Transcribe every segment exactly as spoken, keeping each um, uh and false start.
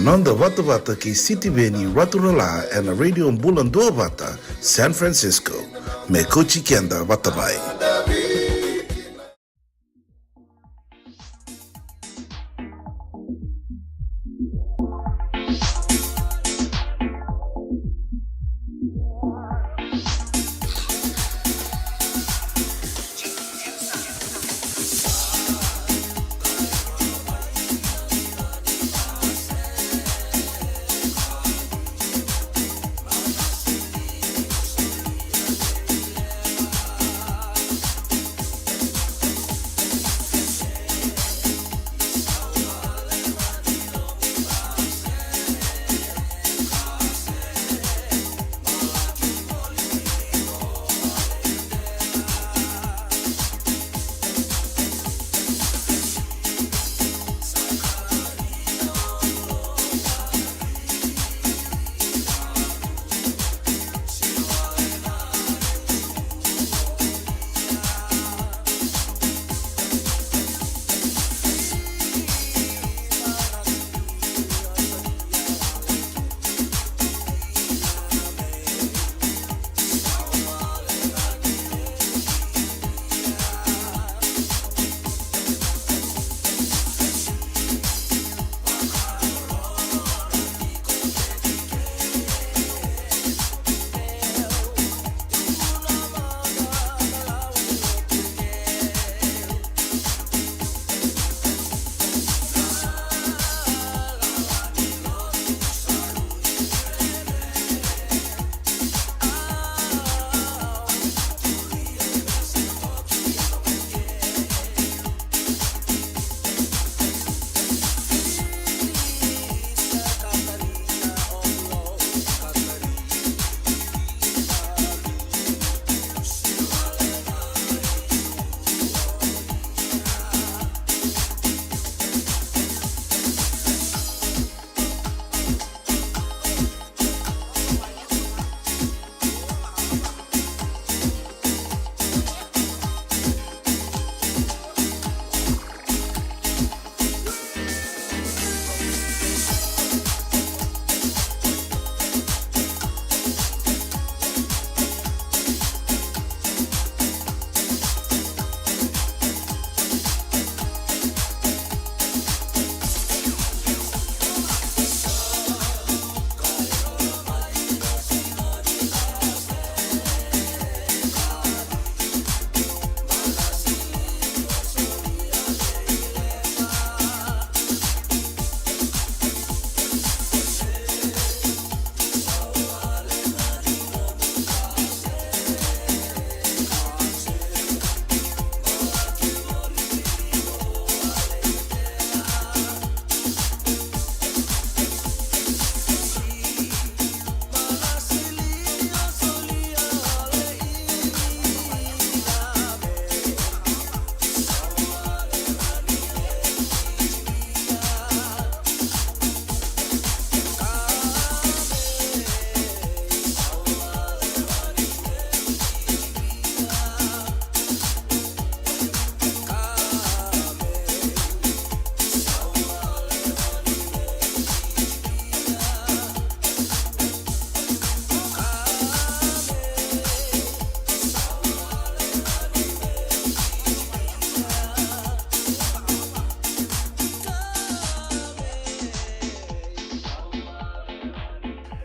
Noda vatavata kei Sitiveni Raturala ena Radio Bula Duavata, San Francisco. Me kauti keda vata mai.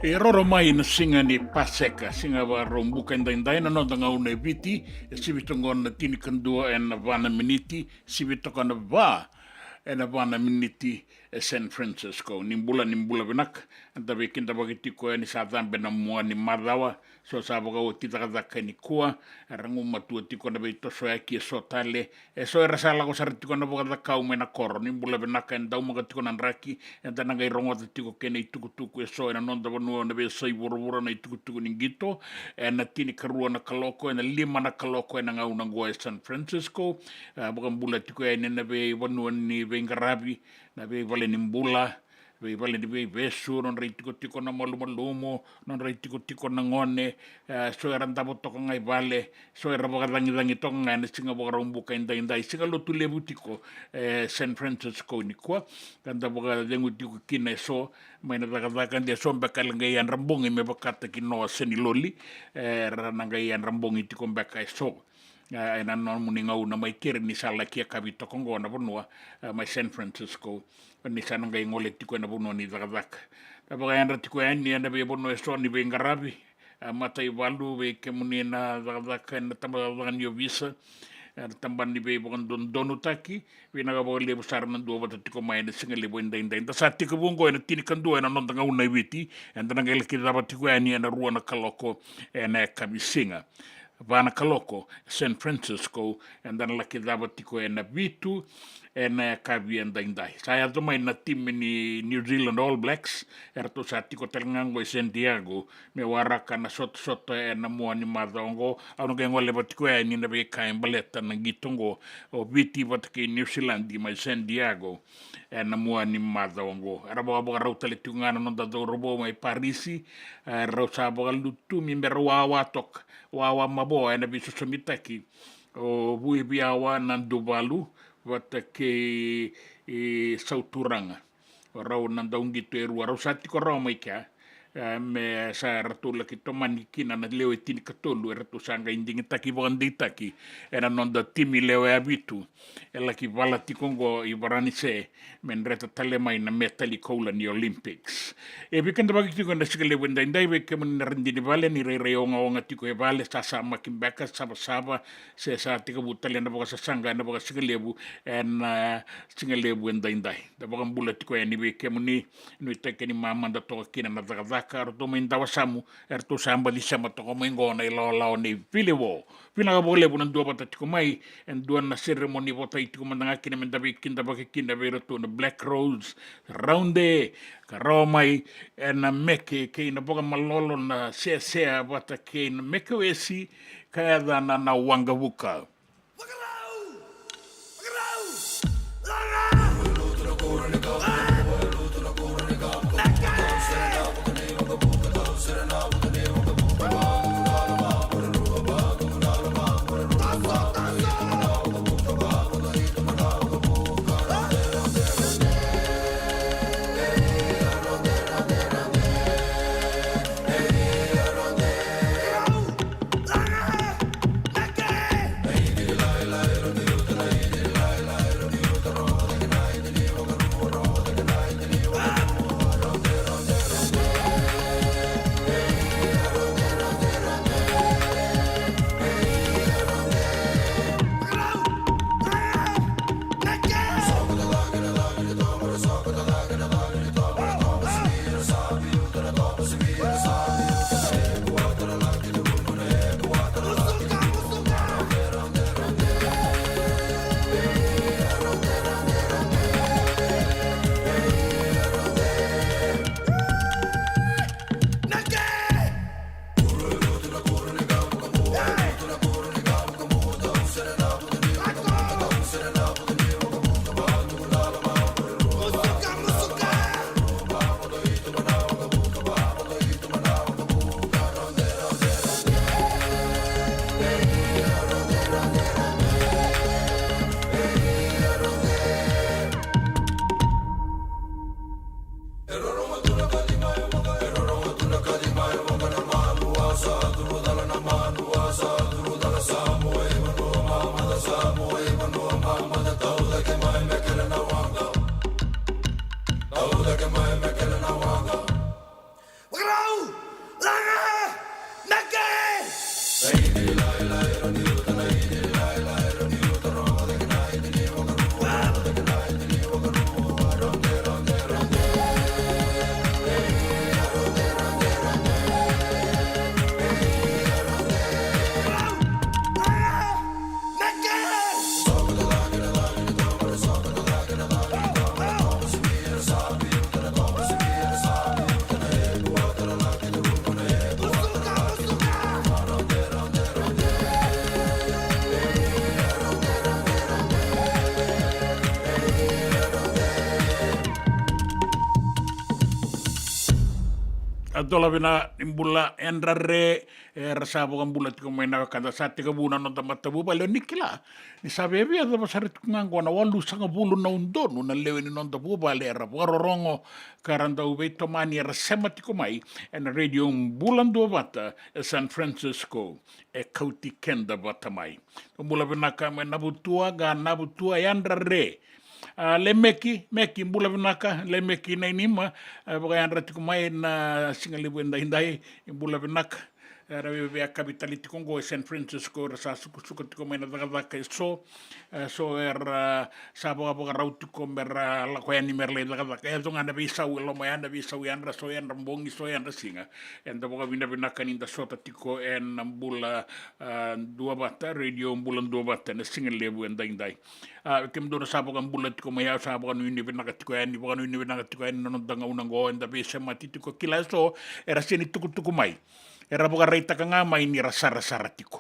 E roro mai na siga ni Paseka, siga vakarau buka edaidai, na noda gauna e Viti, e sivi toka qo na tinikadua ena va na miniti, sivi toka na va ena va na miniti e San Francisco. Ni bula, ni bula vinaka. Eda veikidavaki tiko yani, sa cabe na mua ni macawa, so sa vakaoti cakacaka e nikua, era gumatua tiko na veitosoyaki e so tale, e so era sa lako sara tiko na vakacakau mai na koro. Ni bula vinaka, e daumaka tiko na draki, eda na qai rogoca tiko kei na itukutuku e so ena noda vanua na veiyasai vuravura, na itukutuku ni qito, ena tinikarua na kaloko, ena lima na kaloko ena gauna oqo e San Francisco. E, vakabula tiko yani na veivanua ni veiqaravi, na veivale ni bula, Veivale ni veivesu, nodra itikotiko na malumalumu, nodra itikotiko na gone, e, so era davo toka ga i vale, so era vakacagicagi toka ga ena siga Vakaraubuka edaidai, siga Lotulevu tiko e San Francisco nikua. Ka da vakacegu tiko kina e so mai na cakacaka, de so beka era qai yadra bogi me vakataki Noa Seniloli, e, era na qai yadra bogi tiko beka e so. E, ena nomuni gauna mai keri ni sa laki yakavi toka oqo na vanua, e, mai San Francisco, ni sa na qai gole tiko ena vanua ni cakacaka. Da vakayadra tiko yani ena veivanua e so ni veiqaravi, e, mataivalu, vei kemuni na cakacaka ena tabacakacaka ni ovisa, e, na tabana ni veivakadodonutaki. Vinaka vakalevu sara na duavata tiko mai ena siga levu edaidai. Da sa tekivu oqo ena tinikadua ena noda gauna e Viti, eda na qai laki cava tiko yani ena rua na kaloko ena yakavi siga. Va na kaloko e San Francisco, eda na laki cava tiko ena vitu ena yakavi edaidai. Sa yaco mai na timi ni New Zealand All Blacks, eratou sa tiko tale ga oqo e San Diego me waraka na sotasota ena mua ni macawa oqo. Au na qai goleva tiko yani na veika e baleta na qito oqo o Viti vata kei New Zealand mai San Diego ena mua ni macawa oqo. Era vakavakarau tale tiko ga na noda cauravou mai Parisi, e, rau sa vakalutumi me ra wawa toka, wawa mavoa ena veisosomitaki o Vuiviawa Naduvalu vata kei, e, Sauturaga. O rau na dauqito e rua, rau sa tiko rawa mai kea, e, me sa ratou laki tomani kina na lewe tinikatolu, eratou sa qai digitaki vakadeitaki ena noda timi lewe ya vitu e laki vala tiko oqo i Varanise me dreta tale mai na metali koula ni Olympics. E veikidavaki tiko ena siga levu edaidai, vei kemuni na radini vale, ni rairai ogaoga tiko e vale, sasamaki beka, savasava, se sa tekivu tale na vakasasaqa ena vakasigalevu ena, e, siga levu edaidai. Da vakabula tiko yani vei kemuni, nuitaki ni mamada toka kina na cakacaka. Eratou mai Dawasamu, eratou sa baci sema toka mai oqo na ilawalawa nei Vilivo. Vinaka vakalevu na duavata tiko mai, e dua na seremoni votai tiko mada ga kina me da veikidavaki kina vei iratou na Black Rose Round e, ka rawa mai ena meke kei na vakamalolo, na sesea vata kei na meke wesi, ka yacana na Waqavuka. A dola vina ni bula yadra re, era sa vakabula tiko mai na wekada. Sa tekivu na noda matavuvale, o ni kila ni sa viavia cava sara tiko ga oqo na walusagavulu na udonu na lewe ni noda vuvale era vakarorogo ka ra dau veitomani, era sema tiko mai ena Radio Bula Duavata e San Francisco, e kauti keda vata mai. Bula vinaka mai Navutua, ga Navutua yadra re. A, Lemeki, Meki, bula vinaka, Lemeki Nainima, a, vakayadra tiko mai na siga levu edaidai, bula vinaka. Era via, via kavi tale tiko oqo e San Francisco, era sa sukusuka tiko mai na cakacaka e so, e so era sa vakavakarau tiko mera lako yani mera lai cakacaka. E yaco ga na veisau e loma ya, na veisau yadra, so yadra bogi, so yadra siga. Eda vakavinavinaka ni da sota tiko ena Bula, a, Duavata, Radio Bula Duavata, na siga levu edaidai. A, kemudou na sa vakabula tiko mai, au sa vakanuinui vinaka tiko yani, vakanuinui vinaka tiko yani na noda gauna oqo, eda veisemati tiko, kila e so era sega ni tukutuku mai. Era vakaraitaka ga mai ni ra sarasara tiko.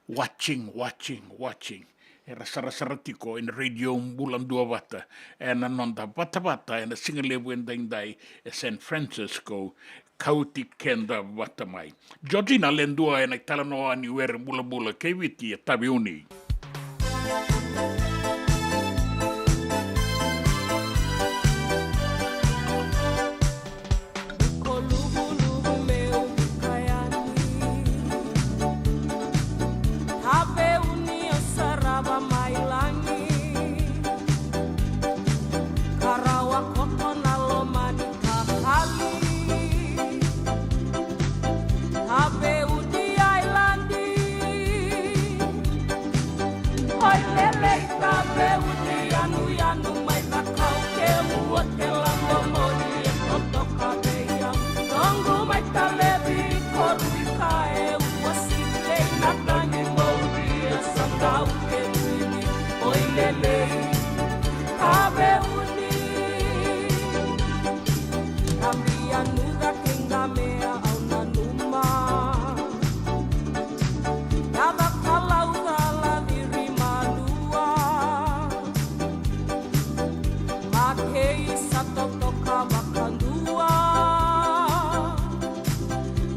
Watching, watching, watching. Era sarasara tiko ena Radio Bula Duavata ena noda vatavata ena siga levu edaidai e San Francisco, kauti keda vata mai. Georgina Ledua ena italanoa ni were bulabula kei Viti, e Taveuni. Ko luvuluvu meu buka yani, Taveuni au sarava mai lagi, ka rawa koto na loma ni kakali. Taveuni ailadi, oi lelei Taveuni, yanuyanu mai, cakau kemu hotel, a domoni e totoka vei au. Noqu mai talevi ko Rui ka e uasi, lei na tagi mouri e sa dau kemuni, oi lelei Taveuni. Ka via nuca kei Gamea au nanuma, na vakalauca laciri malua, makei sa totoka vakadua.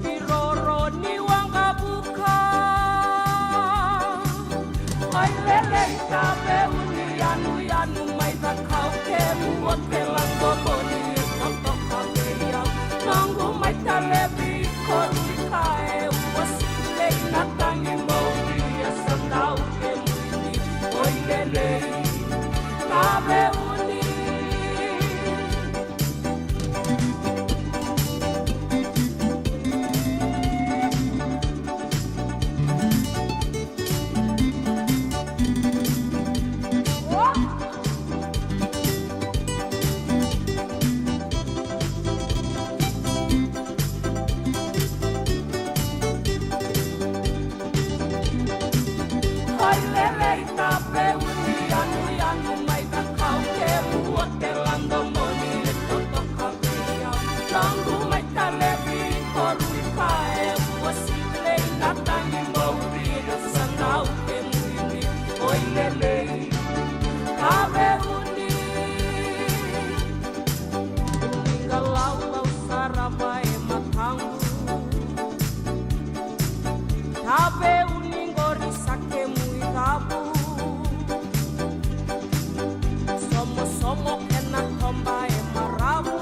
Iroro ni waqavuka, oi lelei Taveuni, yanuyanu mai, cakau kemu hotel, a domoni e totoka vei au. Noqu mai talevi ko Rui ka e uasi, lei na tagi mouri e sa dau kemuni, oi lelei Taveuni. Oi lelei Taveuni, yanuyanu mai, cakau kemu hotel, a domoni e totoka vei au. Noqu mai talevi ko Rui ka e uasi, lei na tagi mouri e sa dau kemuni, oi lelei Taveuni. Ni qalaubau sara mai mataqu, Taveuni qori sa kemu icavu. Somosomo ena toba e maravu,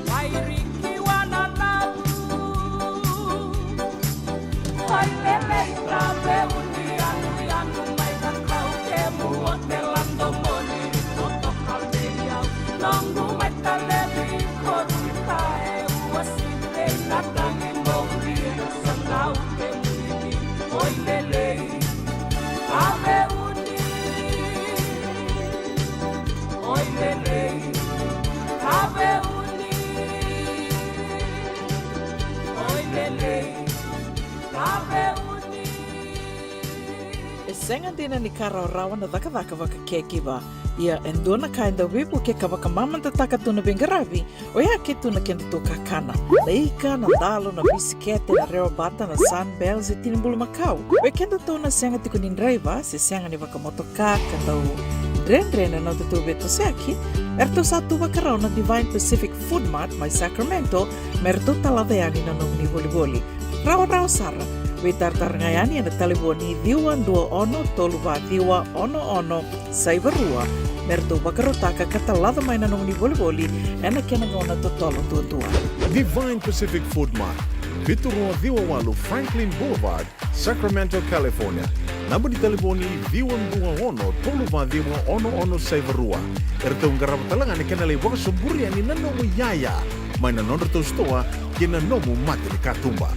vairiki wananavu. Oi lelei Taveuni, yanuyanu mai, cakau kemu hotel, a domoni e totoka vei au. Noqu mai talevi ko Rui ka e uasi, lei na tagi mouri e sa dau kemuni, oi lelei Taveuni. Oi lelei Taveuni. Oi lelei Taveuni. E sega dina ni ka rawarawa na cakacaka vakacaregiva. Ia e dua na ka e dau veivuke ka vakamamadataka tu na veiqaravi, oya ke tu na kedatou kakana. Na ika, na dalo, na bisikete, na rewabata, na Sunbell se tini bulumakau. Vei kedatou na sega tiko ni draiva se sega ni vakamotoka, ka dau Dredre na nodatou veitosoyaki, eratou sa tu vakarau na Divine Pacific Food Mart mai Sacramento me ratou talaca yani na nomuni volivoli. Rawarawa sara, veitaratara ga yani ena talevoni ciwa dua ono tolu va ciwa ono ono saiva rua me ratou vakarautaka ka talaca mai na nomuni volivoli ena kena gauna totolo duadua. Divine Pacific Food Mart, vitu rua ciwa walu Franklin Boulevard, Sacramento, California. Naba ni talevoni ciwa dua ono tolu va ciwa ono ono saiva rua. Eratou qarava tale ga na kena lai vakasoburi yani na nomu iyaya mai na nodratou sitoa ki na nomu mata ni katuba.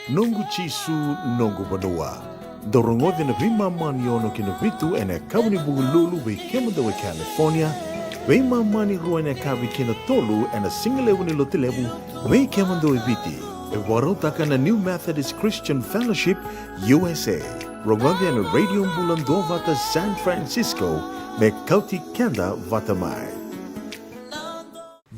Noqu Jisu, noqu vanua. Dou rogoca na veimama ni ono ki na vitu ena yakavi ni Vukelulu vei kemudou e California, veimama ni rua ena yakavi ki na tolu ena sigalevu ni Lotulevu vei kemudou e Viti. E vakarautaka na New Methodist Christian Fellowship U S A. Rogoca ena Radio Bula Duavata San Francisco me kauti keda vata mai.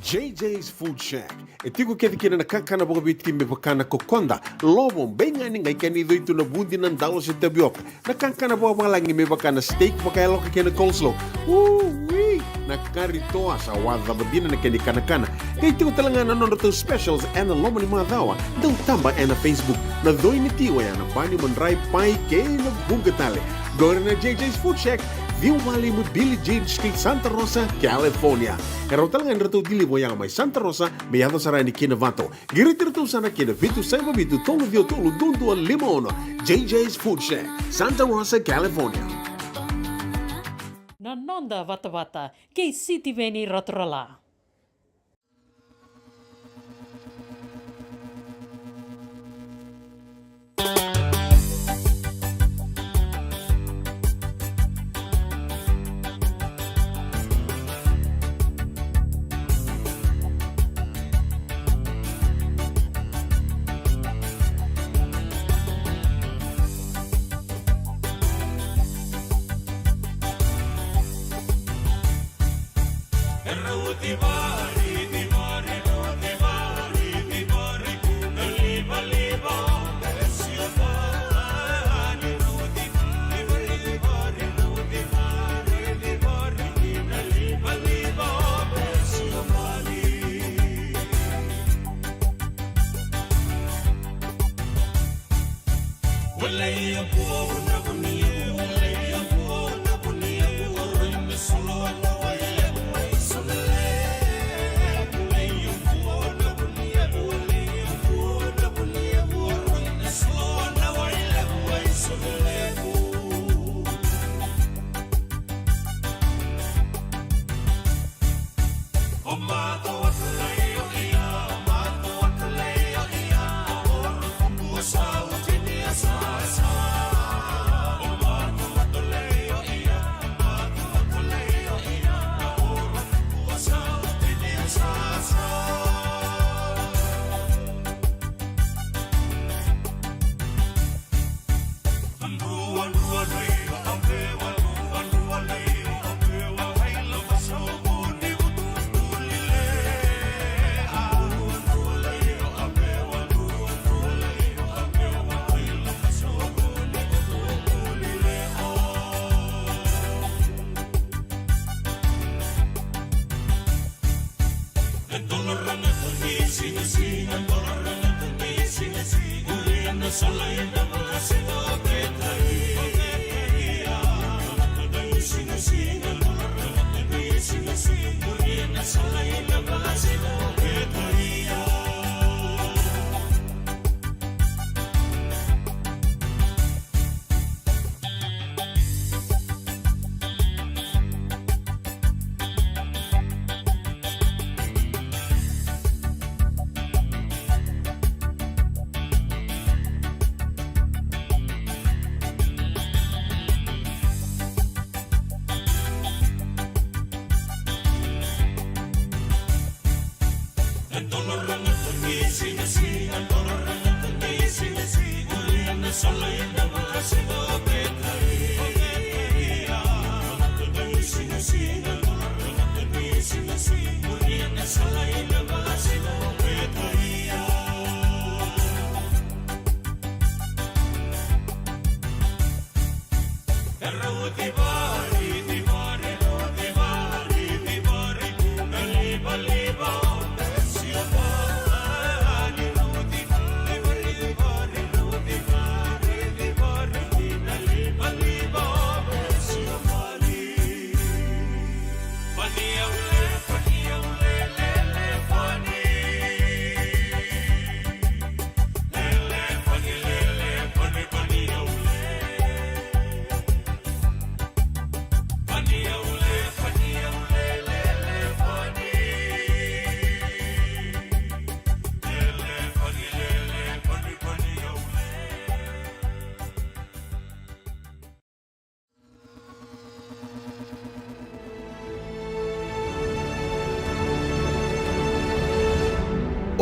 J J's Food Shack. E tiko kece kina na kakana vakaviti me vaka na kokoda, lovo, beigani, qai kena icoi tu na vudi, na dalo se tavioka. Na kakana vakavalagi me vaka na steak vakayaloka kei na coleslaw. Ui! Na kari toa sa wacava dina na kena ikanakana. Qai tiko tale ga na nodratou specials ena loma ni macawa. Dau taba ena Facebook. Na coi ni ti oya na bani, madrai, pai kei na vuqa tale. Qori na J J's Food Shack, ciwa walu lima Billie Jean Street, Santa Rosa, California. E rawa tale ga ni ratou deliver oya mai Santa Rosa me yaco sara yani ki Novato. Qiriti iratou sara ki na vitu saiva vitu tolu ciwa tolu dua dua lima ono. J J's Food Shack, Santa Rosa, California. Na noda vatavata kei Sitiveni Raturala.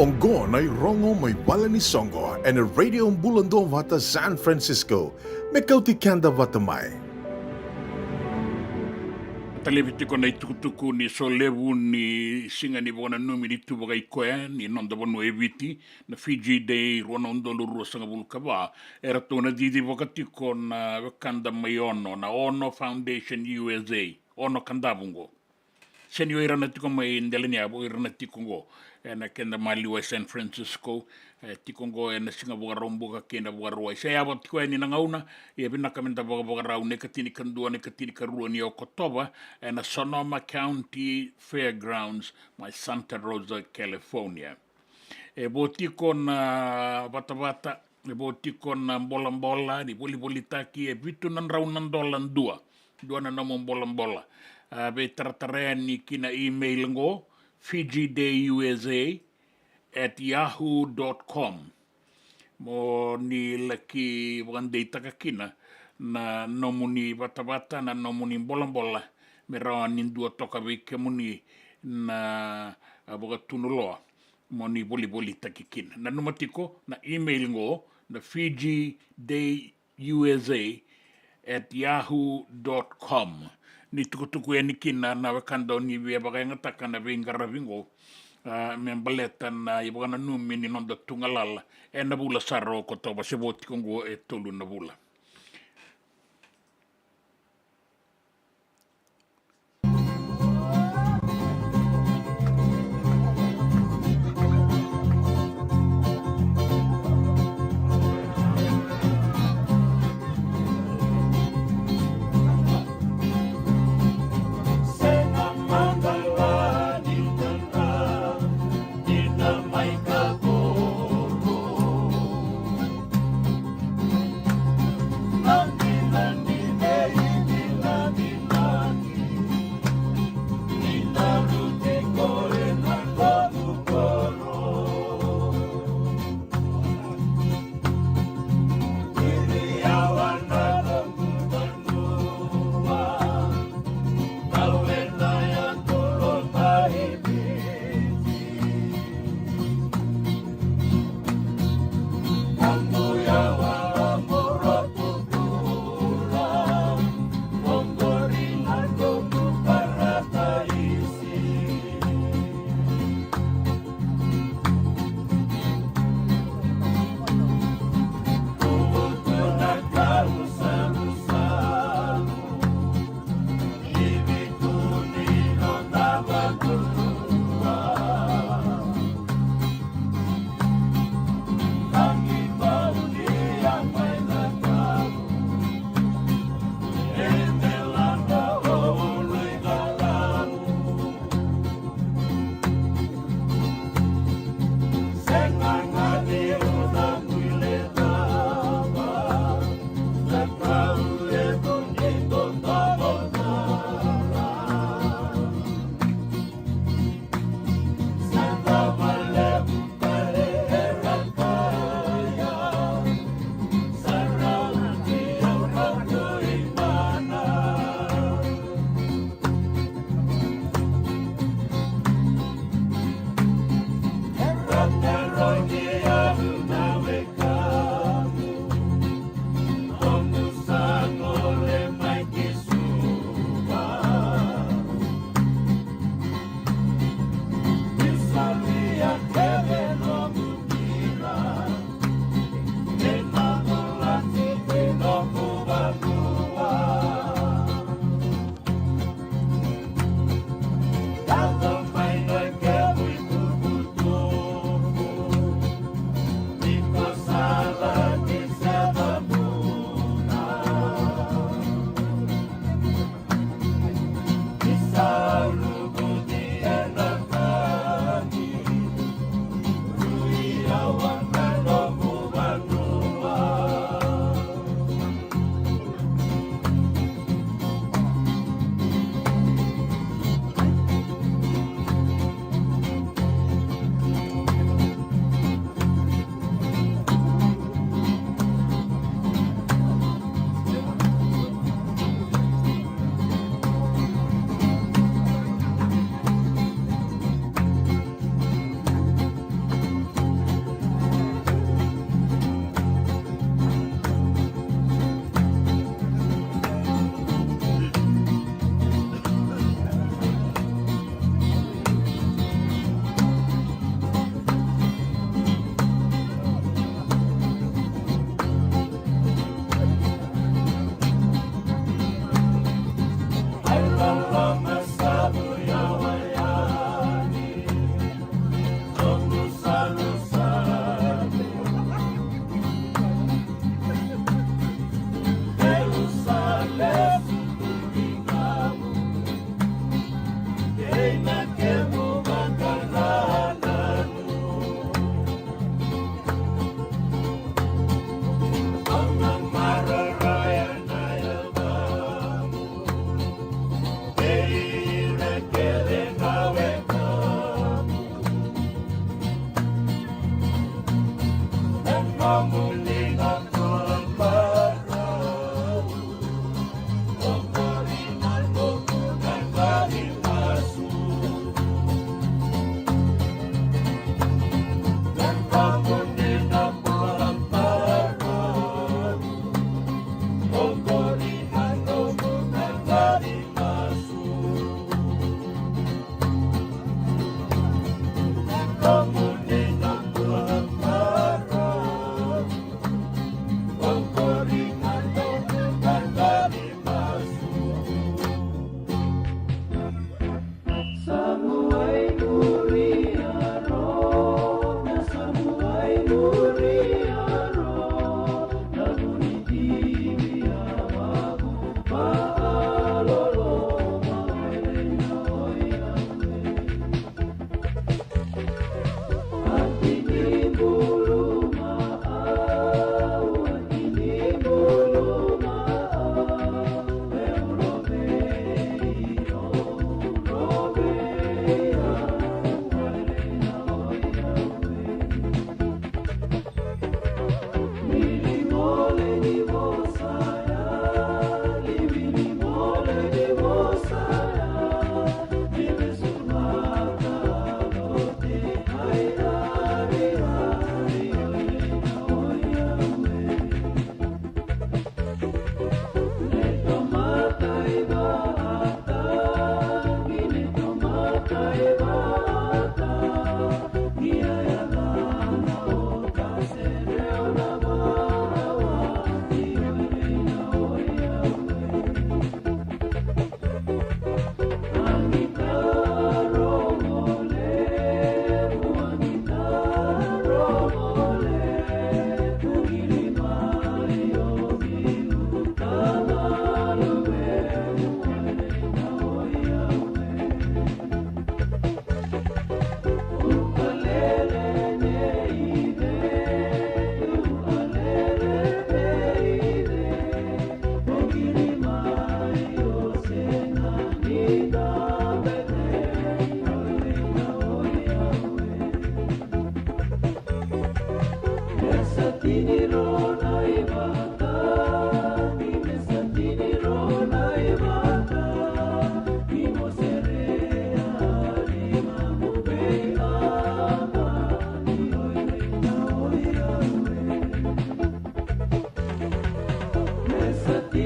Oqo na irogo mai vale ni soqo ena Radio Bula Duavata San Francisco, me kauti keda vata mai. Talevi tiko na itukutuku ni solevu ni siga ni vakananumi ni tu vakaikoya ni noda vanua e Viti, na Fiji Day rua na udolu ruasagavulu ka va, eratou na cicivaka tiko na wekada mai Ono, na Ono Foundation U S A, Ono Kadavu qo. Sega ni o ira na tiko mai Delaniyavu, o ira na tiko qo ena keda maliwa e San Francisco, e tiko qo ena siga Vakaraubuka kei na Vakarauwai. Se yaco tiko yani na gauna, ia vinaka meda vakavakarau na ikatinikadua, na ikatinikarua ni Okotova, ena Sonoma County Fairgrounds mai Santa Rosa, California. E vo tiko na vatavata, e vo tiko na bolabola ni volivolitaki, e vitu na drau na dola dua. Dua na nomu bolabola. A, veitaratara yani ki na email qo, Fiji Day U S A at yahoo dot com. Mo ni laki vakadeitaka kina na nomuni vatavata, na nomuni bolabola, me rawa ni dua toka vei kemuni na, a, vakatunuloa mo ni volivolitaki kina. Nanuma tiko na email qo, na Fiji Day U S A at yahoo dot com. Ni tukutuku yani kina na wekada o ni via vakayagataka na veiqaravi qo, a, me baleta na ivakananumi ni noda tu galala ena vula sara o Okotova, se vo tiko qo e tolu na vula.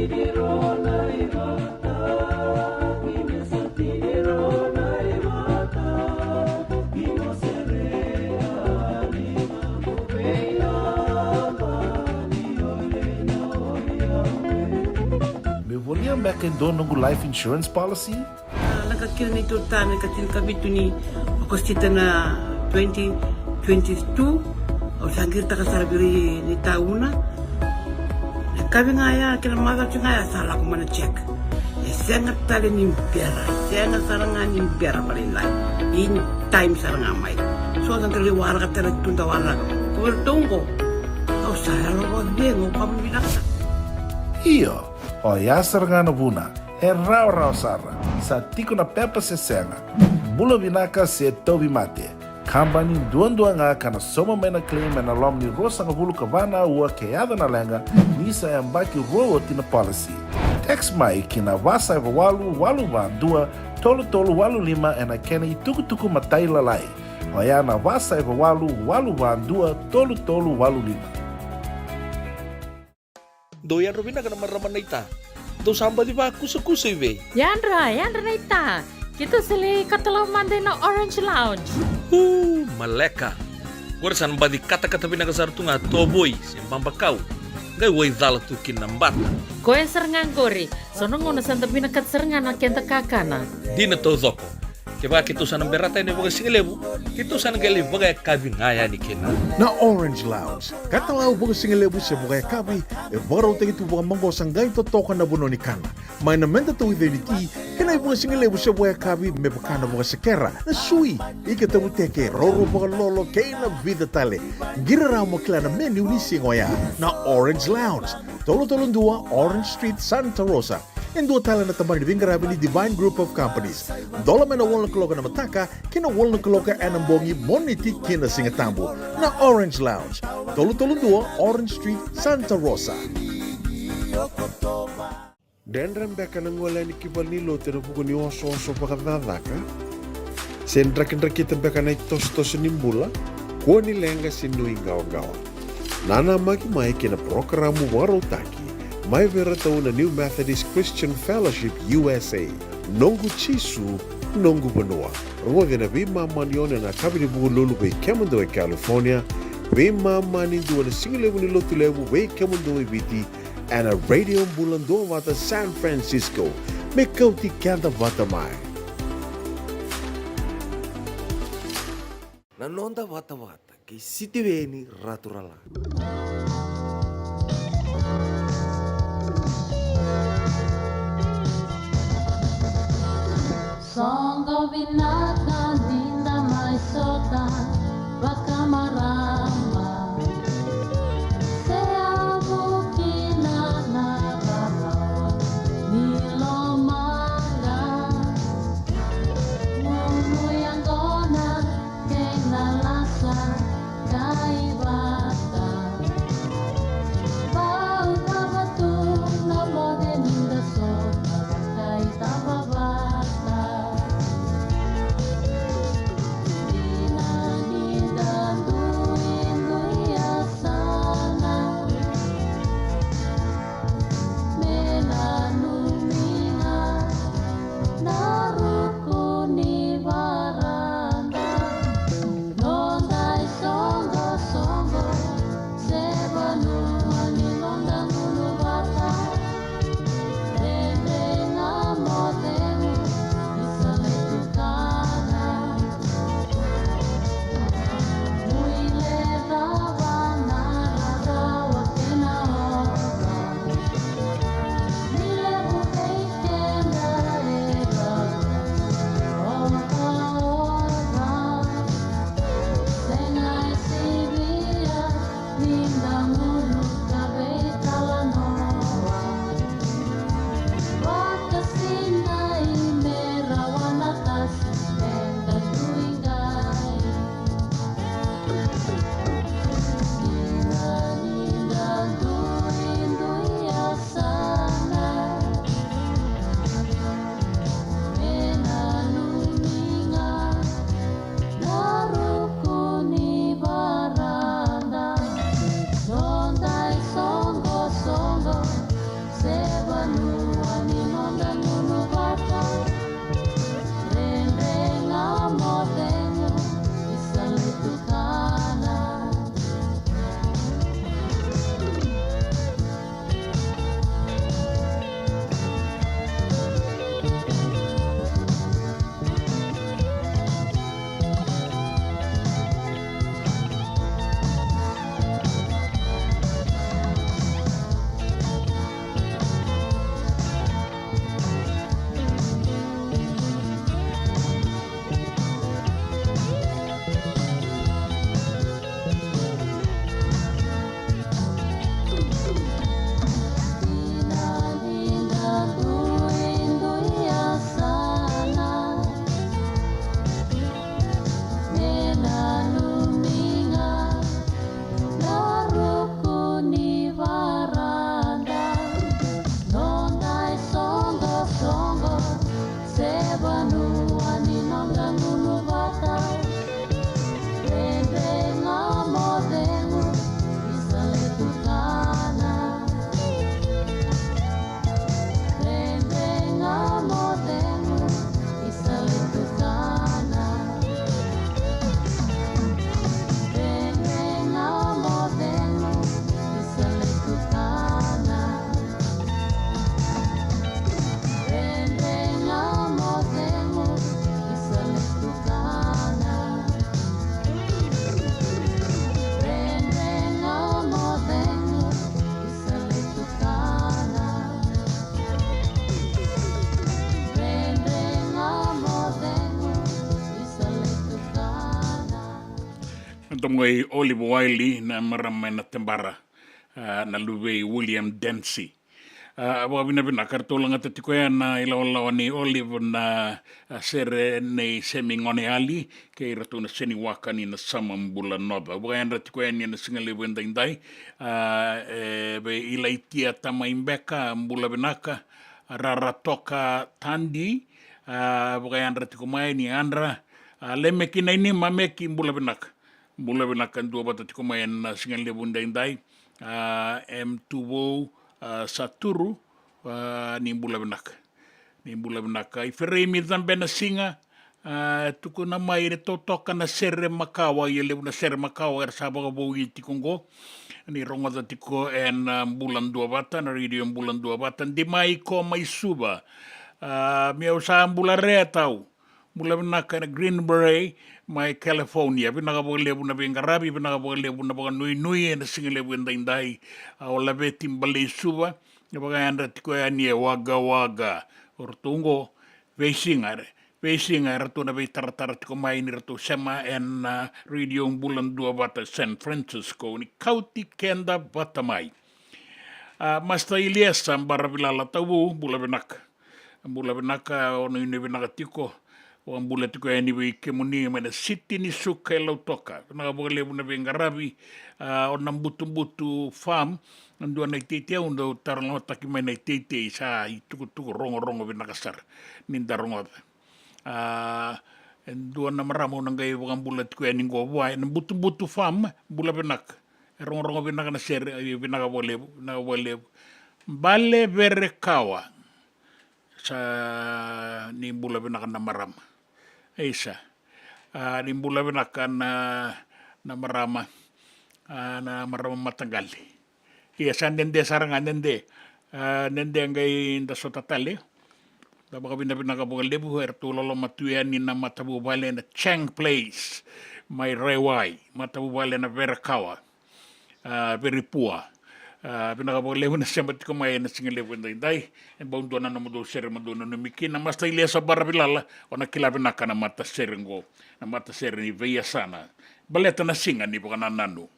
Meu volia beka e dua noqu life insurance policy? A, lako kina neitou tane ka tinikavitu ni Okosita na twenty twenty-two. Au sa qiritaka sara vei ira ni tauna. Na yakavi ga ya kina macawa ga ya sa lako mai na check. E sega tale ni bera, e sega sara ga ni bera vakalailai. In time sara ga mai. So sa da lai waraka tale tu da waraka. Ko vei ratou oqo. Au sa yalo vakacegu, au vakavinavinaka. Io, oya sara ga na vuna. E rawarawa sara. Sa tiko na pepa se sega. Bula vinaka se tauvimate. Kabani duadua ga ka na sauma mai na claim ena loma ni ruasagavulu ka va na aua ke yaco na leqa, ni sa yabaki rua oti na policy. Text mai ki na va saiva walu walu va dua tolu tolu walu lima ena kena itukutuku matailalai. Oya na va saiva walu walu va dua tolu tolu walu lima. Dou yadra vinaka na marama naita. Dou sa baci vakusakusa i vei? Yadra, yadra naita. Keitou sa lai katalau mada ina Orange Lounge. Uu, maleka. Qori sa na baci katakata vinaka sara tu ga tovoi se babakau. Qai waicala tu kina na bata. Koya sara ga qori. So na gauna sa da vinakata sara ga na keda kakana. Dina taucoko. Kevaka keitou sa na berata yani vakasigalevu, keitou sa na qai lai vakayakavi ga yani kina. Na Orange Lounge, katalau vakasigalevu se vakayakavi, e vakarautaki tu vakamaqosa qai totoka na vanua ni kana. Mai na meda tauica ni ti, kei na ivakasigalevu se vakayakavi me vaka na vakasekera, na sui, ika tavuteke, roro vakalolo, kei na vica tale. Qiri rawa mo kila na menu ni siga oya. Na Orange Lounge, tolu tolu dua Orange Street, Santa Rosa. E dua tale na tabana ni veiqaravi ni Divine Group of Companies. Dola mai na walu na kaloko ena mataka ki na walu na kaloko ena bogi, Moniti ki na Sigatabu. Na Orange Lounge, tolu tolu dua Orange Street, Santa Rosa. Dredre beka na gole yani ki valenilotu ena vuku ni osooso vakacakacaka? Se drakidrakita beka na itosotoso ni bula? Kua ni leqa se nuiqawaqawa. Nanamaki mai ki na parokaramu vakarautaki mai vei iratou na New Methodist Christian Fellowship U S A. Noqu Jisu, noqu vanua. Rogoci ena veimama ni ono ena yakavi ni Vukelulu vei kemudou e California, veimama ni dua na sigalevu ni Lotulevu vei kemudou e Viti, ena Radio Bula Duavata San Francisco. Me kauti keda vata mai. Na noda vatavata kei Sitiveni Raturala. Soqo vinaka ni da mai sota vakamarama. Se yavu kina na rarawa ni lomaqa. Gunu yaqona kei na lasa qai vata. Domo i Olive Wiley, na marama ena Tebara, a, na luve i William Dancy. A, vakavinavinaka, eratou lagata tiko ya na ilawalawa ni Olive na, a, sere nei Semi Goneyali kei iratou na Seniwaka ni Nasama Bula Noca. Au vakayadra tiko yani ena sigalevu edaidai, a, e, vei Ilaitia Tamai Beka, bula vinaka. Rara Toka Tadi, a, vakayadra tiko mai ni yadra. A, Lemeki Nainima, Meki, bula vinaka. Bula vinaka, duavata tiko mai ena sigalevu edaidai. A, M Tuvou, a, Saturu, a, ni bula vinaka. Ni bula vinaka. I Fereimi Cabena Siga, a, tukuna mai ni totoka na sere makawa, ia levu na sere makawa era sa vakavoui tiko oqo. Ni rogoca tiko ena, a, Bula Duavata, na Radio Bula Duavata. Dimai Ko mai Suva. A, meu sa bula re tau. Bula vinaka ena Green Beret mai California. Vinaka vakalevu na veiqaravi, vinaka vakalevu na vakanuinui ena sigalevu edaidai. A, o Laveti Balei Suva, e vakayadra tiko yani e Wagga Wagga. O ratou oqo, veisiga, veisiga eratou na veitaratara tiko mai ni ratou sema ena, a, Radio Bula Duavata San Francisco, ni kauti keda vata mai. A, Master Iliesa Baravilala Tauvu, bula vinaka. Bula vinaka, o nuinui vinaka tiko. Vakabula tiko yani vei kemuni mai na siti ni suka e Lautoka. Vinaka vakalevu na veiqaravi, a, o Nabutubutu Farm, na dua na iteitei au dau talanoataki mai na iteitei sa itukutuku rogorogo vinaka sara. Ni da rogoca. A, e dua na marama au na qai vakabula tiko yani qo vua, e Nabutubutu Farm, bula vinaka. E rogorogo vinaka na sere, e vinaka vakalevu, vinaka vakalevu. Bale Verekawa. Sa ni bula vinaka na marama. Isa. A, ni bula vinaka na, na marama. A, na marama mataqali. Ia sa dede sara ga, dede. A, dede qai da sota tale. Da vakavinavinaka vakalevu, eratou loloma tu yani na matavuvale na Chang Place. Mai Raiwai, matavuvale na Verekawa. A, Veripua. A, vinaka vakalevu na sema tiko mai ena sigalevu edaidai. E bau dua na nomudou sere mo dou nanumi kina. Master Iliesa Baravilala, o na kila vinaka na matasere qo. Na matasere ni veiyasana. Baleta na siga ni vakanananu.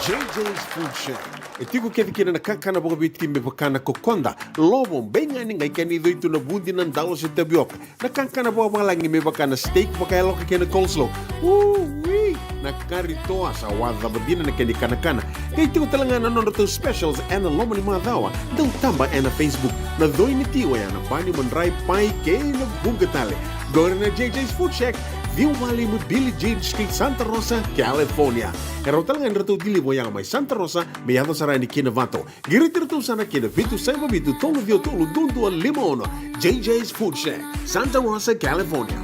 J J's Food Shack. E tiko kece kina na kakana vakaviti me vaka na kokoda, lovo, beigani, qai kena icoi tu na vudi, na dalo se tavioka. Na kakana vakavalagi me vaka na steak vakayaloka kei na coleslaw. Ui! Na kari toa sa wacava dina na kena ikanakana. Qai tiko tale ga na nodratou specials ena loma ni macawa. Dau taba ena Facebook. Na coi ni ti oya na bani, madrai, pai kei na vuqa tale. Qori na J J's Food Shack, ciwa walu lima Billie Jean Street, Santa Rosa, California. E rawa tale ga ni ratou deliver oya mai Santa Rosa me yaco sara yani ki Novato. Qiriti iratou sara ki na vitu saiva vitu tolu ciwa tolu dua dua lima ono. J J's Food Shack, Santa Rosa, California.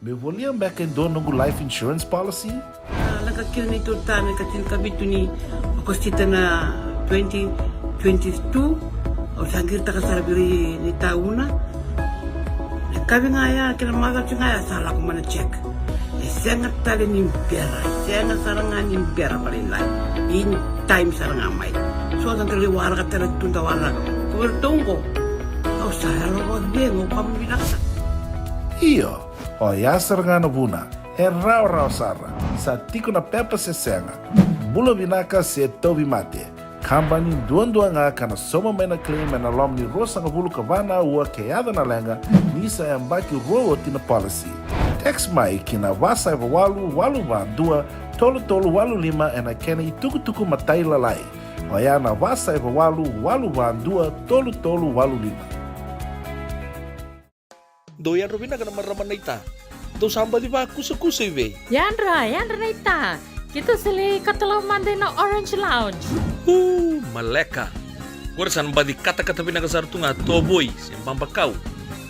Meu volia beka e dua noqu life insurance policy? A, lako kina neitou ta na ika tinikavitu ni Okosita na twenty twenty-two. Au sa qiritaka sara vei ira na itauna. Na yakavi ga ya kei na macawa ga ya sa lako mai na check. E sega tale ni bera, e sega sara ga ni bera vakalailai. In time sara ga mai. So da qai waraka tale tu da waraka. Ko iratou qo, au sa yalo vakacegu, au kama vinaka sara. Io, oya sara ga na vuna. E rawarawa sara. Sa tiko na pepa se sega. Bula vinaka se tauvimate. Kabani duadua ga ka na sauma mai na claim ena loma ni ruasagavulu ka va na aua ke yaco na leqa, ni sa yabaki rua oti na policy. Text mai ki na va saiva walu walu va dua tolu tolu walu lima ena kena itukutuku matailalai. Oya na va saiva walu walu va dua tolu tolu walu lima. Dou yadra vinaka na marama naita. Dou sa baci vakusakusa i vei? Yadra, yadra naita. Keitou sa lai katalau mada ina Orange Lounge. Uu, maleka. Qori sa na baci katakata vinaka sara tu ga tovoi se babakau.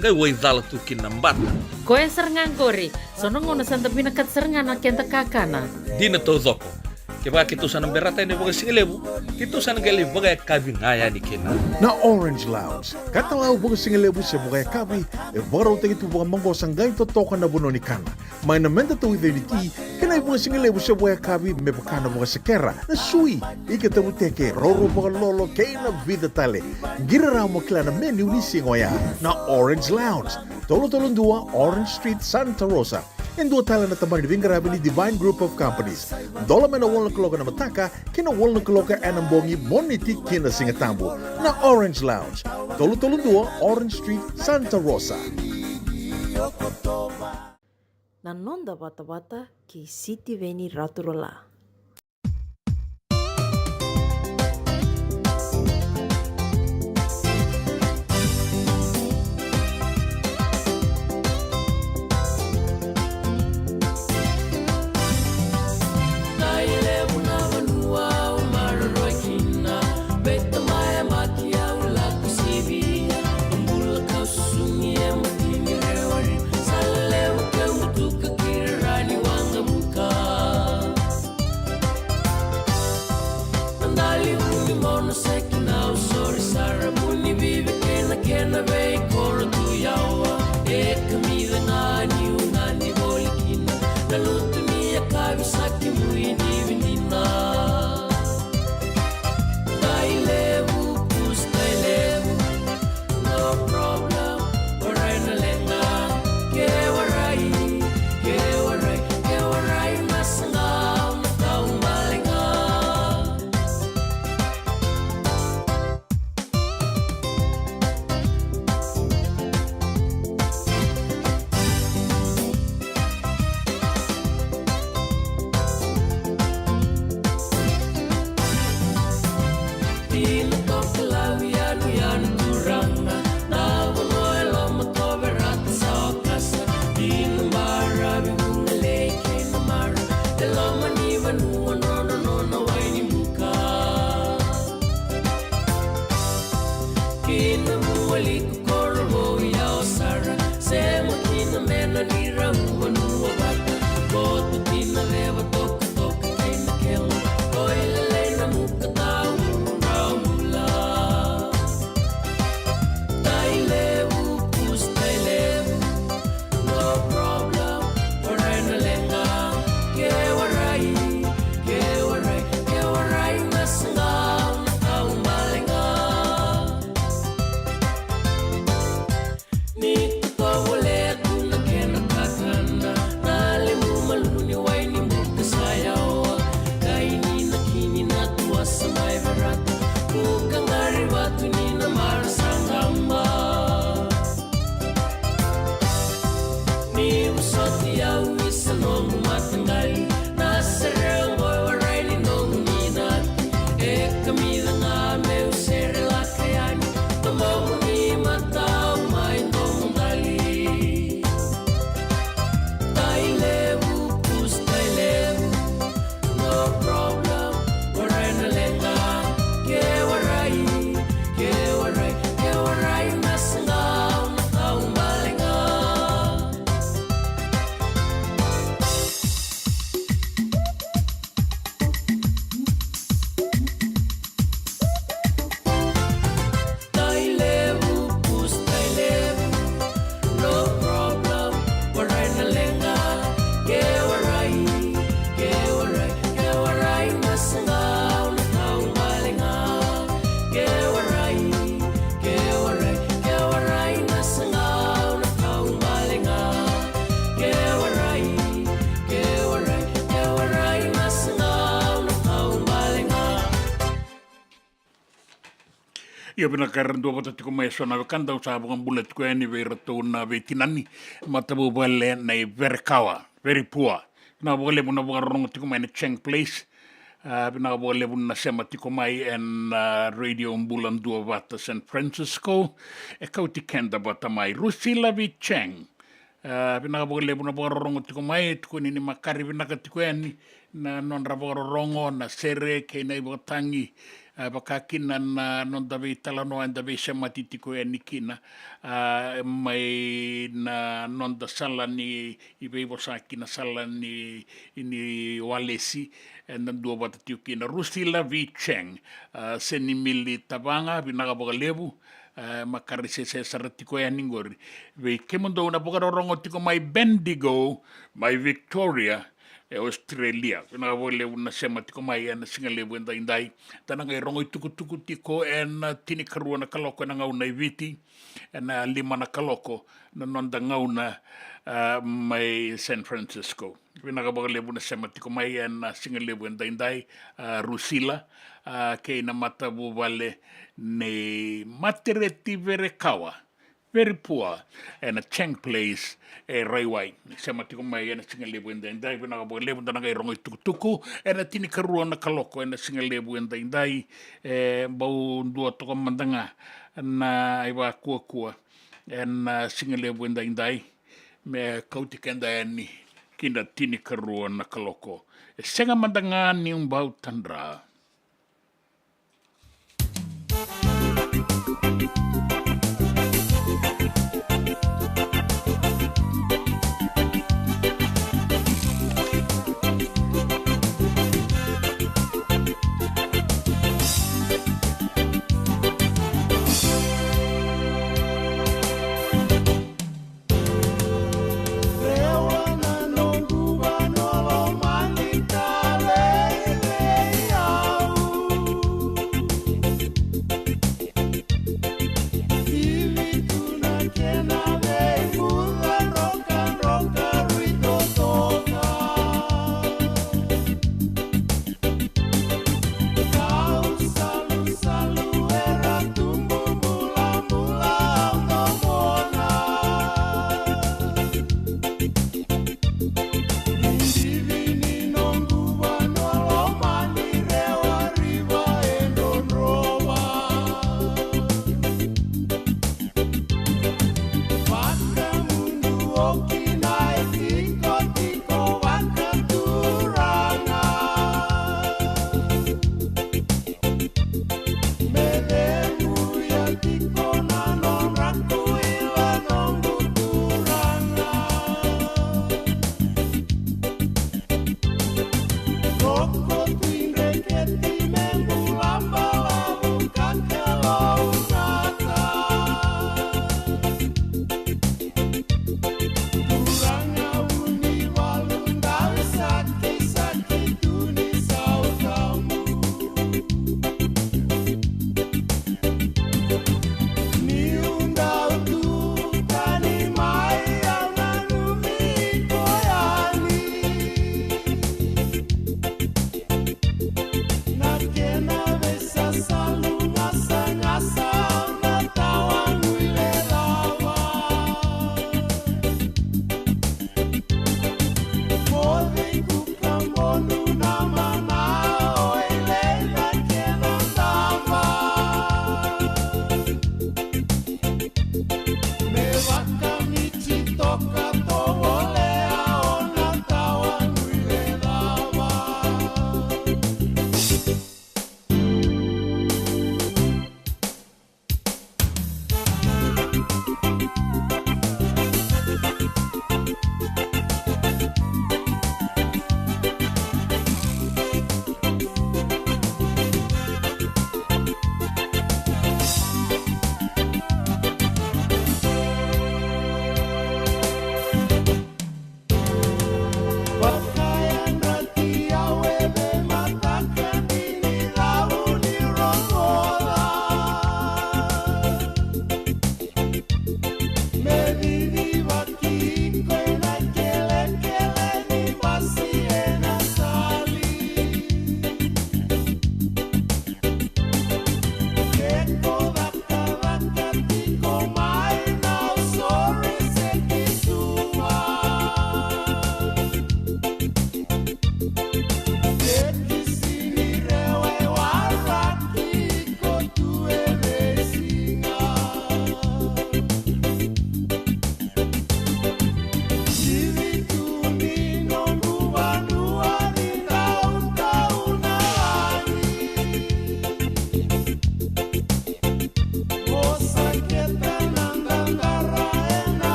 Qai waicala tu kina na bata. Koya sara ga qori. So na gauna sa da vinakata sara ga na keda kakana. Dina taucoko. Kevaka keitou sa na berata yani vakasigalevu, keitou sa na qai lai vakayakavi ga yani kina. Na Orange Lounge, katalau vakasigalevu se vakayakavi, e vakarautaki tu vakamaqosa qai totoka na vanua ni kana. Mai na meda tauica ni ti, kei na ivakasigalevu se vakayakavi me vaka na vakasekera, na sui, ika tavuteke, roro vakalolo, kei na vica tale. Qiri rawa mo kila na menu ni siga oya. Na Orange Lounge, tolu tolu dua Orange Street, Santa Rosa. E dua tale na tabana ni veiqaravi ni Divine Group of Companies. Dola mai na walu na kaloko ena mataka ki na walu na kaloko ena bogi, Moniti ki na Sigatabu. Na Orange Lounge, tolu tolu dua Orange Street, Santa Rosa. Na noda vatavata kei Sitiveni Raturala. Io, vinaka era dua vata tiko mai e so na wekada, au sa vakabula tiko yani vei iratou na veitinani, matavuvale na i Verekawa, very poor. Vinaka vakalevu na vakarorogo tiko mai na Chang Place. Ah, vinaka vakalevu na sema tiko mai ena, ah, Radio Bula Duavata San Francisco. E kauti keda vata mai Rusila Vicheng. Ah, vinaka vakalevu na vakarorogo tiko mai, e tukuni ni makare vinaka tiko yani na nodra vakarorogo, na sere kei na i vakatagi, ah, vaka kina na noda veitalanoa eda veisemati tiko yani kina, ah, mai na noda sala ni i veivosa ki na sala ni, ni walesi, eda dua vata tiko kina. Rusila Vicheng, ah, Senimili Tavaga, vinaka vakalevu, ah, makare sese sara tiko yani qori. Vei kemudou na vakarorogo tiko mai Bendigo, mai Victoria, e Australia. Vinaka vakalevu na sema tiko mai ena siga levu edaidai. Da na qai rogo i tukutuku tiko ena tinikarua na kaloko ena gauna i Viti, ena lima na kaloko na noda gauna, ah, mai San Francisco. Vinaka vakalevu na sema tiko mai ena siga levu edaidai, ah, Rusila, ah, kei na matavuvale nei Matereti Verekawa, very poor, ena Chang Place e Raiwai. Sema tiko mai ena siga levu edaidai, vinaka vakalevu, da na qai rogo i tukutuku ena tinikarua na kaloko ena siga levu edaidai. E bau dua toka mada ga na i vakuakua ena siga levu edaidai, me kauti keda yani ki na tinikarua na kaloko. E sega mada ga niu bau tadra.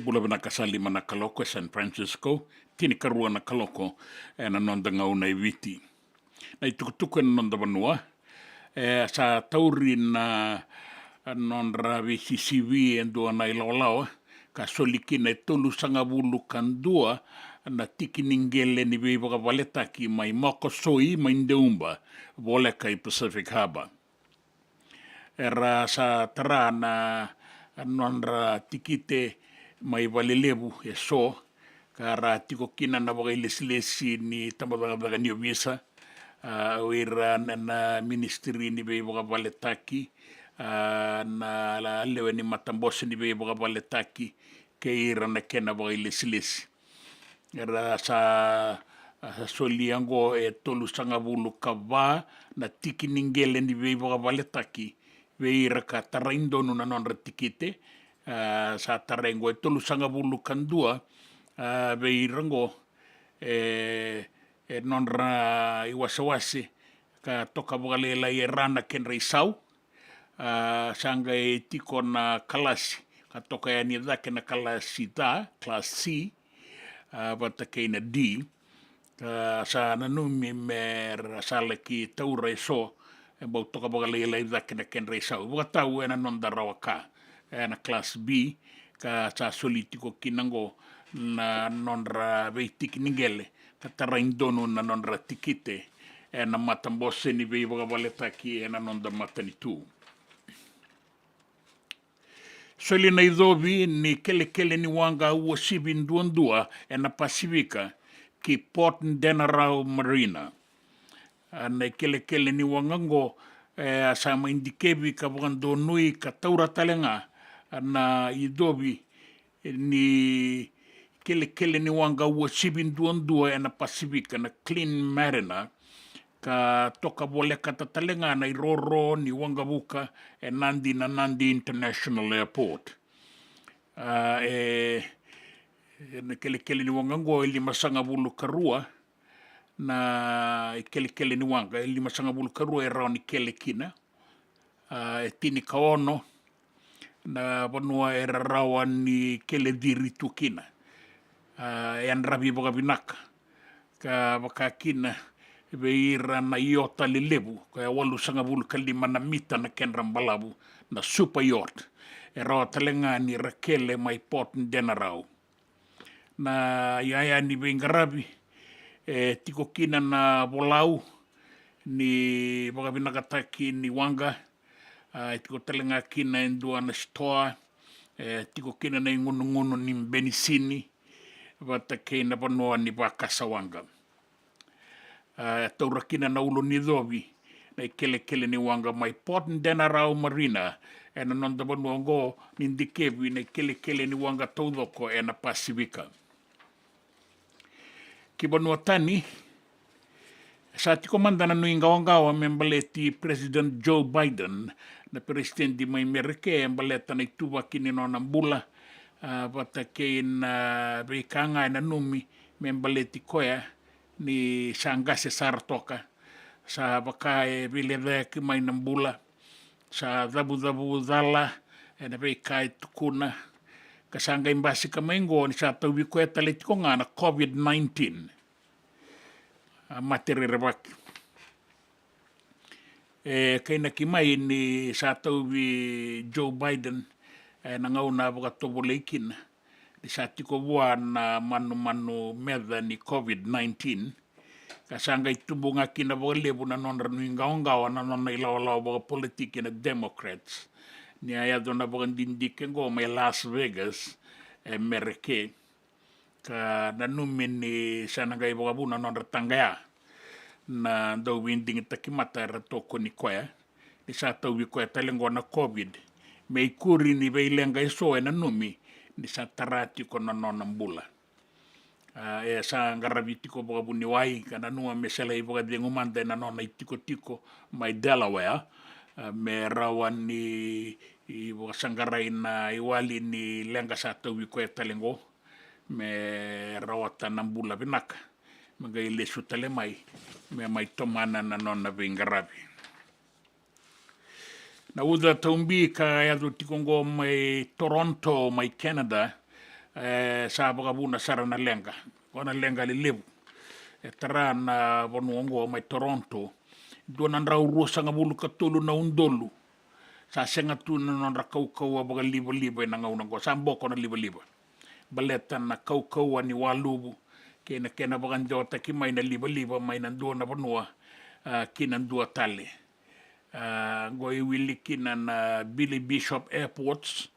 Bula vinaka, sa lima na kaloko e San Francisco, tinikarua na kaloko ena noda gauna e Viti. Na itukutuku ena noda vanua, e sa tauri na nodra veisisivi e dua na ilawalawa, ka soli kina e tolusagavulu ka dua na tiki ni qele ni veivakavaletaki mai Mokosoi, mai Deuba, voleka i Pacific Harbour. Era sa tara na nodra tikite mai valelevu eso, ka ra tiko kina na vakailesilesi ni tabacakacaka ni ovisa, a, o ira na, na ministry ni veivakavaletaki, a, na lewe ni matabose ni veivakavaletaki, kei ira na kena vakailesilesi. Era sa, sa solia oqo e tolusagavulu ka va na tiki ni qele ni veivakavaletaki vei ira ka tarai donu na nodra tikite. A, sa tarai oqo e tolusagavulu ka dua, a, vei ira oqo e, e nodra iwasewase ka toka vakalailai e ra na kedra isau. A, sa qai tiko na kalasi ka toka yani cake na kalasi ca, class C, a, vata kei na D. Ka sa nanumi me ra sa laki taura eso, e bau toka vakalailai cake na kedra isau. Vakatau ena noda rawa ka, ena class B, ka sa soli tiko kina oqo na nodra veitiki ni qele ka tarai donu na nodra tikite ena matabose ni veivakavaletaki ena noda matanitu. Soli na icovi ni kelekele ni waqa uasivi duadua ena Pasifika ki Port Denarau Marina. A, na ikelekele ni waqa oqo, e, a sa mai dikevi ka vakadonui ka taura tale ga na icovi ni kelekele ni waqa uasivi duadua ena Pasifika, na Clean Mariner, ka toka volekata tale ga na iroro ni waqavuka e Nadi, na Nadi International Airport. A, e, na kelekele ni waqa oqo e limasagavulu ka rua, na ikelekele ni waqa e limasagavulu ka rua e rawa ni kele kina. A, e tinikaono na vanua era rawa ni kele ciri tu kina. A, e yadravi vakavinaka, ka vaka kina vei ira na iota lelevu, ka e walusagavulu ka lima na mita na kedra balavu, na super yacht. E rawa tale ga ni ra kele mai Port Denarau. Na iyaya ni veiqaravi, e tiko kina na volau ni vakavinakataki ni waqa, a, e tiko tale ga kina e dua na sitoa, e tiko kina na igunugunu ni benisini, vata kei na vanua ni vakasa waqa. A, e taura kina na ulu ni covi na ikelekele ni waqa mai Port Denarau Marina, ena noda vanua oqo, ni dikevi na ikelekele ni waqa taucoko ena Pasifika. Ki vanua tani, sa tiko mada na nuiqawaqawa me baleti President Joe Biden, na peresitedi mai Merika, e baleta na ituvaki ni nona bula, a, vata kei na veika ga e nanumi me baleti koya, ni sa qase sara toka, sa vaka e veilecayaki mai na bula, sa cavucavu cala ena veika e tukuna, ka sa qai basika mai oqo ni sa tauvi koya tale tiko ga na COVID nineteen. A, mate rerevaki. E kainaki mai ni sa tauvi Joe Biden, e, na gauna a vakatovolei kina, ni sa tiko vua na manumanu meca ni COVID nineteen, ka sa qai tubu ga kina vakalevu na nodra nuiqawaqawa na nona ilawalawa vakapolitiki na Democrats, ni a yaco na vakadidike oqo mai Las Vegas, e Merika. Ka nanumi ni sa na qai vakavuna na nodra taqaya na dauveidigitaki mata era tokoni koya, ni sa tauvi koya tale oqo na COVID, me ikuri ni veileqa eso e nanumi ni sa tara tiko na nona bula. A, e sa qaravi tiko vakavuniwai, ka nanuma me sa lai vakacegu mada ena nona itikotiko mai Delaware, a, me rawa ni, i, vakasaqarai na iwali ni leqa sa tauvi koya tale oqo, me rawata na bula vinaka, me qai lesu tale mai, me mai tomana na nona veiqaravi. Na uca taubi ka yaco tiko oqo mai Toronto, mai Canada, E sa vakavuna sara na leqa. Ko na leqa lelevu e tara na vanua oqo mai Toronto. Dua na drau ruasagavulu ka tolu na udolu. Sa sega tu na nodra kaukauwa vakalivaliva ena gauna oqo. Sa boko na livaliva. Baleta na kaukauwa ni waluvu kei na kena vakadewataki mai na livaliva mai na dua na vanua, a, ki na dua tale. A, qo e wili kina na Billy Bishop Airports,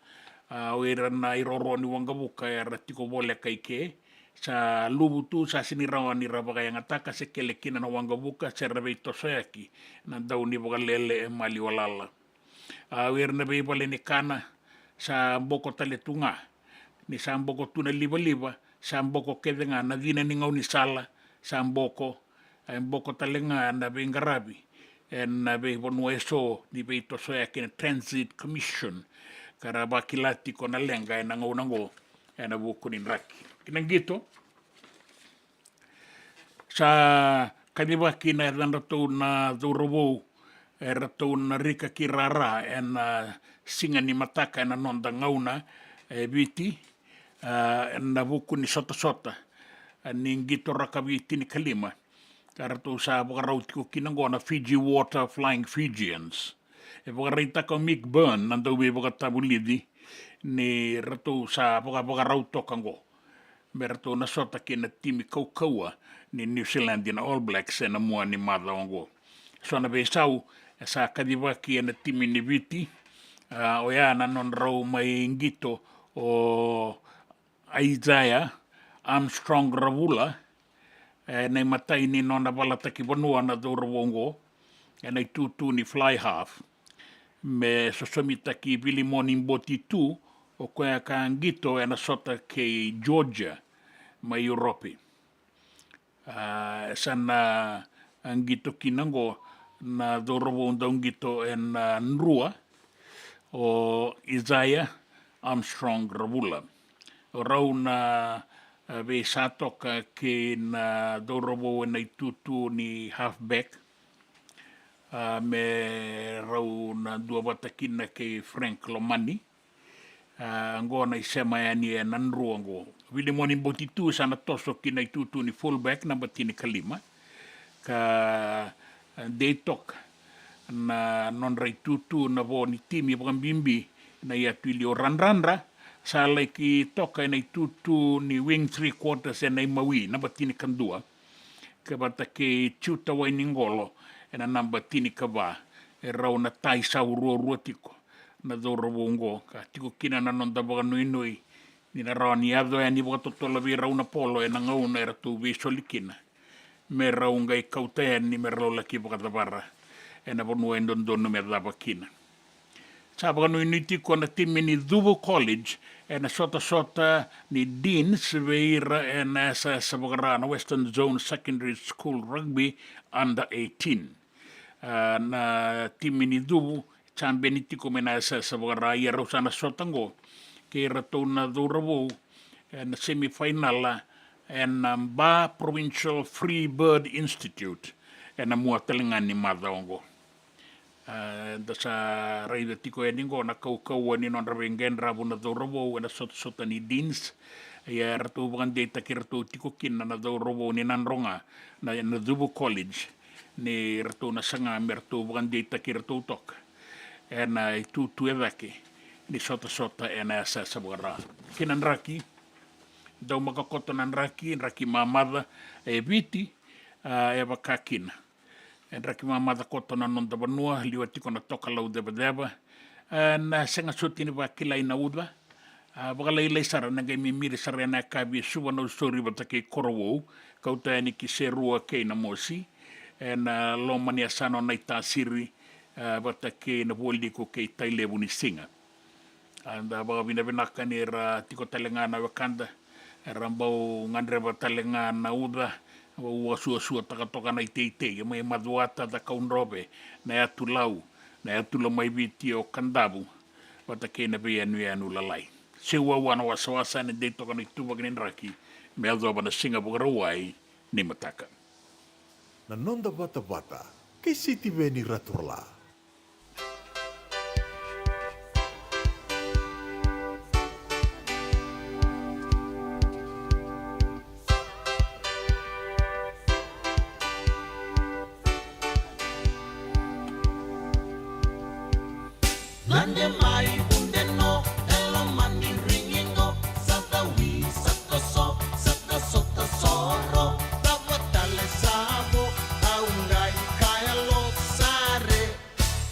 a, o ira na iroro ni waqavuka era tiko voleka i ke. Sa luvu tu, sa sega ni rawa ni ra vakayagataka se kele kina na waqavuka se ra veitosoyaki na dau ni vakalele e maliwa lala. A, o ira na veivale ni kana sa boko tale tu ga. Ni sa boko tu na livaliva, sa boko kece ga na cina ni gaunisala, sa boko, e boko tale ga na veiqaravi ena veivanua eso ni veitosoyaki na Transit Commission, ka ra vakila tiko na leqa ena gauna oqo ena vuku ni draki. Ki na qito, sa kacivaki na yacadratou na cauravou eratou na rika ki rara ena siga ni mataka ena noda gauna e Viti, a, ena vuku ni sotasota, a, ni qito rakavi tinikalima. Ka ratou sa vakarau tiko kina oqo na Fiji Water Flying Fijians. E vakaraitaka o Mick Byrne na dauveivakatavulici ni ratou sa vakavakarau toka oqo me ratou na sota kei na timi kaukauwa ni New Zealand na All Blacks ena mua ni macawa oqo. So na veisau e sa kacivaki ena timi ni Viti, a, oya na nodrau mai qito o Isaiah Armstrong Ravula, e, na imatai ni nona valataki vanua na cauravou oqo ena itutu ni fly half, me sosomitaki Vilimoni Boti Tu, o koya ka qito ena sota kei Georgia mai Europe. A, e sa na, a, qito kina oqo na cauravou dau qito ena Drua, o Isaiah Armstrong Ravula. O rau na, a, veisau toka kei na cauravou ena itutu ni halfback, a, me rau na duavata kina kei Frank Lomani. A, oqo na isema yani ena Drua oqo. Vilimoni Boti Tu sa na toso ki na itutu ni fullback naba tinikalima. Ka, a, dei toka na nodra itutu na vo ni timi vakabibi na iyatu i liu. O Radradra sa laki toka ena itutu ni wing three quarters ena imawi naba tinikadua. Ka vata kei Tiuta Wainiqolo ena naba tinikava. E rau na taisau ruarua tiko na cauravou oqo, ka tiko kina na noda vakanuinui ni na rawa ni yaco yani vakatotolo vei rau na polo ena gauna eratou veisoli kina, me rau qai kauta yani me rau laki vakacavara ena vanua e dodonu me cava kina. Sa vakanuinui tiko na timi ni Cuvu College ena sotasota ni Deans vei ira ena yasayasa vakara na Western Zone Secondary School Rugby Under eighteen. A, na timi ni Cuvu e jabeni tiko mai na yasayasa vakara, ia rau sa na sota oqo kei iratou na cauravou ena semifainala ena Ba Provincial Free Bird Institute ena mua tale ga ni macawa oqo. A, da sa raica tiko yani oqo na kaukauwa ni nodra veiqaravi na cauravou ena sotasota ni Deans. Ia eratou vakadeitaki iratou tiko kina na cauravou ni Nadroga, na, na Cuvu College, ni ratou na saga me ratou vakadeitaki iratou toka ena itutu e cake ni sotasota ena yasayasa vakara. Kei na draki, daumaka koto na draki, draki mamaca e Viti, a, e vaka kina. E draki mamaca koto na noda vanua, liwa tiko na tokalau cevaceva. E, na sega soti ni vakilai na uca. A, vakalailai sara na qai mimiri sara ena yakavi e Suva, Nausori vata kei Korovou, kauta yani ki Serua kei Namosi, ena loma ni yasana o Naitasiri, a, vata kei Navualiku kei Tailevu ni siga. A, da vakavinavinaka ni ra tiko tale ga na wekada, era bau gadreva tale ga na uca, bau vakasuasuataka toka na iteitei, mai Macuata, Cakaudrove, na yatu Lau, na yatu Lomaiviti o Kadavu, vata kei na veiyanuyanu lalai. Seu wawa na wasawasa, ena dei toka na ituvaki ni draki me yacova na Siga Vakarauwai ni mataka. Na noda vatavata kei Sitiveni Raturala. Lade mai Vudeno, e loma ni rigiqo, sa tawi, sa toso, sa taso tasoro, cava tale sa vo, au qai kaya lo sare,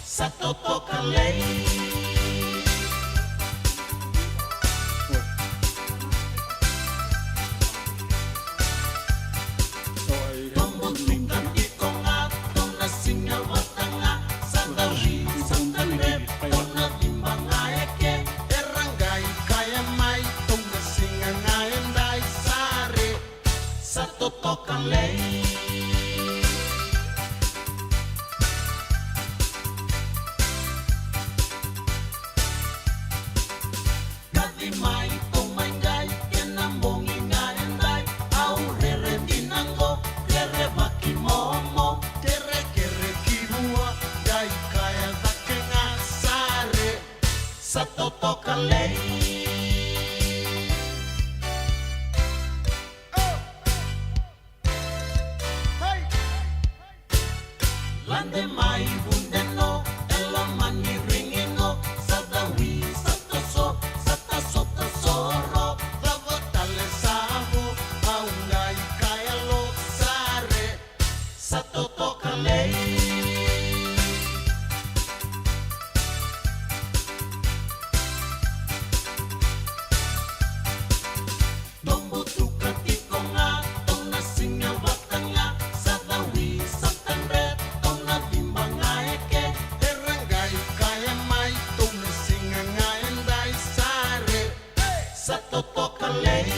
sa totoka lei. Tobu tuka tiko ga, tou na siga vata ga, sa tawi, sa tadre, tou na viba ga eke, era qai kaya mai, tou na siga ga edai sare, sa totoka lei. Kaci mai, tou mai qai, kena bogi ga edai, au rere dina qo, rerevaki momo, kerekere ki vua, qai kaya cake ga sare, sa totoka lei. Lade mai Vudeno, e loma ni rigiqo, sa tawi, sa toso, sa taso tasoro, cava tale sa vo, au qai kaya lo sare, sa totoka lei. Tobu tuka tiko ga, tou na siga vata ga, sa tawi, sa tadre, tou na viba ga eke, era qai kaya mai, tou na siga ga edai sare, sa totoka lei.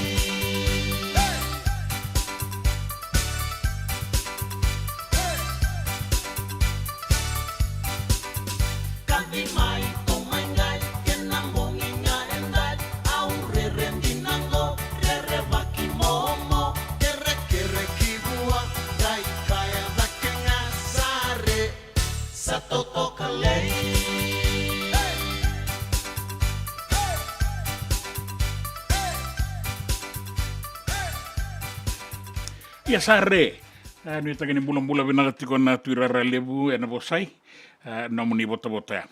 Kaci mai, tou mai qai, kena bogi ga edai, au rere dina qo, rerevaki momo, kerekere ki vua, qai kaya cake ga sare, sa totoka lei. Ia sare, e, nuitaki ni bulabula vinaka tiko na Tui Rara Levu ena vosai, e, nomuni votavota ya.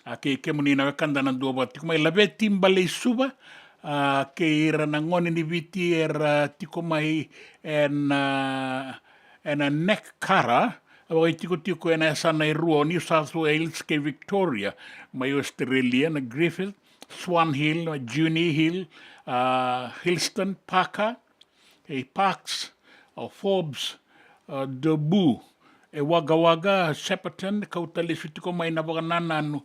A, kei kemuni na wekada na duavata tiko mai Laveti, Baleisuva, a, kei ira na gone ni Viti era tiko mai ena, ena Neck Cara, a vakaitikotiko ena yasana e rua o New South Wales kei Victoria, mai Australia na Griffith, Swan Hill, Junee Hill, a, Hillston, Parker, e Parkes, o Forbes, a, Doboo, e Wagga Wagga, Shepparton, kauta lesu tiko mai na vakanananu,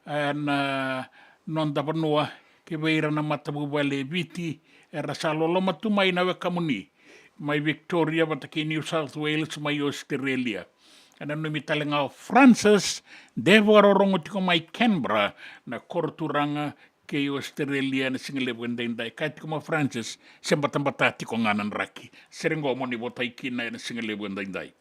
e, na noda vanua, kei vei ira na matavuvale e Viti, era sa loloma tu mai na wekamuni, mai Victoria vata kei New South Wales, mai Australia. E nanumi tale ga o Francis, de vakarorogo tiko mai Canberra, na koroturaga, kei Australia ena sigalevu edaidai. Kaya tiko mai o Francis, se batabata tiko ga na draki. Sere qo mo ni votai kina ena sigalevu edaidai.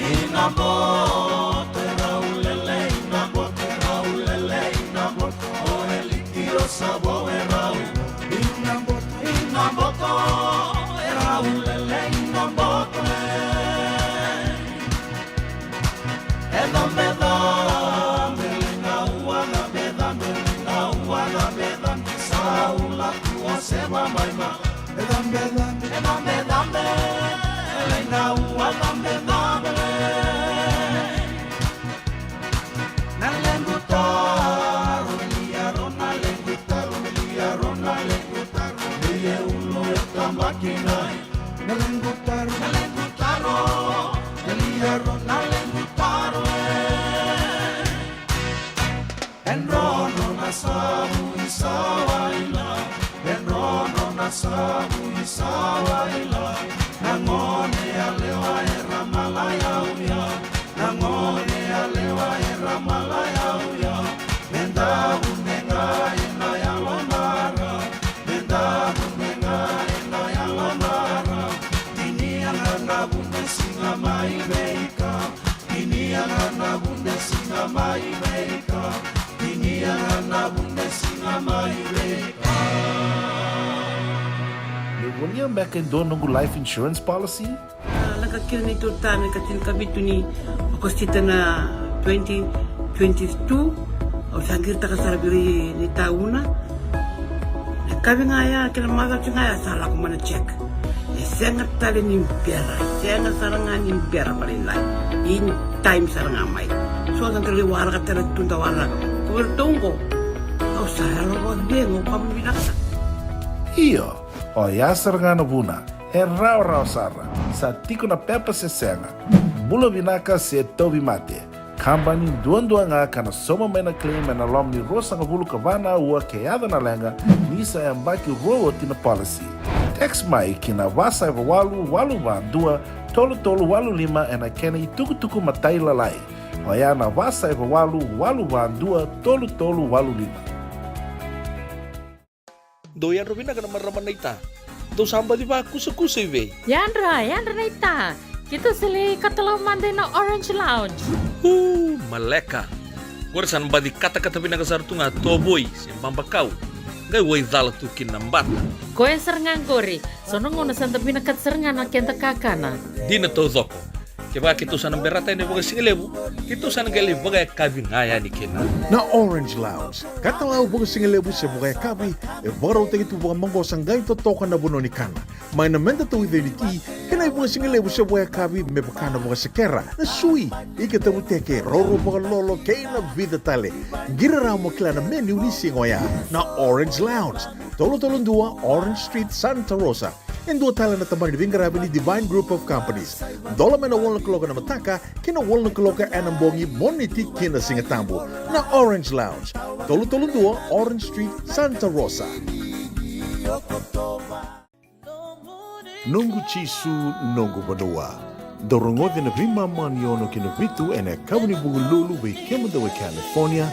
Ina boto e rau lele, ina boto e rau lele, ina boto o eliki o savo e rau. Ina boto, ina boto e rau lele, ina boto e. E cabe cabe le gaua, cabe cabe le gaua, cabe cabe sa ula tua se vamaima. E cabe cabe, e cabe cabe le gaua, cabe cabe le. Nalequ taro, nalequ taro, e liaro nalequ taro e. E drono na savu i Sawaila, e drono na savu i Sawaila. Na gone yalewa era malai au ya, na gone yalewa era malai au ya. Me da vunega ena yalodra, me da vunega ena yalodra. Tini yaga na vunesiga mai veika, tini yaga na vunesiga mai veika, tini yaga na vunesiga mai veika. Meu volia beka e dua noqu life insurance policy? A, lako kina neitou tane ka tinikavitu ni Okosita na twenty twenty-two. Au sa qiritaka sara vei ira na itauna. Na kavi ga ya kei na macawa ga ya sa lako mai na check. E sega tale ni bera, sega sara ga ni bera vakalailai. In time sara ga mai. So da lai waraka tale tu da waraka. Ko iratou qo, au sa yalo vakacegu, au kama vinaka. Io, oya sara ga na vuna. E rawarawa sara, sa tiko na pepa se sega, bula vinaka se tauvimate. Kabani duadua ga ka na sauma mai na claim ena loma ni ruasagavulu ka va na aua ke yaco na leqa, ni sa yabaki rua oti na policy. Text mai ki na va saiva walu walu va dua tolu tolu walu lima ena kena itukutuku matailalai. Oya na va saiva walu walu va dua tolu tolu walu lima. Dou yadra vinaka na marama naita. Dou sa baci vakusakusa i vei? Yadra, yadra naita. Keitou sa lai katalau mada ina Orange Lounge. Uu, maleka. Qori sa na baci katakata vinaka sara tu ga tovoi se babakau. Qai waicala tu kina na bata. Koya sara ga qori. So na gauna sa da vinakata sara ga na keda kakana. Dina taucoko. Kevaka keitou sa na berata yani vakasigalevu, keitou sa na qai lai vakayakavi ga yani kina. Na Orange Lounge, katalau vakasigalevu se vakayakavi, e vakarautaki tu vakamaqosa qai totoka na vanua ni kana. Mai na meda tauica ni ti, kei na ivakasigalevu se vakayakavi me vaka na vakasekera, na sui, ika tavuteke, roro vakalolo, kei na vica tale. Qiri rawa mo kila na menu ni siga oya. Na Orange Lounge, tolu tolu dua Orange Street, Santa Rosa. E dua tale na tabana ni veiqaravi ni Divine Group of Companies. Dola mai na walu na kaloko ena mataka ki na walu na kaloko ena bogi, Moniti ki na Sigatabu. Na Orange Lounge, tolu tolu dua Orange Street, Santa Rosa. Noqu Jisu, noqu vanua. Dou rogoca na veimama ni ono ki na vitu ena yakavi ni Vukelulu vei kemudou e California,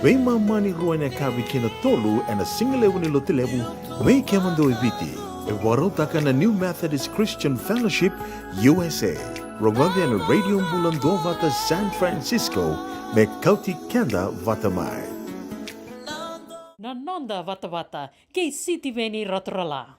veimama ni rua ena yakavi ki na tolu ena sigalevu ni Lotulevu vei kemudou e Viti. E vakarautaka na New Methodist Christian Fellowship, U S A. Rogoca ena Radio Bula Duavata San Francisco, me kauti keda vata mai. Na noda vatavata kei Sitiveni Raturala.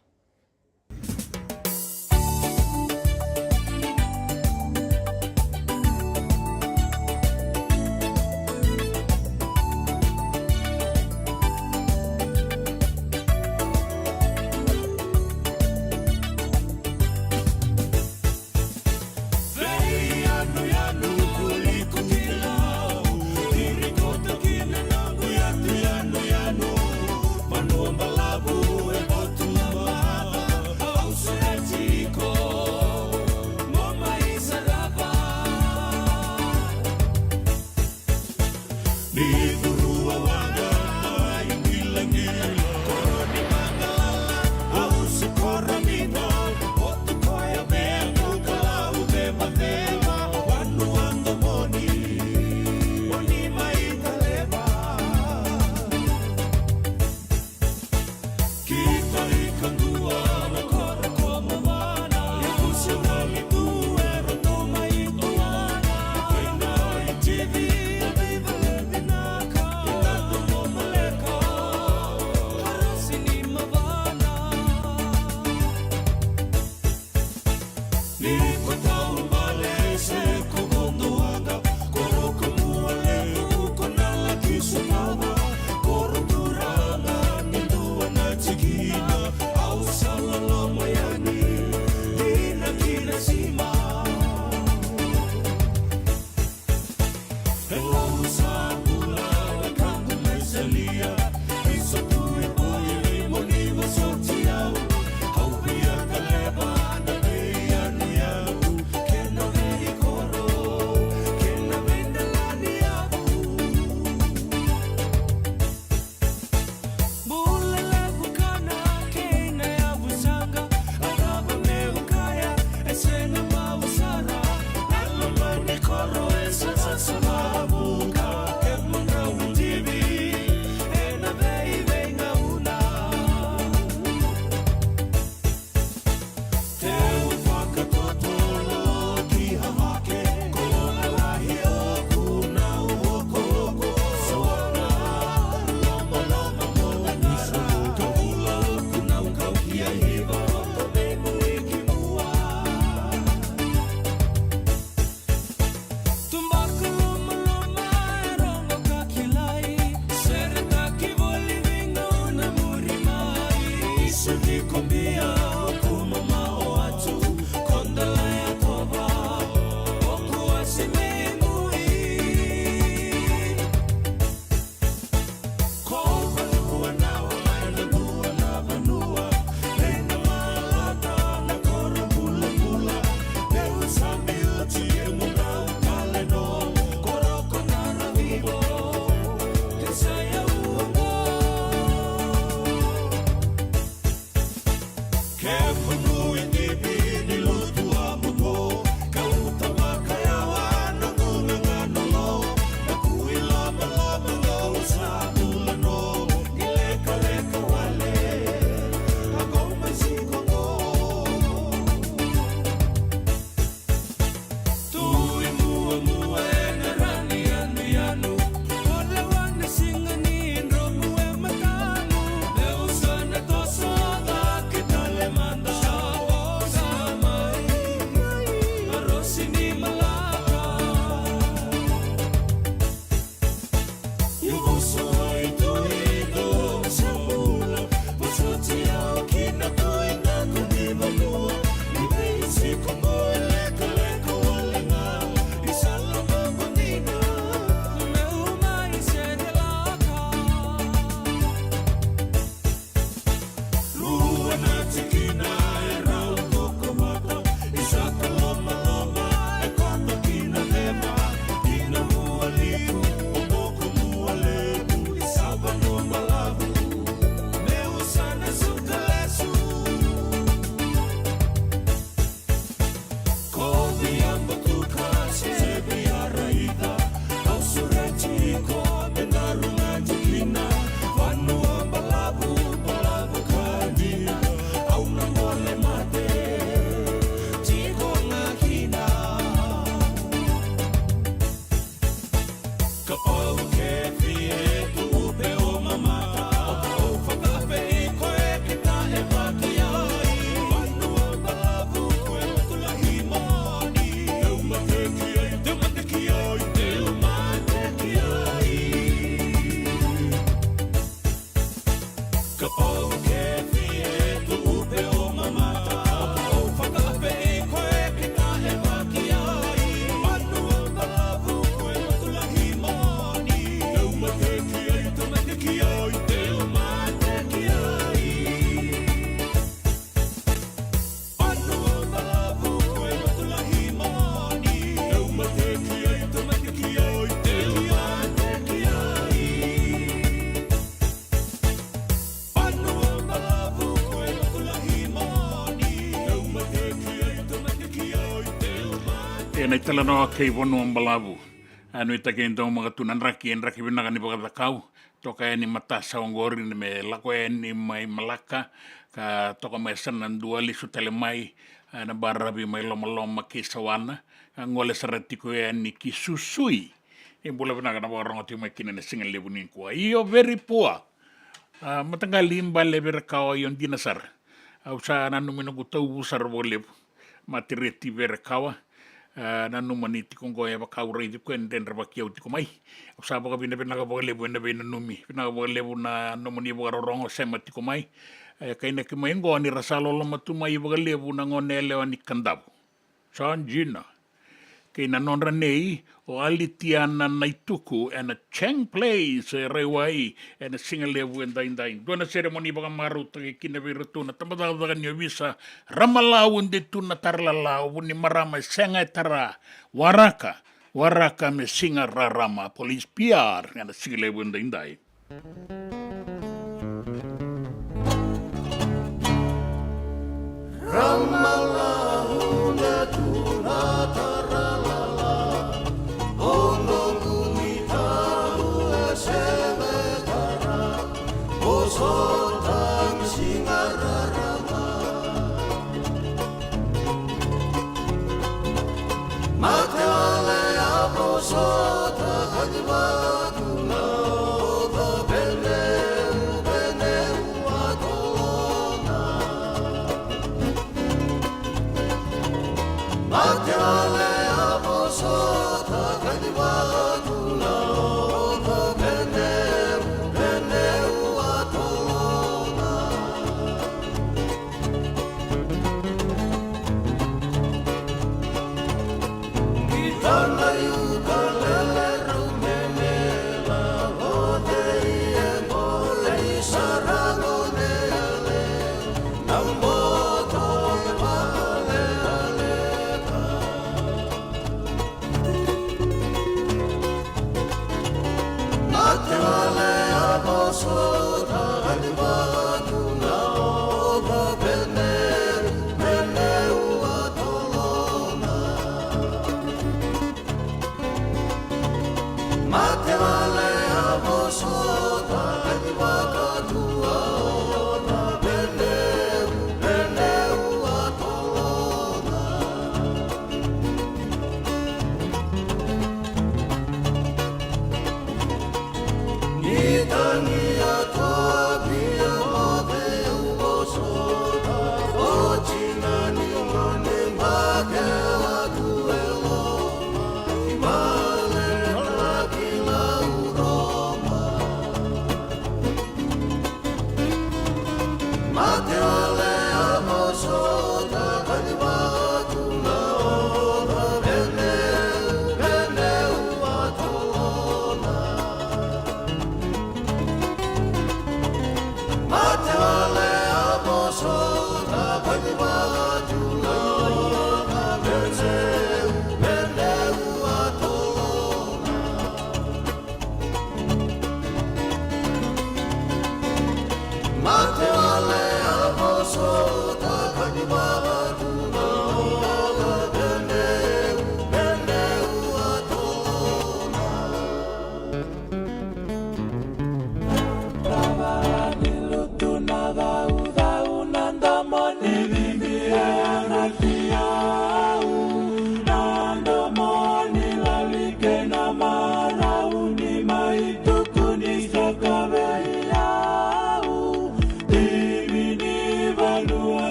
Ena italanoa kei Vanua Balavu. A nuitaki e dau maka tu na draki, e draki vinaka ni vakacakau. Toka yani matasawa oqori me lako yani mai Malaka, ka toka mai sa na dua lesu tale mai, a, na baravi mai Lomaloma kei Sawana, ka gole sara tiko yani ki Susui. E bula vinaka na vakarogo tiko mai kina na siga levu nikua. Io, very poor. A, mataqali bale Verekawa, io, dina sara. Au sa nanumi noqu tauvu sara vakalevu. Matereti Verekawa. A, nanuma ni tiko oqo e vaka au raici koya e dredrevaki au tiko mai. Au sa vakavinavinaka vakalevu ena veinanumi. Vinaka vakalevu na nomuni vakarorogo, sema tiko mai. E, kainaki mai oqo ni ra sa loloma tu mai vakalevu na gone yalewa ni Kadavu. Sa dina. Kei na nodra nei, o Alitiana Naituku, ena Chang Place, e Raiwai, ena siga levu edaidai. Dua na seremoni vakamarautaki kina vei iratou na tabacakacaka ni ovisa, Ramalau de tu na Taralalau, vu ni marama e sega e tara, waraka, waraka me siga rarama, Police P R, ena siga levu edaidai.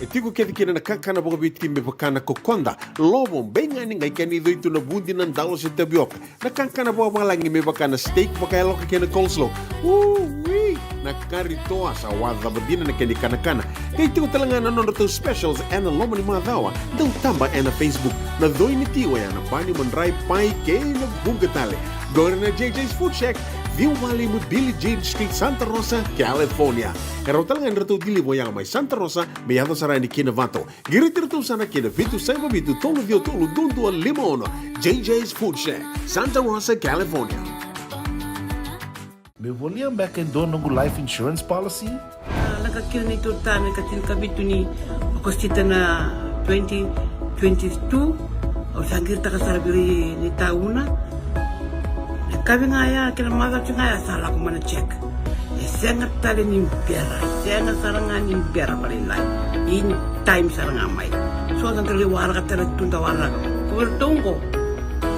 E tiko kece kina na kakana vakaviti me vaka na kokoda, lovo, beigani, qai kena icoi tu na vudi, na dalo se tavioka. Na kakana vakavalagi me vaka na steak vakayaloka kei na coleslaw. Ui! Na kari toa sa wacava dina na kena ikanakana. Qai tiko tale ga na nodratou specials ena loma ni macawa. Dau taba ena Facebook. Na coi ni ti oya na bani, madrai, pai kei na vuqa tale. Qori na J J's Food Shack, ciwa walu lima Billie Jean Street, Santa Rosa, California. E rawa tale ga ni ratou deliver oya mai Santa Rosa me yaco sara yani ki Novato. Qiriti iratou sara ki na vitu saiva vitu tolu ciwa tolu dua dua lima ono. J J's Food Shack, Santa Rosa, California. Meu volia beka e dua noqu life insurance policy? A, lako kina neitou ta me ka tinikavitu ni Okosita na twenty twenty-two. Au sa qiritaka sara vei ira ni tauna. E kavi ga ya, kena macawa ga ya sa lako mai na check. E sega tale ni bera, e sega sara ga ni bera vakalailai. In time sara ga mai. So da qai waraka tale tu da waraka. Ko vei ratou qo.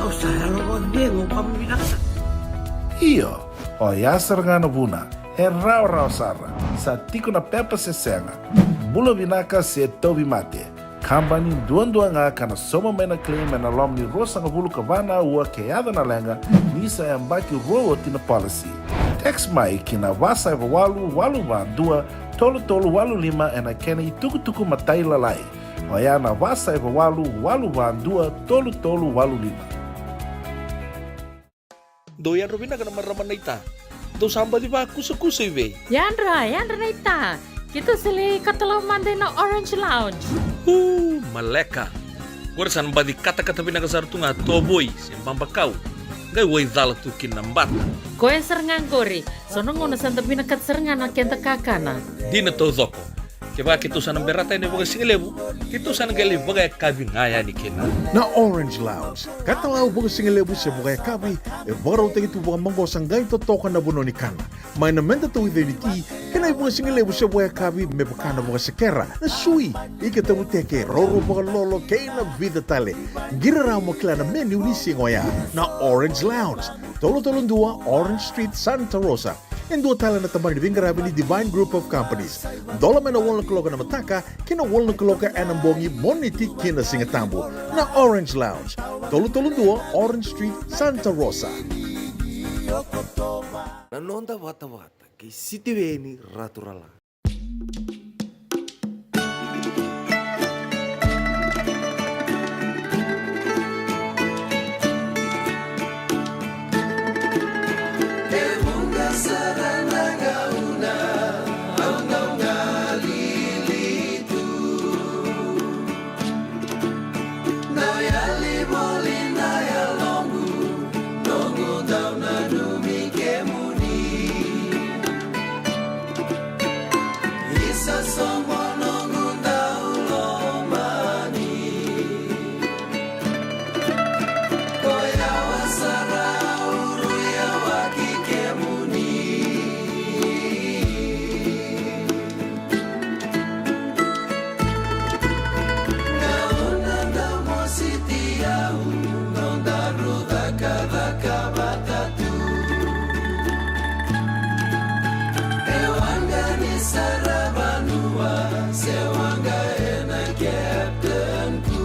Au sa yalo vakacegu, au kama vinaka sara. Io, oya sara ga na vuna. E rawarawa sara. Sa tiko na pepa se sega. Bula vinaka se tauvimate. Kabani duadua ga ka na sauma mai na claim ena loma ni ruasagavulu ka va na aua ke yaco na leqa, ni sa yabaki rua oti na policy. Text mai ki na va saiva walu walu va dua tolu tolu walu lima ena kena itukutuku matailalai. Oya na va saiva walu walu va dua tolu tolu walu lima. Dou yadra vinaka na marama naita. Dou sa baci vakusakusa i vei? Yadra, yadra naita. Keitou sa lai katalau mada ina Orange Lounge. Uu, maleka. Qori sa na baci katakata vinaka sara tu ga tovoi se babakau. Qai waicala tu kina na bata. Koya sara ga qori. So na gauna sa da vinakata sara ga na keda kakana. Dina taucoko. Kevaka keitou sa na berata yani vakasigalevu, keitou sa na qai lai vakayakavi ga yani kina. Na Orange Lounge, katalau vakasigalevu se vakayakavi, e vakarautaki tu vakamaqosa qai totoka na vanua ni kana. Mai na meda tauica ni ti, kei na ivakasigalevu se vakayakavi me vaka na vakasekera, na sui, ika tavuteke, roro vakalolo, kei na vica tale. Qiri rawa mo kila na menu ni siga oya. Na Orange Lounge, tolu tolu dua Orange Street, Santa Rosa. E dua tale na tabana ni veiqaravi ni Divine Group of Companies. Dola mai na walu na kaloko na mataka ki na walu na kaloko ena bogi, Moniti ki na Sigatabu. Na Orange Lounge, tolu tolu dua Orange Street, Santa Rosa. Na noda vatavata kei Sitiweni Raturala. Noqu dau nanumi kemuni. Isa soqo noqu dau lomani. Ko yawa sara au rui yawaki kemuni. Gauna dau mositi au, nodaru cakacaka vata tu. E waqa ni saravanua, se waqa ena captain ku.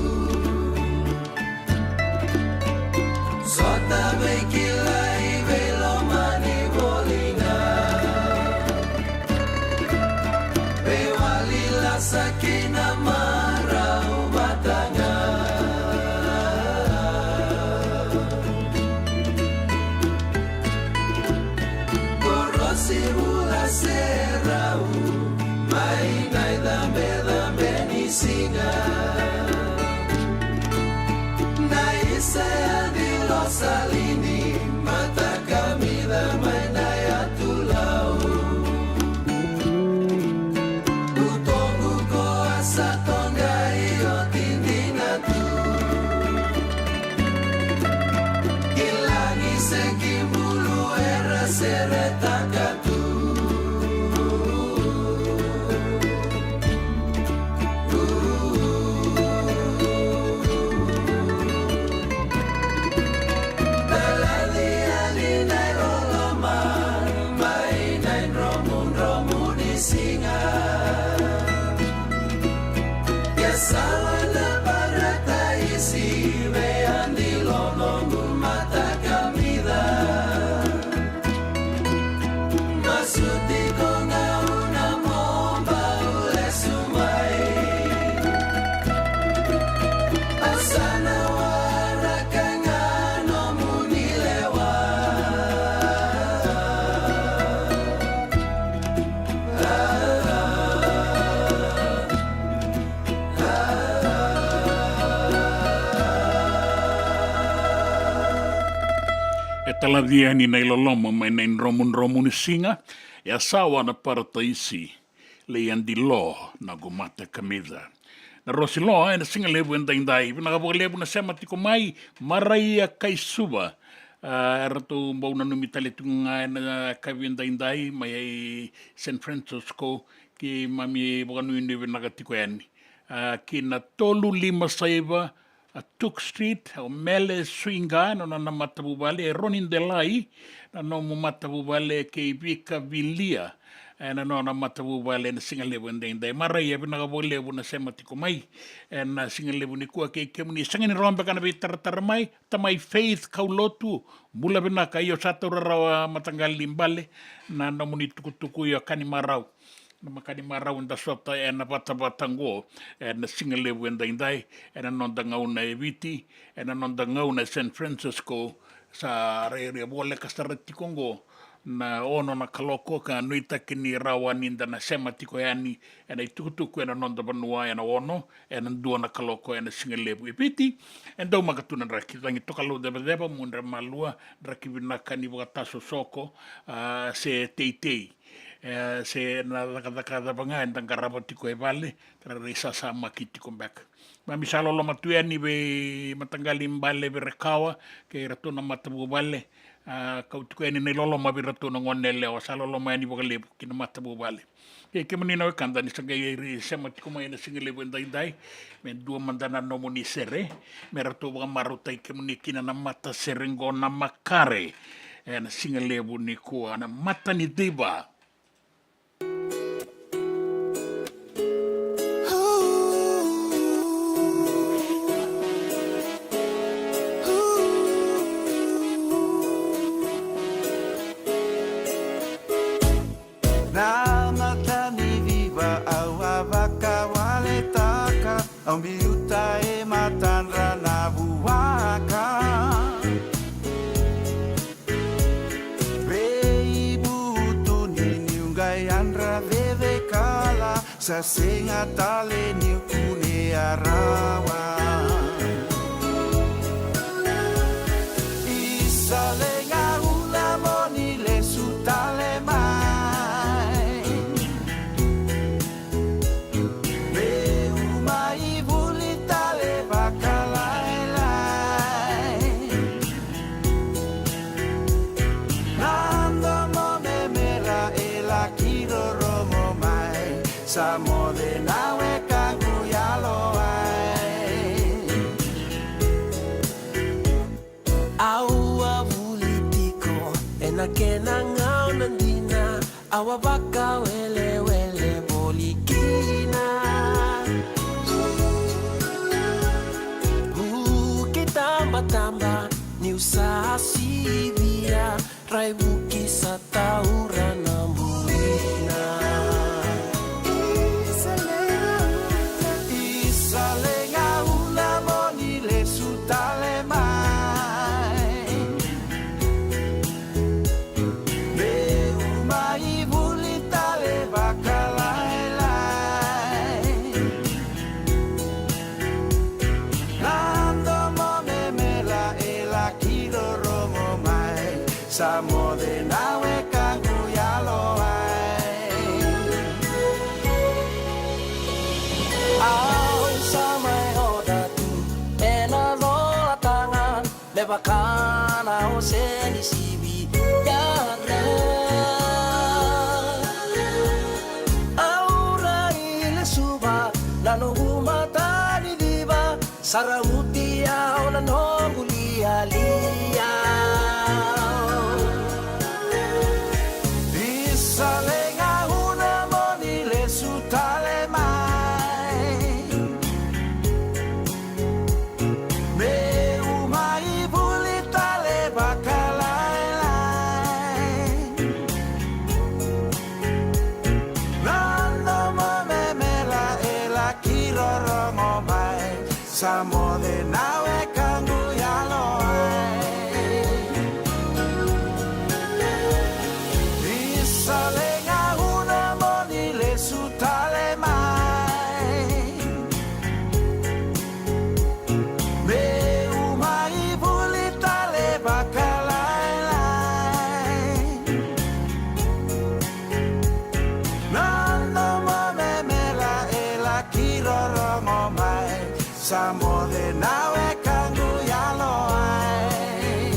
Sota veikilai veilomani voli ga. Veiwali lasa kina marau vata ga. Korosi vula se rau mai na icabecabe ni siga. Na isa ya ni losalini, mata kamica mai na yatu lau. Utoqu ko a sa toqai oti dina tu. Ki lagi se ki bulu era seretaka tu. Talaci yani na iloloma mai na idromudromu ni siga. Kalaci yani na iloloma mai na idromudromu ni siga, e a sawa na parataisi, leia di lo na qumata kamica. Na rosi lo ena siga levu edaidai, vinaka vakalevu na sema tiko mai, Maraia kai Suva. A, eratou bau nanumi tale tiko ga ena kavi edaidai mai San Francisco, keimami vakanuinui vinaka tiko yani. A, ki na tolu lima saiva, a Tuk Street, o Mele Suiga, na nona matavuvale, e Roni Delai, na nomu matavuvale, kei Vika Vilia, e na nona matavuvale, ena siga levu edaidai. Maraia, vinaka vakalevu na sema tiko mai, ena siga levu nikua, kei kemuni sega ni rawa beka na veitaratara mai, tamai Faith Kaulotu, bula vinaka, io sa taura rawa mataqali ni bale, na nomuni tukutuku io ka ni marau. Na maka ni marau eda sota ena vatavata qo, ena siga levu edaidai, ena noda gauna e Viti, ena noda gauna e San Francisco, sa rairai voleka sara tiko qo, na ono na kaloko, ka nuitaki ni rawa ni da na sema tiko yani, ena itukutuku ena noda vanua, ena ono, ena dua na kaloko, ena siga levu e Viti, e dau maka tu na draki, cagi tokalau cevaceva, mudre malua, draki vinaka ni vakatasosoko, a, se teitei. E, se na cakacaka cava ga eda qarava tiko e vale, ra rairai sasamaki tiko beka. Mami sa loloma tu yani vei mataqali bale vei Rekawa, kei ratou na matavuvale, a, kau tiko yani na iloloma vei ratou na gone yalewa, sa loloma yani vakalevu ki na matavuvale. Kei kemuni na wekada ni sa qai rai sema tiko mai ena siga levu edaidai, me dua mada na nomuni sere, me ratou vakamarautaki kemuni kina na matasere qo na makare, ena siga levu nikua na mata ni civa. Na mata ni civa au a vakawaletaka, au biuta e matadra na vuaka. Veivutuni niu qai yadra cecekala, sa sega tale niu kunea rawa. Isa le gauna mo ni lesu tale mai. Meu mai vuli tale vakalailai. Na domo memera e laki rorogo mai, sa moce na wekaqu yalowai. Au a vuli tiko ena kena gauna dina, au a vakawelewele voli kina. Vuki tabataba niu sa sivia, raivuki sa taura na buina. Isa le gauna mo ni lesu tale mai. Meu mai vuli tale vakalailai. Na domo memera e laki rorogo mai, sa moce na wekaqu yalowai. Au sa mai oca tu ena noa taga, me vaka na ose ni sivi yadra. Au rai lesuva na noqu mata ni civa, sa ravuti au na noqu lialia. Isa le gauna mo ni lesu tale mai. Meu mai vuli tale vakalailai. Na domo memera e laki rorogo mai, sa moce na wekaqu yalowai. Isa le gauna mo ni lesu tale mai. Meu mai vuli tale vakalailai. Sa moce na wekaqu yalo ai.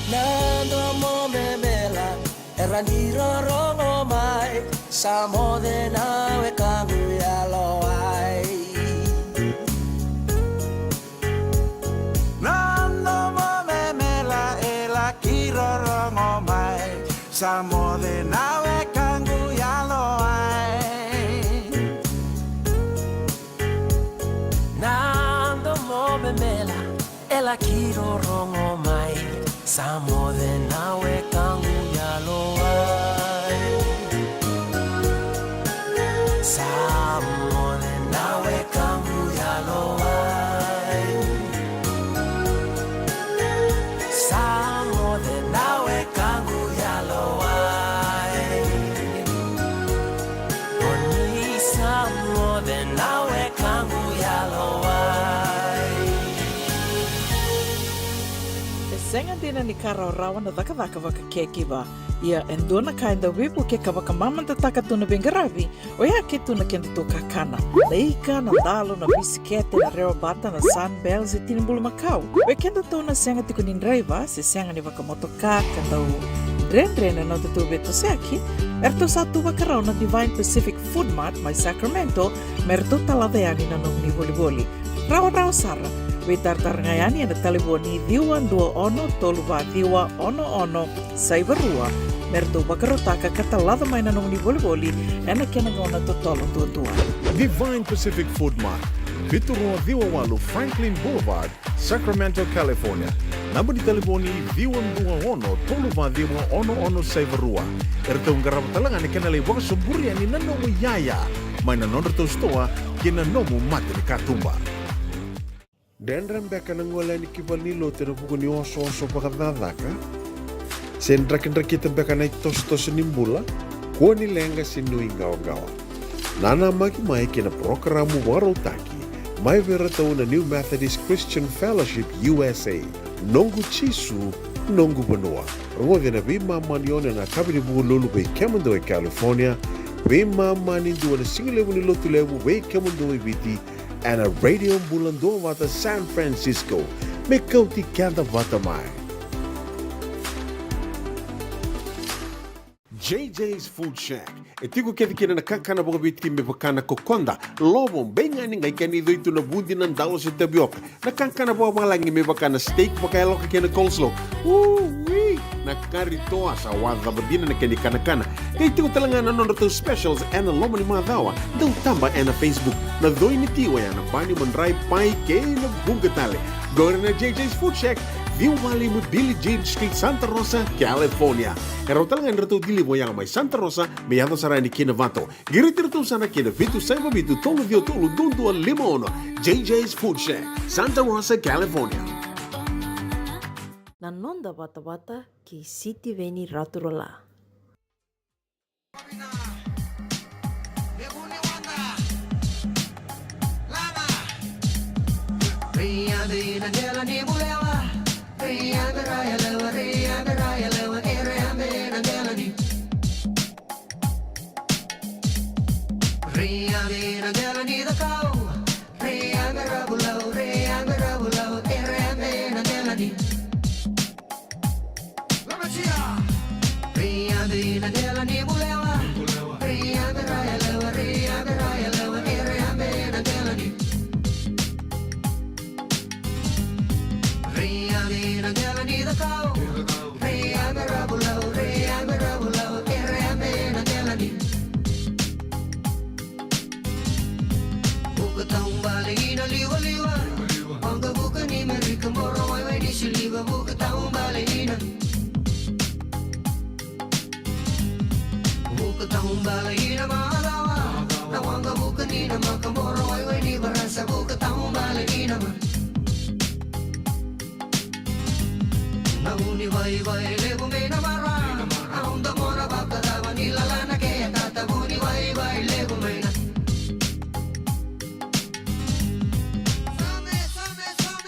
Na domo memela e laki rorogo mai. Sa moce na wekaqu yalo ai. Na domo memela e laki rorogo mai. Sa moce na wekaqu yalo ai. Na domo memela e laki rorogo mai. Sa moce na wekaqu yalo ai. Sa moce na wekaqu yalo ai. Sa moce na wekaqu yalo ai. O ni sa moce na wekaqu yalo ai. E sega dina ni ka rawarawa na cakacaka vaka caregiver. Ia e dua na ka e dau veivukei ka vakamamadataka tu na veiqaravi, oya ke tu na kedatou kakana. Na ika, na dalo, na bisikete, na rewa bata, na Sunbells, e tini bulumakau. Vei kedatou na sega tiko ni draiva se sega ni vakamotoka ka dau dredre na nodatou veitosoyaki, eratou sa tu vakarau na Divine Pacific Food Mart mai Sacramento me ratou talaca yani na nomuni volivoli. Rawarawa sara, veitaratara ga yani ena talevoni ciwa dua ono tolu va ciwa ono ono saiva rua me ratou vakarautaka ka talaca mai na nomuni volivoli ena kena gauna totolo duadua. Divine Pacific Food Mart, vitu rua ciwa walu Franklin Boulevard, Sacramento, California. Naba ni talevoni ciwa dua ono tolu va ciwa ono ono saiva rua. Eratou qarava tale ga na kena lai vakasoburi yani na nomu iyaya mai na nodratou sitoa kei na nomu mata ni katuba. Dredre beka na gole yani ki valenilotu ena vuku ni osooso vakacakacaka? Se drakidrakita beka na itosotoso ni bula? Kua ni leqa se nuiqawaqawa. Nanamaki mai kei na parokaramu vakarautaki mai vei iratou na New Methodist Christian Fellowship U S A, Noqu Jisu, Noqu Vanua. Rogoci ena veimama ni ono ena yakavi ni Vukelulu vei kemudou e California, veimama ni dua ena sigalevu ni Lotulevu vei kemudou e Viti, ena Radio Bula Duavata San Francisco. Me kauti keda vata mai. J J's Food Shack. E tiko kece kina na kakana vakaviti me vaka na kokoda, lovo, beigani, qai kena icoi tu na vudi, na dalo se tavioka. Na kakana vakavalagi me vaka na steak vakayaloka kei na coleslaw. Ui! Na kari toa, sa wacava dina na kena ikanakana. Qai tiko tale ga na nodratou specials ena loma ni macawa. Dau taba ena Facebook. Na coi ni ti oya na bani, madrai, pai kei na vuqa tale. Qori na J J's Food Shack, ciwa walu lima Billie Jean Street, Santa Rosa, California. E rawa tale ga ni ratou deliver oya mai Santa Rosa me yaco sara yani ki Novato. Qiriti iratou sara ki na vitu saiva vitu tolu ciwa tolu dua dua lima ono. J J's Food Shack, Santa Rosa, California. Na noda vatavata kei Sitiveni Raturala. Vuka taubale ina liwaliwa, waqavuka ni Merika, boro waiwai ni siliva, vuka taubale ina. Vuka taubale ina macawa, na waqavuka ni namaka, boro waiwai ni varasa, vuka taubale ina ma. Na vunivaivai levu mai na mara, au domona vakacava ni lalana kei a tata, vunivaivai levu mai na. Some, some, some.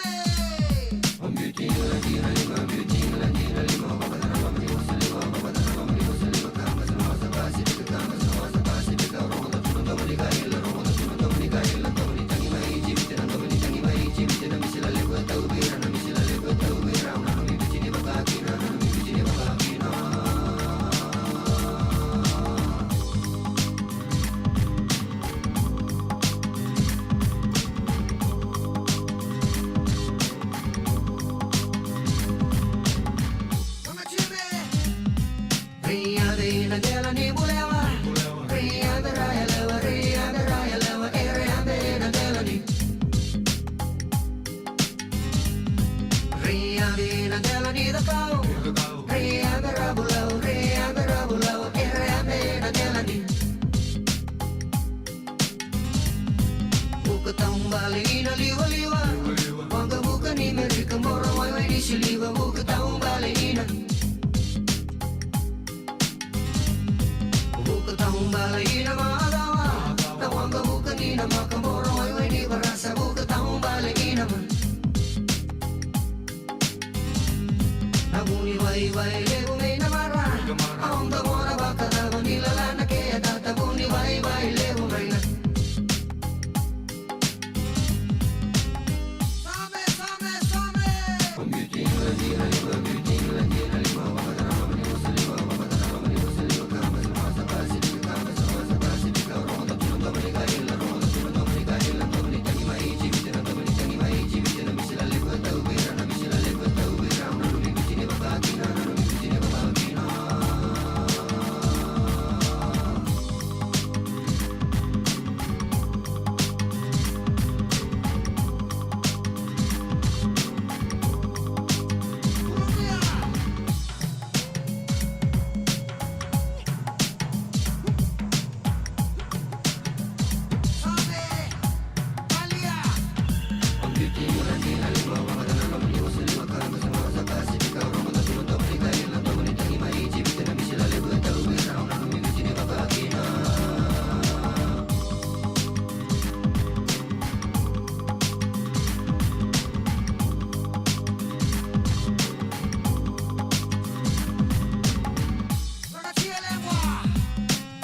Na dela ni bulewa. Ri yabe ra yalewa, ri yabe ra yalewa, e ra yabe na dela ni. Ri yabe na dela ni cakau. Ri yabe ra bulau, ri yabe ra bulau, e ra yabe na dela ni. Vuka tau bale ina livaliva. Waqavuka ni Merika, boro waiwai ni siliva, vuka tau bale ina. Vuka tau bale ina macawa. Na waqavuka ni na maka, boro waiwai ni varasa, vuka tau bale ina ma. Na vuni vaivai levu mai na mara. Au da vona vakacava ni lala na ke a tata, vuni vaivai levu mai na.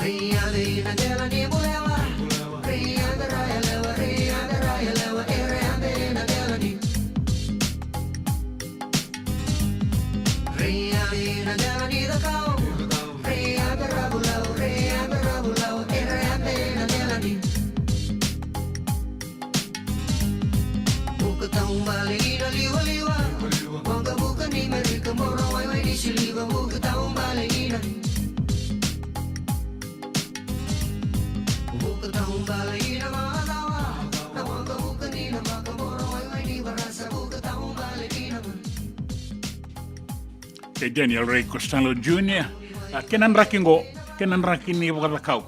Ri yabe ina dela ni bulewa. Ri yabe ra yalewa, ri yabe ra yalewa, e ra yabe ina dela ni. Ri yabe ina dela ni cakau. Ri yabe ra bulau, ri yabe ra bulau, e ra yabe ina dela ni. Vuka tau bale ina livaliva. Waqavuka ni Merika, boro waiwai ni siliva, vuka tau bale ina. Vuka tau bale ina macawa. Na waqavuka ni na maka, boro waiwai ni varasa, vuka tau bale ina ma. E Daniel Ray Costello Junior, a kena draki qo, kena draki ni vakacakau.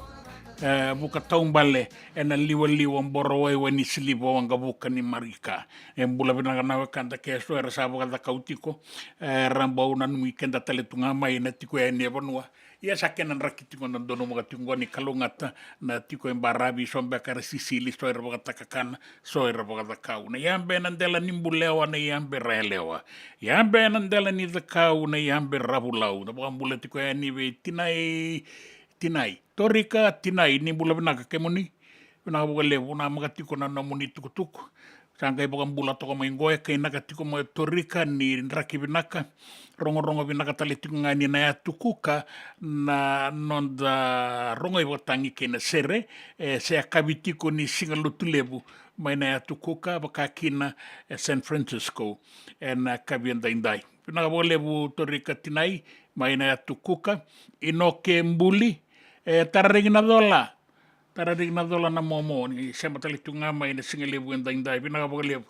E, vuka tau bale ena livaliva, boro waiwai ni siliva, waqavuka ni Merika. E bula vinaka na wekada ke so era sa vakacakau tiko, e, ra bau nanumi keda tale tu ga mai na tiko yani e vanua. Ia sa kena draki tiko na donumaka tiko qo ni kalougata na tiko e baravi, so beka era sisili, so era vakatakakana, so era vakacakau. Na yabe na dela ni bulewa, na yabe ra yalewa. Yabe na dela ni cakau, na yabe ra vulau. Na vakabula tiko yani vei Tinai, Tinai. Torika Tinai, ni bula vinaka kemuni. Vinaka vakalevu, na maka tiko na nomuni tukutuku. Sa qai vakabula toka mai qo e kainaka tiko mai Torika, ni draki vinaka. Rogorogo vinaka tale tiko ga ni na yatu Kuka na noda rogo i vakatagi kei na sere, e se a kavi tiko ni siga lotu levu mai na yatu Kuka, vaka kina e San Francisco, e na kavi e daidai. Vinaka vakalevu Torika Tinai, mai na yatu Kuka, Inoke Buli, e tara reki na cola. Tara reki na cola na momo, ni sema tale tu ga mai na siga levu e daidai, vinaka vakalevu.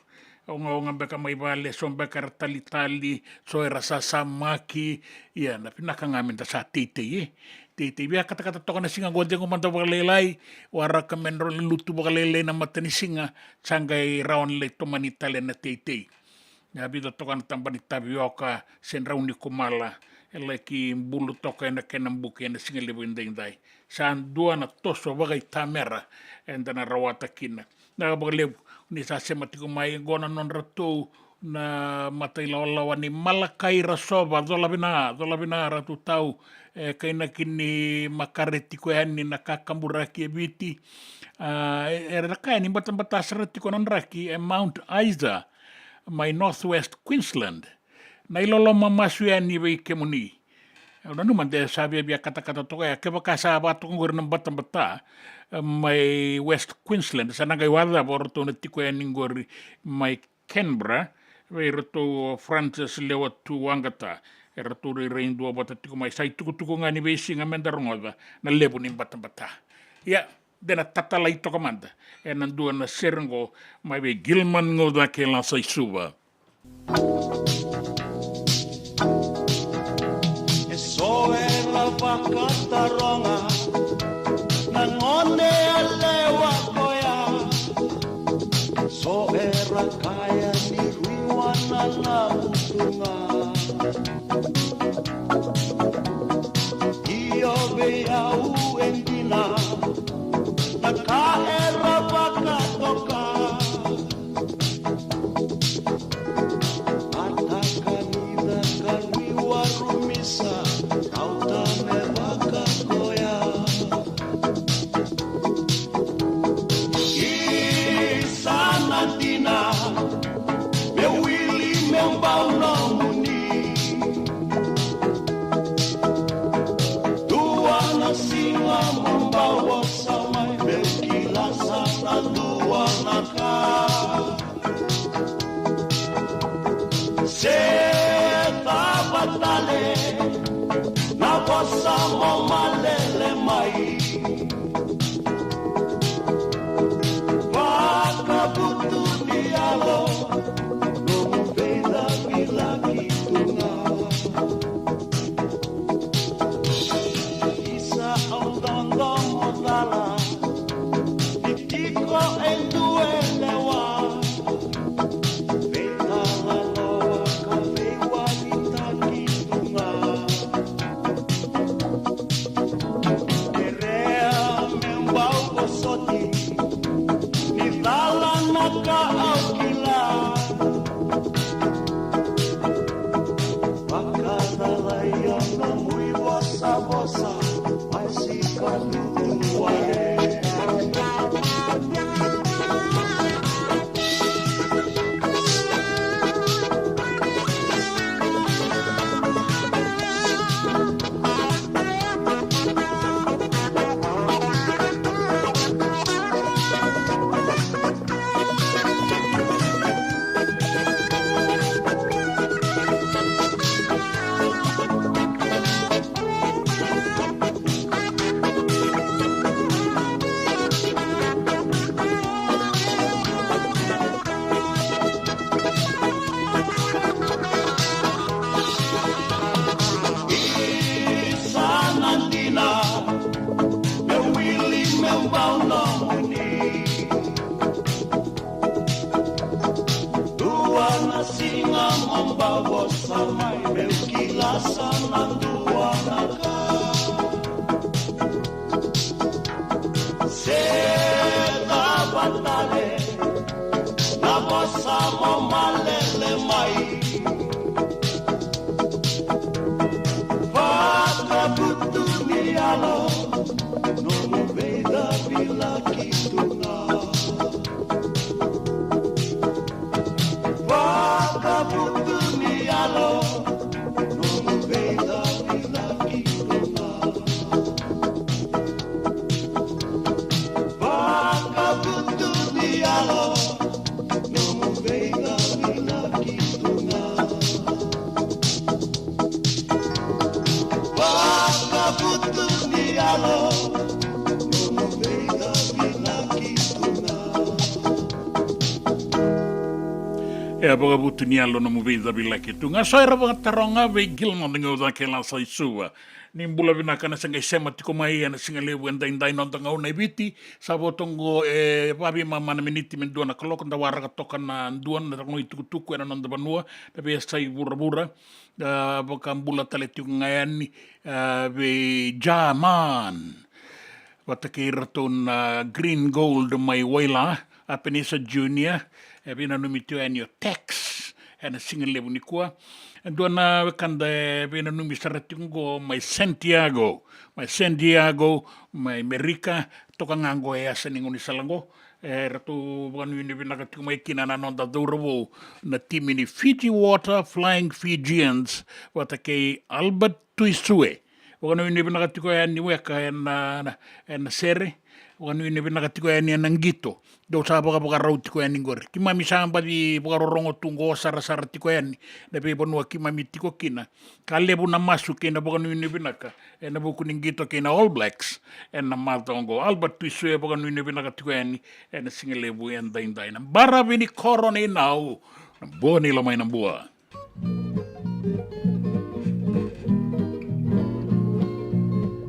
Ogaoga beka mai vale, so beka era talitali, so era sasamaki, ia na vinaka ga me da sa teitei, e. Teitei, via katakata toka na siga qo, cegu mada vakalailai, waraka me drau lutu vakalailai na matanisiga, sa qai rawa ni lai tomani tale na teitei. Ia vica toka na taba ni tavioka se drau ni kumala e laki bulu toka ena kena buki ena siga levu e daidai. Sa dua na toso vakaitamera eda na rawata kina. Na vakalevu ni sa sema tiko mai qo na nodratou na matailawalawa ni Malakai Rasova, cola vina, cola vina Ratu Tau, e kainaki ni makare tiko yani na kakaburaki e Viti. A, e, era kaya ni batabata sara tiko na draki e Mount Isa mai Northwest Queensland. Na iloloma masu yani vei kemuni. Au nanuma de sa viavia katakata toka ya, kevaka sa vatoka qori na batabata, e, mai West Queensland, sa na qai wacava o ratou na tiko yani qori mai Canberra, vei ratou o Francis Lewa Tu Waqata. Eratou rairai dua vata tiko mai, sa itukutuku ga ni veisiga meda rogoca na levu ni batabata. Ia, de na tatalai toka mada ena dua na sere oqo mai vei Gilman Gaucakei Lasa i Suva. E so era vakataroga na gone yalewa koya, so era kaya ni rui wananavu tu ga. Io vei au e dina na ka era vakatoka. Mataka ni caka rui warumisa, rauta me vaka koya. Isa na dina, me wili me bau nomuni. Dua na siga mo bau vosa mai, meu kila sa na dua na ka. Se cava tale na vosa mo malele mai. Vakavutu ni yalo, nomu veicavilaki tu ga. Isa au dodomo cala, ni tiko e dua e lewa. Veitalanoa ka veiwalitaki tu ga. Kerea me bau vosoti, ni cala na ka au kila. Vakacalai au nomu ivosavosa, mai sika dudu wale. Isa na dina, meu wili meu bau nomuni. Dua na siga mo bau vosa mai, meu kila sa na dua na ka. Se cava tale na vosa mo malele mai. Vakavutu ni yalo, nomu veicavilaki tu ga. Vakavutu ni yalo, nomu veicavilaki tu ga. Vakavutu ni yalo, nomu veicavilaki tu ga. Vakavutu ni yalo, nomu veicavilaki tu ga. E a vakavutu ni yalo nomu veicavilaki tu ga. So era vakataroga vei Gilman Gaucakei Lasa i Suva. Ni bula vinaka na sa qai sema tiko mai ena siga levu edaidai, noda gauna e Viti. Sa vo toqo e vaveimama na miniti me dua na kaloko, da waraka toka na dua na rogo itukutuku ena noda vanua, na veiyasai vuravura. A, vakabula tale tiko ga yani, a, vei Jaman. Vata kei iratou na Green Gold mai Waila, Apenisa Junior, e veinanumi tiko yani o Tex ena siga levu nikua. E dua na wekada e veinanumi sara tiko qo mai Santiago, mai Santiago, mai Merika, toka ga qo e yasa ni gaunisala qo. E ratou vakanuinui vinaka tiko mai kina na noda cauravou na timi ni Fiji Water Flying Fijians, vata kei Albert Tuisue, Vakanuinui vinaka tiko yani weka ena, ena sere. Vakanuinui vinaka tiko yani ena qito. Dou sa vakavakarau tiko yani qori. Keimami sa baci vakarorogo tu qo sarasara tiko yani na veivanua keimami tiko kina. Ka levu na masu kei na vakanuinui vinaka ena vuku ni qito kei na All Blacks ena macawa oqo. Albert Tuisue, vakanuinui vinaka tiko yani ena siga levu edaidai. Na baravi ni koro nei Nau, na bua ni loma i Nabua.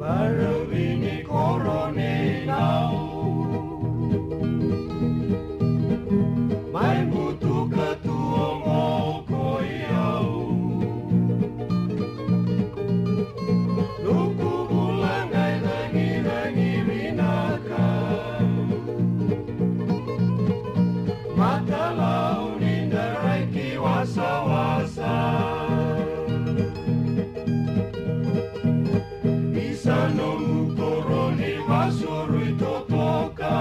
Baravi ni koro nei Nau, mai butuka tu oqo ko i au. Noqu bula qai cagicagi vinaka. Matalau ni daraki wasawasa. Isa noqu koro ni vasu rui totoka.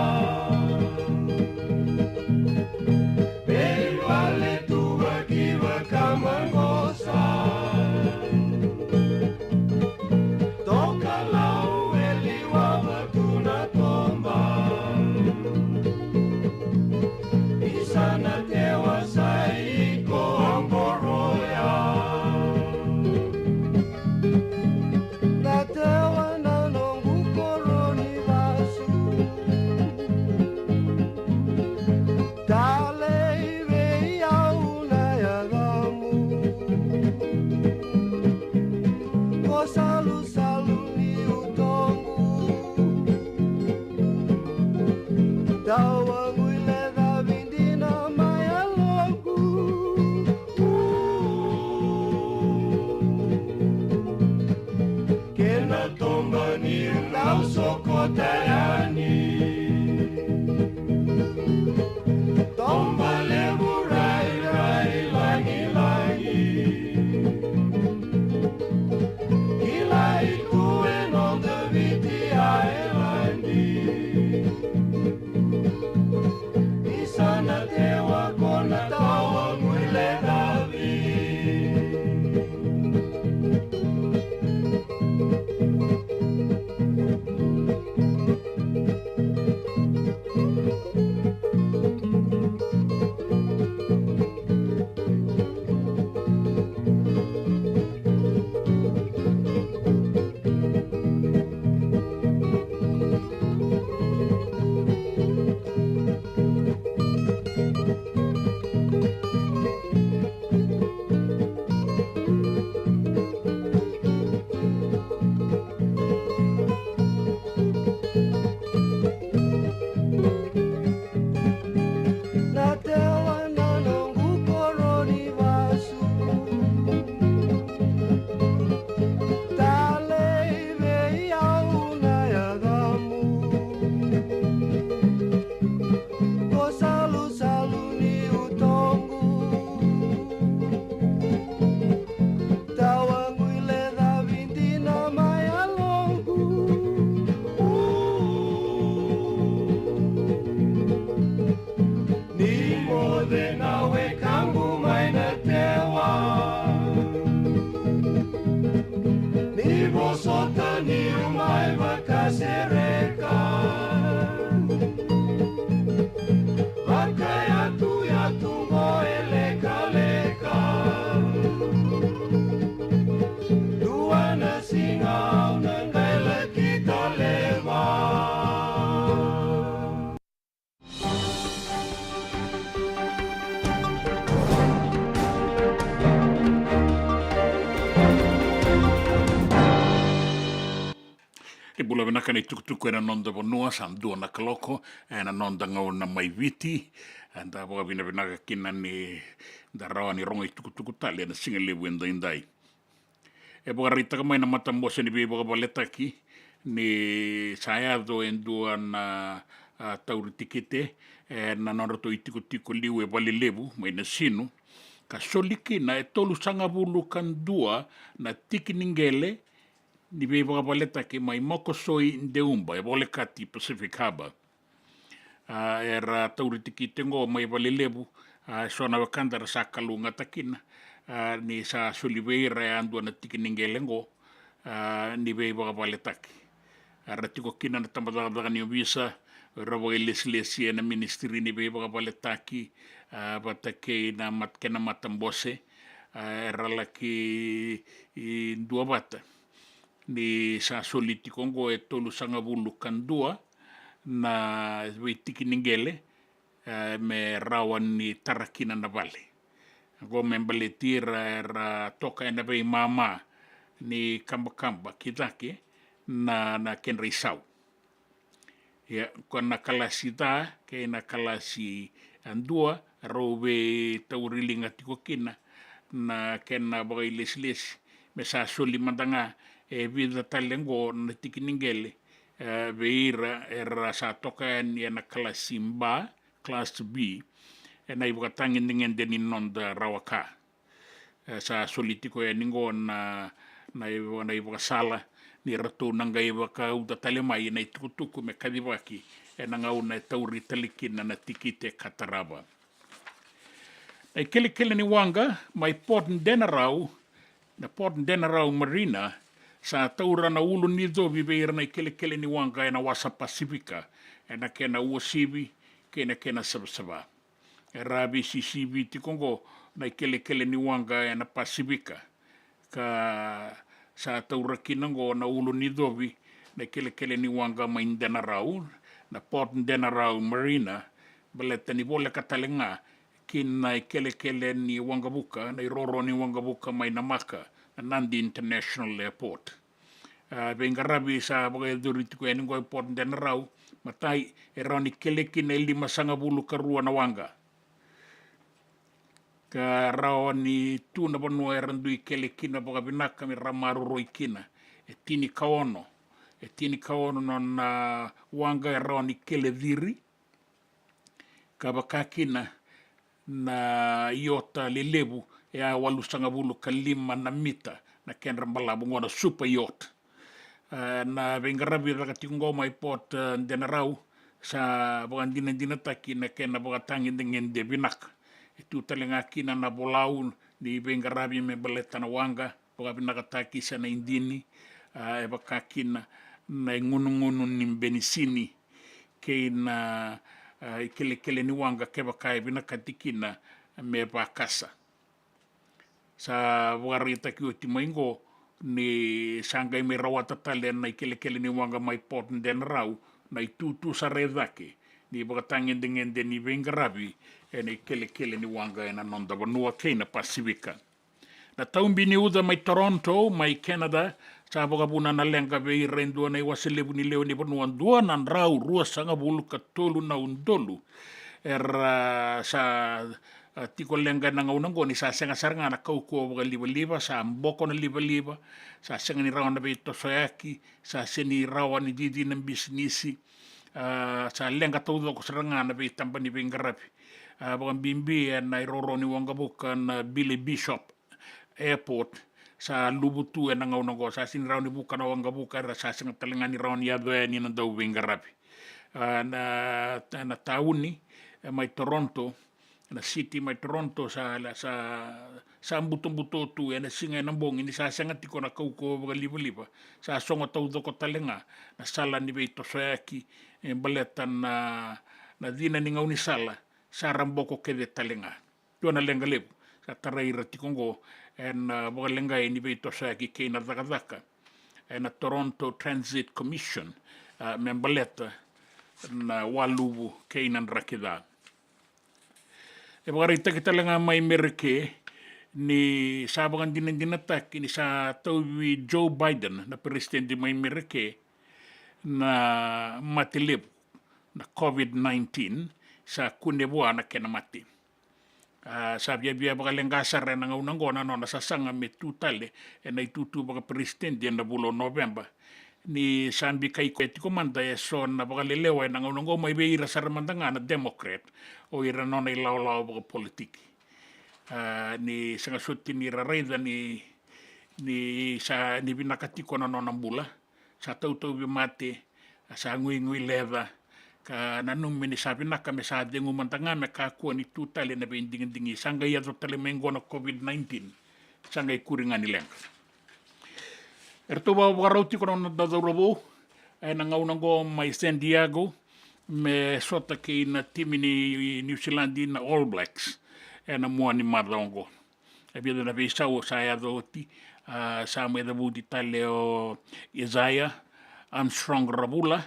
Veivale tu vaki vakamaqosa. Tokalau e liwava tu na toba. Isa na tewa sa i ko a qoroya. Na tewa na noqu koro ni vasu. Talei vei au na yacamu. Ko salusalu ni utoqu. Tawagu i lecavi dina mai yaloqu. Kena toba niu dau sokota yani. Toba levu rairai lagilagi. Kilai tu e noda Viti Ailadi. Isa na tewa ko na tawagu i lecavi. Na tewa na noqu koro ni vasu. Talei vei au na yacamu. Ko salusalu ni utoqu. Tawagu i lecavi dina mai yaloqu. Ni moce na wekaqu mai na tewa. Ni vosota niu mai vakasereka. Vakayatuyatu qo e lekaleka. Dua na siga au na qai laki tale mai. Ni bula vinaka na itukutuku ena noda vanua, sa dua na kaloko ena noda gauna mai Viti. Eda vakavinavinaka kina ni da rawa ni rogo itukutuku tale ena siga levu edaidai. E vakaraitaka mai na matabose ni veivakavaletaki ni sa yaco e dua na, a, tauri tikite ena nodratou itikotiko liu e Valelevu mai Nasinu, ka soli kina e tolusagavulu ka dua na tiki ni qele ni veivakavaletaki mai Makosoi, Deuba, e volekati Pacific Harbour. A, era tauri tikite qo mai Valelevu, a, e so na wekada era sa kalougata kina, a, ni sa soli vei ira yadua na tiki ni qele qo, a, ni veivakavaletaki. Era tiko kina na tabacakacaka ni ovisa, era vakailesilesi ena ministry ni veivakavaletaki, a, vata kei na mat-, kena matabose, a, era laki, i, duavata. Ni sa soli tiko oqo e tolusagavulu ka dua na veitiki ni qele, e, me rawa ni tara kina na vale. Oqo me baleti ira era toka ena veimama ni kabakaba ki cake na, na kedra isau. Ia, ko na kalasi ca kei na kalasi, a, dua, rau veitauriliga tiko kina na kena vakailesilesi, me sa soli mada ga e vica tale oqo na tiki ni qele, e, vei ira era sa toka yani ena kalasi ba, class B, ena ivakatagedegede ni noda rawa ka. E, sa soli tiko yani oqo na, na iva-, na ivakasala ni ratou na qai vakauta tale mai na itukutuku me kacivaki ena gauna e tauri tale kina na tikite ka tarava. Na ikelekele ni waqa mai Port Denarau, na Port Denarau Marina, sa taura na ulu ni covi vei ira na ikelekele ni waqa ena wasa Pasifika, ena kena uasivi kei na kena savasava. Era veisisivi tiko oqo na ikelekele ni waqa ena Pasifika, ka sa taura kina oqo na ulu ni covi na ikelekele ni waqa mai Denarau, na Port Denarau Marina, baleta ni voleka tale ga kina na ikelekele ni waqavuka, na iroro ni waqavuka mai Namaka, na Nadi International Airport. A, veiqaravi sa vakayacori tiko yani oqo e Port Denarau, matai, e rawa ni kele kina e limasagavulu ka rua na waqa. Ka rawa ni tu na vanua era dui kele kina vakavinaka me ra maroroi kina. E tini ka ono. E tini ka ono na, na waqa e rawa ni kele ciri. Ka vaka kina na iota lelevu, e a walusagavulu ka lima na mita na kedra balavu, oqo na super yacht. E, na veiqaravi e caka tiko oqo mai Port, e, Denarau, sa vakadinadinataki na kena vakatagedegede vinaka. E tu tale ga kina na volau ni veiqaravi me baleta na waqa, vakavinakataki se na idini, a, e vaka kina na igunugunu ni benisini, kei na, a, ikelekele ni waqa kevaka e vinakati kina me vakasa. Sa vakaraitaki oti mai oqo ni sa qai mai rawata tale na ikelekele ni waqa mai Port Denarau na itutu sara e cake ni vakatagedegede ni veiqaravi ena ikelekele ni waqa ena noda vanua kei na Pasifika. Na tau bi ni uca mai Toronto, mai Canada, sa vakavuna na leqa vei ira e dua na iwase levu ni lewe ni vanua, dua na drau ruasagavulu ka tolu na udolu. Era sa, a, tiko leqa ena gauna oqo ni sa sega sara ga na kaukauwa vakalivaliva, sa boko na livaliva, sa sega ni rawa na veitosoyaki, sa sega ni rawa ni cici na bisinisi, a, sa leqa taucoko sara ga na veitaba ni veiqaravi. A, vakabibi ena iroro ni waqavuka na Billy Bishop Airport, sa luvu tu ena gauna oqo, sa sega ni rawa ni vuka na waqavuka, era sa sega tale ga ni rawa ni yaco yani na dau veiqaravi. A, na, na tauni, e, mai Toronto, na city mai Toronto sa, sa, sa butobuto tu ena siga ena bogi ni sa sega tiko na kaukauwa vakalivaliva. Sa sogo taucoko tale ga na sala ni veitosoyaki, e, baleta na, na cina ni gaunisala, sa ra boko kece tale ga. Dua na leqa levu sa tarai ira tiko oqo ena, a, vakaleqai ni veitosoyaki kei na cakacaka ena Toronto Transit Commission, a, me baleta na waluvu kei na draki ca. E vakaraitaki tale ga mai Mereke ni sa vakadinadinataki ni sa tauvi Joe Biden, na peresitedi mai Mereke, na mate levu, na COVID nineteen, sa kune vua na kena mate. A, sa viavia vakaleqa sara ena gauna oqo na nona sasaga me tu tale ena itutu vakaperesitedi ena vula o Noveba. Ni sa bikai koya tiko mada eso na vakalelewa ena gauna oqo mai vei ira sara mada ga na Democrat, o ira na nona ilawalawa vakapolitiki. A, ni sega soti ni ra raica ni, ni sa, ni vinaka tiko na nona bula. Sa tautauvi mate, a, sa guigui leca, ka nanumi ni sa vinaka me sa cegu mada ga me kakua ni tu tale na veidigidigi. Sa qai yaco tale mai oqo na COVID nineteen, sa qai kuri ga ni leqa. Eratou vakavakarau tiko na noda cauravou ena gauna oqo mai San Diego me sota kei na timi ni New Zealand na All Blacks ena mua ni macawa oqo. E vica na veisau sa yaco oti, a, sa mai cavuti tale o Isaiah Armstrong Ravula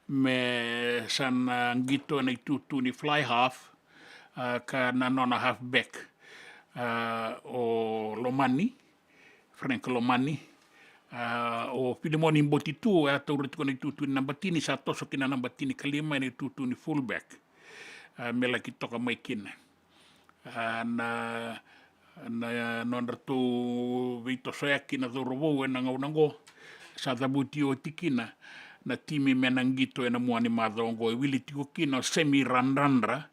me sa na qito ena itutu ni fly half, a, ka na nona halfback, a, o Lomani, Frank Lomani, a, o Filimoni Botitu e a taura tiko na itutu ni naba tini, sa toso kina na naba tinikalima ena itutu ni fullback, a, me laki toka mai kina. A, na, na nodratou veitosoyaki na cauravou ena gauna oqo, sa cavuti oti kina na timi me na qito ena mua ni macawa oqo. E wili tiko kina o Semi Radradra,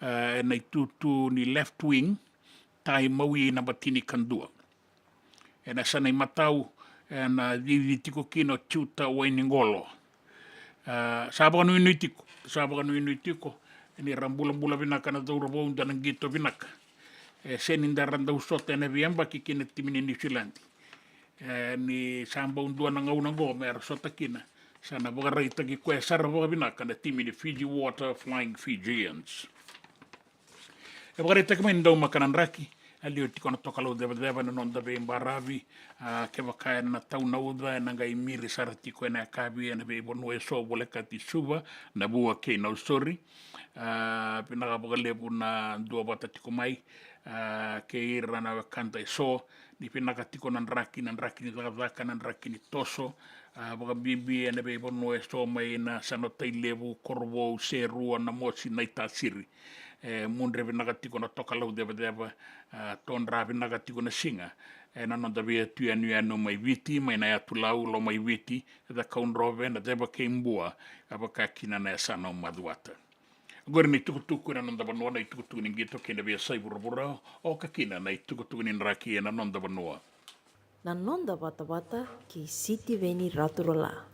a, ena itutu ni left wing, tai mawi naba tinikadua. Ena yasana imatau, ena cici tiko kina o Tiuta Wainiqolo. A, sa vakanuinui tiko, sa vakanuinui tiko ni ra bulabula vinaka na cauravou, da na qito vinaka. E sega ni da ra dau sota ena veiyabaki kei na timi ni New Zealand. E, ni sa bau dua na gauna oqo me ra sota kina, sa na vakaraitaki koya sara vakavinaka na timi ni Fiji Water Flying Fijians. E vakaraitaki mai ni daumaka na draki, a liu tiko na tokalau cevaceva na noda veibaravi, a, kevaka ena tau na uca, ena qai miri sara tiko ena yakavi ena veivanua eso volekati Suva, Navua kei Nausori. A, vinaka vakalevu na duavata tiko mai, a, kei ira na wekada eso, ni vinaka tiko na draki, na draki ni cakacaka, na draki ni toso, a, vakabibi ena veivanua eso mai na Yasana o Tailevu, Korovou, Serua, Namosi, Naitasiri. E mudre vinaka tiko na tokalau cevaceva, a, todra vinaka tiko na siga ena noda veiyatu yanuyanu mai Viti, mai na Yatu Lau, Lomaiviti, Cakaudrove, Naceva kei Bua, ka vaka kina na Yasana o Macuata. Oqori na itukutuku ena noda vanua, na itukutuku ni qito kei na veiyasai vuravura, oka kina na itukutuku ni draki ena noda vanua. Na noda vatavata kei Sitiveni Raturala.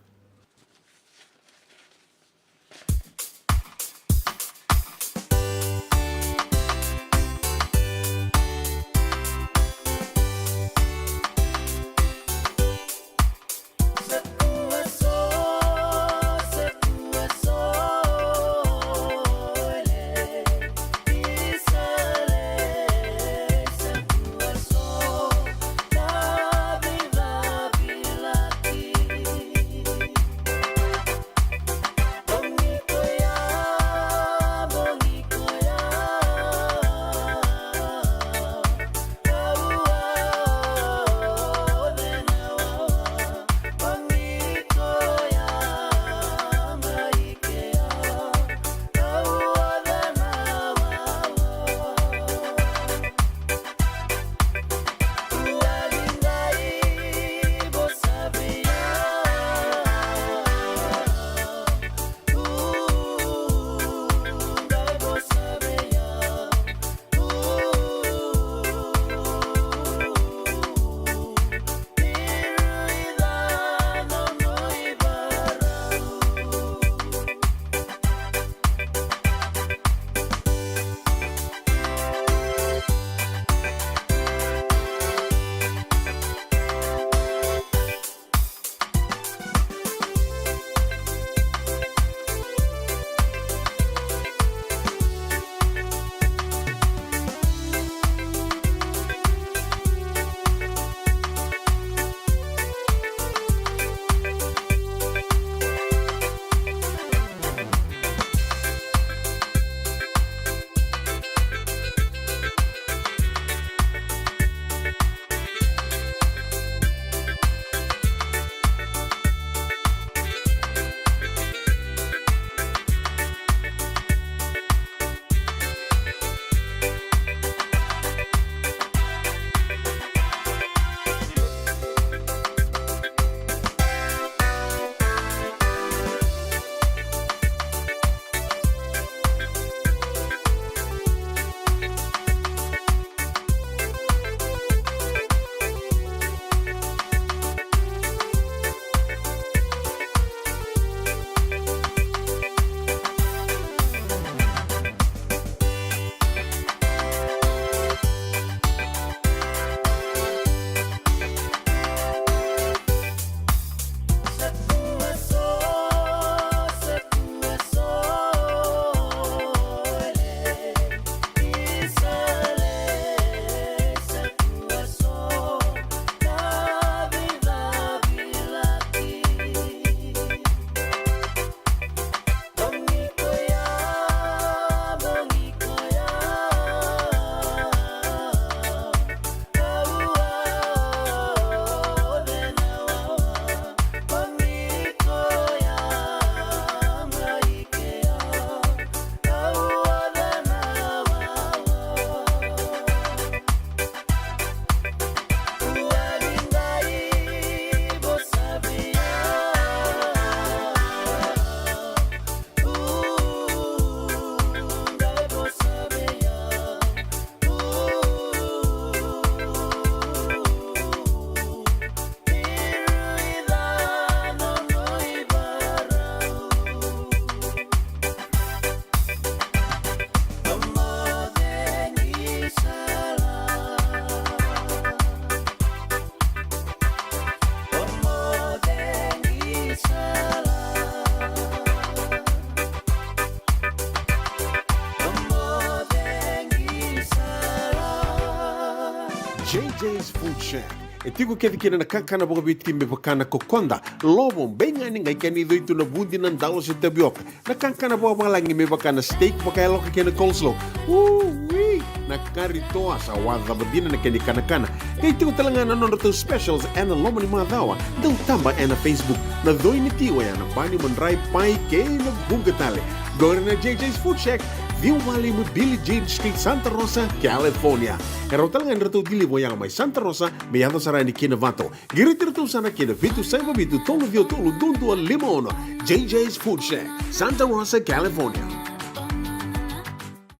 J J's Food Shack. E tiko kece kina na kakana vakaviti me vaka na kokoda, lovo, beigani, qai kena icoi tu na vudi, na dalo se tavioka. Na kakana vakavalagi me vaka na steak vakayaloka kei na coleslaw. Ui! Na kari toa sa wacava dina na kena ikanakana. Qai tiko tale ga na nodratou specials ena loma ni macawa. Dau taba ena Facebook. Na coi ni ti oya na bani, madrai, pai kei na vuqa tale. Qori na J J's Food Shack, ciwa walu lima Billie Jean Street, Santa Rosa, California. E rawa tale ga ni ratou deliver oya mai Santa Rosa me yaco sara yani ki Novato. Qiriti iratou sara ki na vitu saiva vitu tolu ciwa tolu dua dua lima ono. J J's Food Shack, Santa Rosa, California.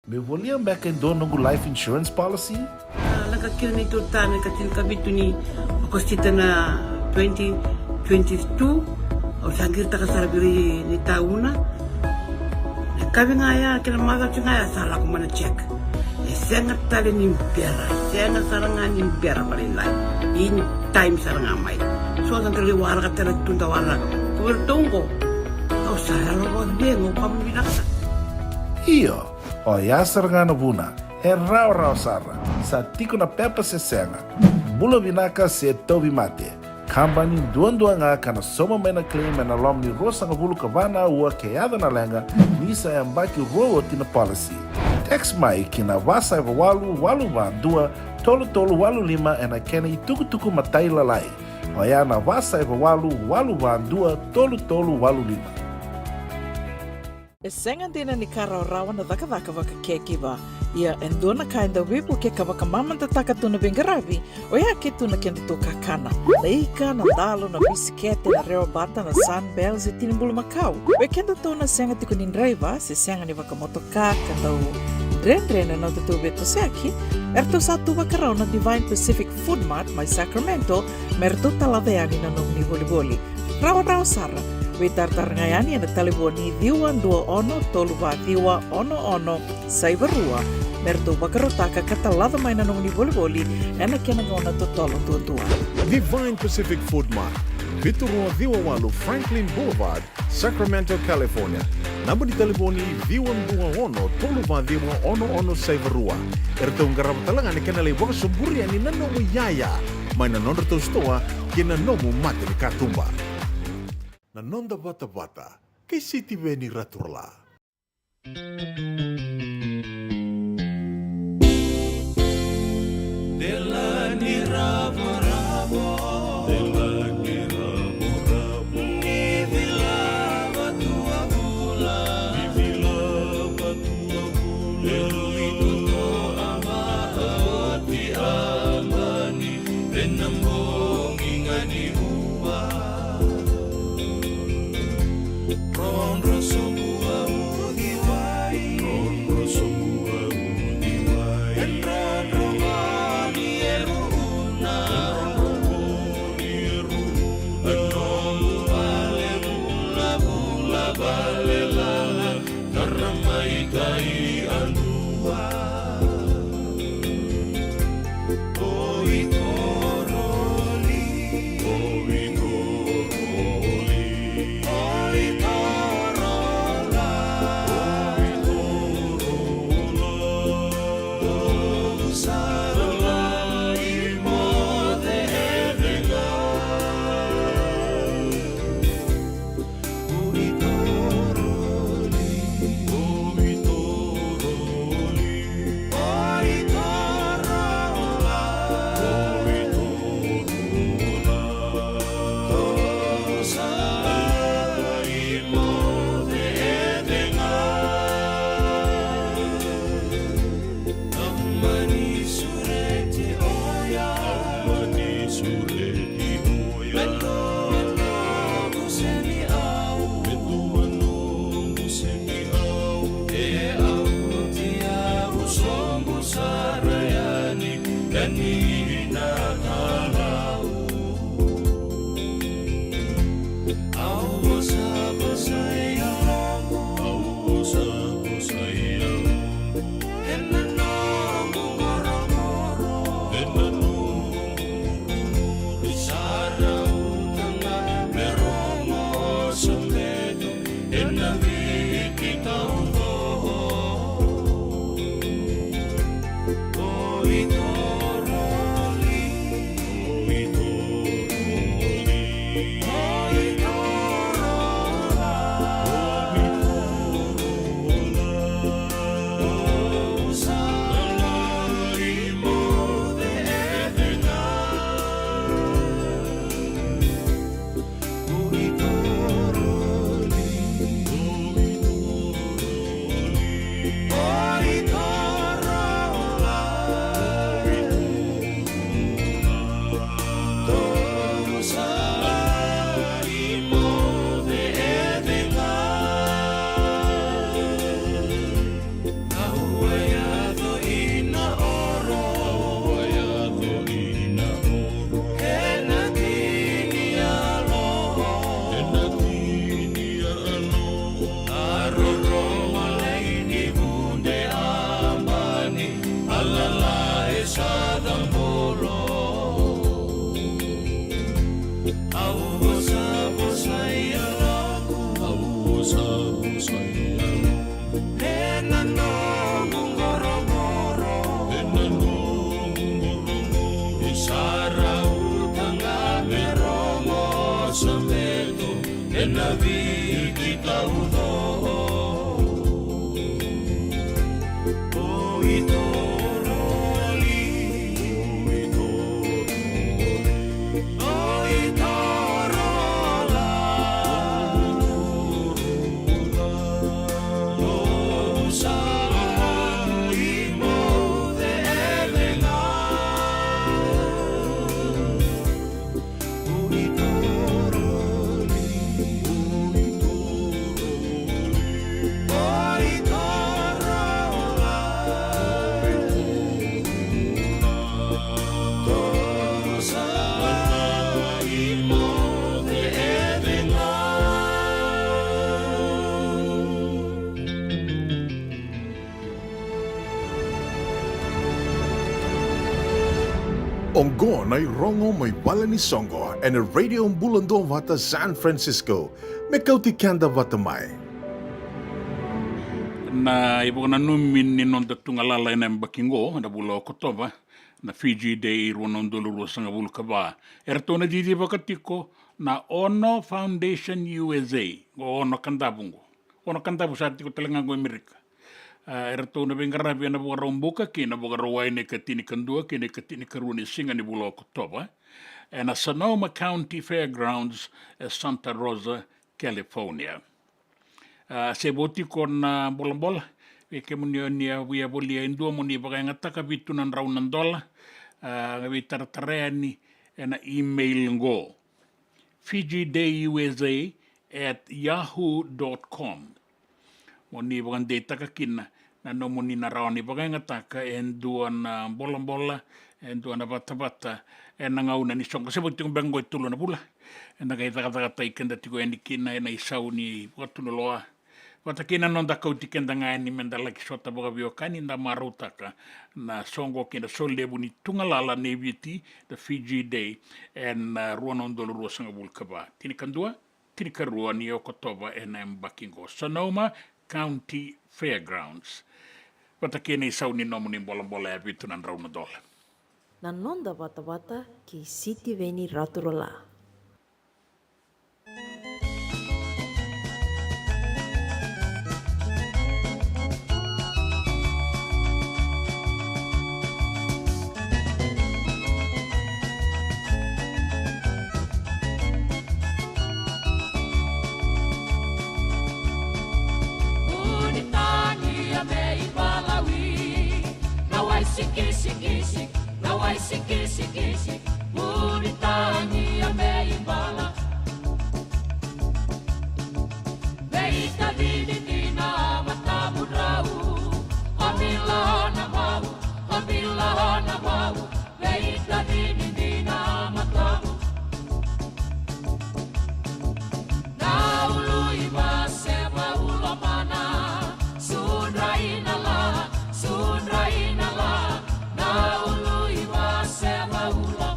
Meu volia beka e dua noqu life insurance policy? A, lako kina neitou tane ka tinikavitu ni Okosita na twenty twenty-two. Au sa qiritaka sara vei ira ni tauna. E kavi ga ya kei na macawa ga ya sa lako mai na check. E sega tale ni bera, e sega sara ga ni bera vakalailai. Ini time sara ga mai. So da qai waraka tale tu da waraka. Ko iratou qo, au sa yalo vakacegu, au vakavinavinaka sara. Io, oya sara ga na vuna. E rawarawa sara. Sa tiko na pepa se sega. Bula vinaka se tauvimate. Kabani duadua ga ka na sauma mai na claim ena loma ni ruasagavulu ka va na aua ke yaco na leqa, ni sa yabaki rua oti na policy. Text mai ki na va saiva walu walu va dua tolu tolu walu lima ena kena itukutuku matailalai. Oya na va saiva walu walu va dua tolu tolu walu lima. E sega dina ni ka rawarawa na cakacaka vaka caregiver. Ia e dua na ka e dau veivuke ka vakamamadataka tu na veiqaravi, oya ke tu na kedatou kakana. Na ika, na dalo, na bisikete, na rewa bata, na Sunbell se tini bulumakau. Oi kedatou na sega tiko ni draiva se sega ni vakamotoka ka dau dredre na nodatou veitosoyaki, eratou sa tu vakarau na Divine Pacific Food Mart mai Sacramento me ratou talaca yani na nomuni volivoli. Rawarawa sara. Veitaratara ga yani ena talevoni ciwa dua ono tolu va ciwa ono ono saiva rua me ratou vakarautaka ka talaca mai na nomuni volivoli ena kena gauna totolo duadua. Divine Pacific Food Mart, vitu rua ciwa walu Franklin Boulevard, Sacramento, California. Naba ni talevoni ciwa dua ono tolu va ciwa ono ono saiva rua. Eratou qarava tale ga na kena lai vakasoburi yani na nomu iyaya mai na nodratou sitoa kei na nomu mata ni katuba. Na noda vatavata kei Sitiveni Raturala. Delani ravoravo. Delani ravoravo. Ni vilava tu a vula. Ni vilava tu a vula. E rui tutu a vaka oti a mani. Ena bogi ga ni uva. Drodro sobu a uci wai. Drodro sobu a uci wai. E drodro voli e ruuna. E drodro voli e ruuna. E nomu vale vulavula vale lala. Tara mai tai a dua. Oi toroli. Oi toroli. Oi torola. Oi torola. Oi sara lai mo te hevega. Ena noqu qoroqoro, ena noqu qoroqoro, e sa rauta ga me rogo o Sameto ena viki taucoko. O Itoroli, o Itorola. Oqo na irogo mai vale ni soqo ena Radio Bula Duavata San Francisco. Me kauti keda vata mai. Na ivakananumi ni noda tugalala ena yabaki oqo, na vula o Okotova, na Fiji Day rua na udolu ruasagavulu ka va. Eratou na cicivaka tiko na Ono Foundation U S A, o Ono Kadavu oqo. Ono Kadavu sa tiko tale ga oqo e Amerika. A, eratou na veiqaravi ena Vakaraubuka kei na Vakarauwai na ikatinikadua kei na ikatinikarua ni siga ni vula o Okotova, ena Sonoma County Fairgrounds, e Santa Rosa, California. A, se vo tiko na bolabola, vei kemuni o ni a via volia e dua mo ni vakayagataka, vitu na drau na dola. A, veitaratara yani ena email oqo, Fiji Day U S A at yahoo dot com. Mo ni vakadeitaka kina na nomuni na rawa ni vakayagataka e dua na bolabola, e dua na vatavata ena gauna ni soqo. Se vo tiko beka oqo e tolu na vula eda qai cakacakataki keda tiko yani kina ena isau ni vakatunuloa, vata kei na noda kauti keda ga yani meda laki sota vakaveiwekani, da marautaka na soqo kei na solevu ni tugalala nei Viti, the Fiji Day, ena, a, rua na udolu ruasagavulu ka va. Tinikadua, tinikarua ni Okotova ena yabaki oqo, Sonoma County Fairgrounds. Vata kei na isau ni nomuni bolabola, e vitu na drau na dola. Na noda vatavata kei Sitiveni Raturola. Vunitagi a me i valawi, na wai sikisikisi, na wai sikisikisi, vunitagi a me i vala. Veitacini dina matamudrau, o vila na vau, o vila na vau, veitacini dina matamu. Na ulu i vaseva ulo mana, sudra i na la, sudra i na la, na ulu i vaseva ulo.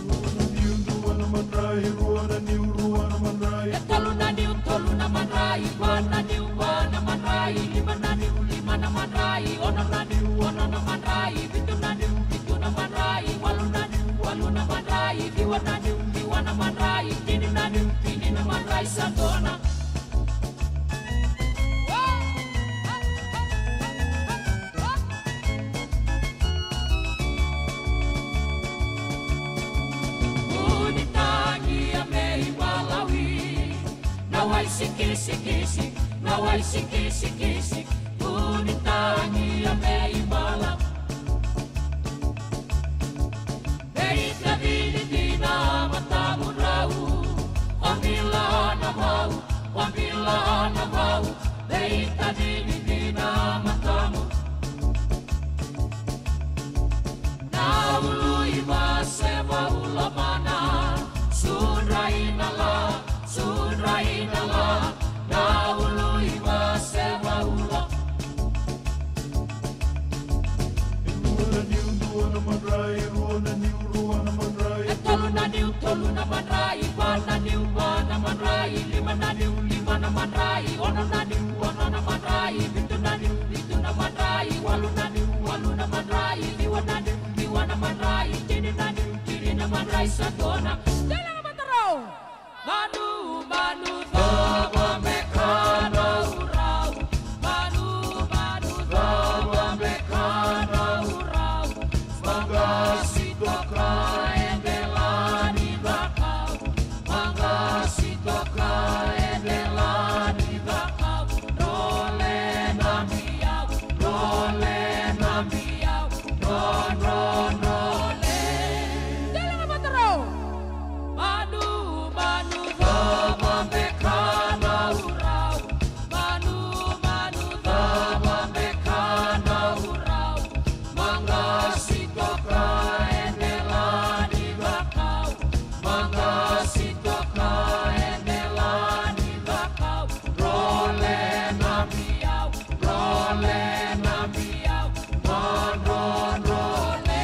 Rua na niu, dua na madrai, rua na niu, rua na madrai. E tolu na niu, tolu na madrai, va na niu, va na madrai, lima na niu, lima na madrai, ono na niu, ono na madrai, vitu na niu, vitu na madrai, walu na niu, walu na madrai, ciwa na niu, ciwa na madrai, tini na niu, tini na madrai, sa dua na. Vunitagi a me i valawi, na wai sikisikisi, na wai sikisikisi, vunitagi a me i vala. Veitacini dina matamudrau, o vila na vau, o vila na vau, veitacini dina matamu. Na ulu i vaseva ulo mana, sudra i na la, sudra i na la, na ulu i vaseva ulo. E rua na niu, rua na madrai, rua na niu, rua na madrai. E tolu na niu, tolu na madrai, va na niu, va na Madrai, lima na niu, lima na madrai, ono na niu, ono na madrai, vitu na niu, vitu na madrai, walu na niu, walu na madrai, ciwa na niu, ciwa na madrai, tini na niu, tini na madrai, sa dua na. Tela na mataro. Manu, manu, cava me ka na urau. Manu, manu, cava me ka na urau. Maqasi toka e dela ni cakau. Maqasi toka e dela ni cakau. Role na biau, role na biau, ro, ro, role. Dela na mataro. Manu, manu, cava me ka na urau. Manu, manu, cava me ka na urau. Maqasi toka e dela ni cakau. Maqasi toka e dela ni cakau. Role na biau, role na biau, ro, ro, role.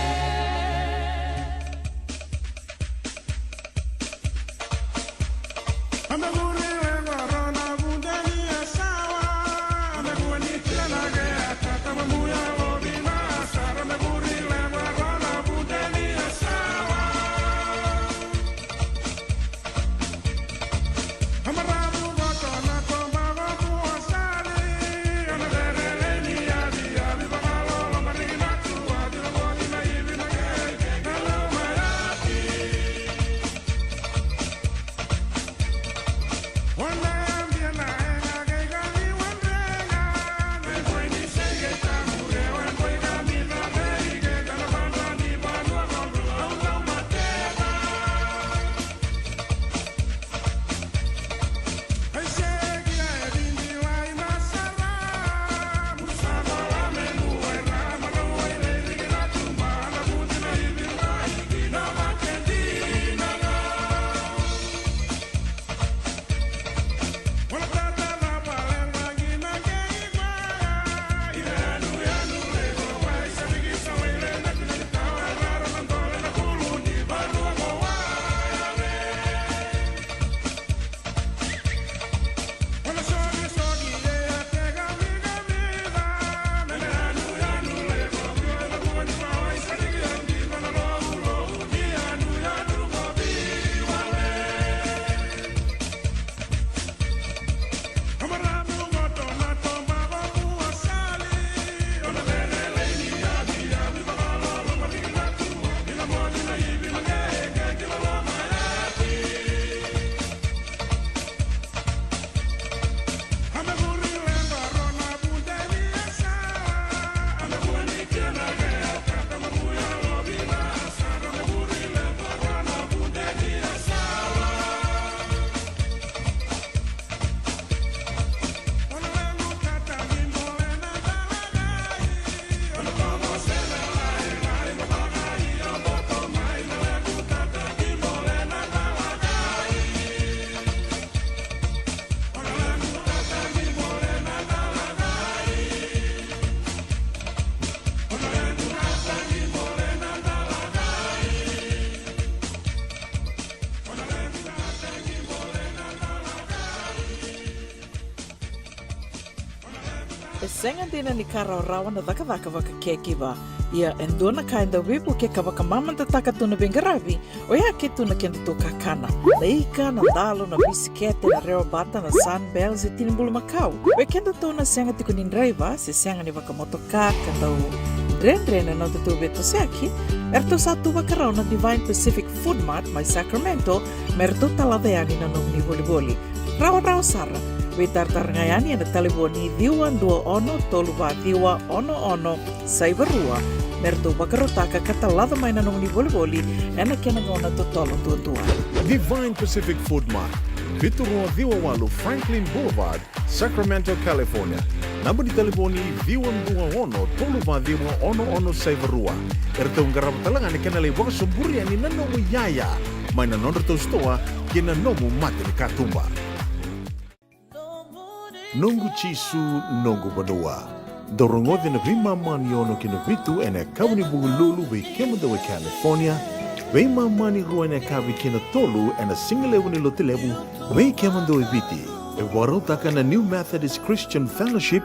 E sega dina ni ka rawarawa na cakacaka vaka caregiver. Ia e dua na ka e dau veivukei ka vakamamadataka tu na veiqaravi, oya ke tu na kedatou kakana. Na ika, na dalo, na bisikete, na rewa bata, na Sunbell, se tini bulumakau. Vei kedatou na sega tiko ni draiva, se sega ni vakamotoka, ka dau dredre na nodatou veitosoyaki, eratou sa tu vakarau na Divine Pacific Food Mart mai Sacramento, me ratou talaca yani na nomuni volivoli. Rawarawa sara. Veitaratara ga yani ena talevoni ciwa dua ono tolu va ciwa ono ono saiva rua, me ratou vakarautaka ka talaca mai na nomuni volivoli ena kena gauna totolo duadua. Divine Pacific Food Mart, vitu rua ciwa walu Franklin Boulevard, Sacramento, California. Naba ni talevoni ciwa dua ono tolu va ciwa ono ono saiva rua. Eratou qarava tale ga na kena lai vakasoburia ni na nomu iyaya mai na nodratou sitoa ki na nomu mata ni katuba. Noqu Jisu, noqu vanua. Dou rogoca na veimama ni ono ki na vitu ena yakavi ni Vukelulu vei kemudou e California, Veimama ni rua ena yakavi kei na tolu ena sigalevu ni Lotulevu, vei kemudou e Viti. E vakarautaka na New Methodist Christian Fellowship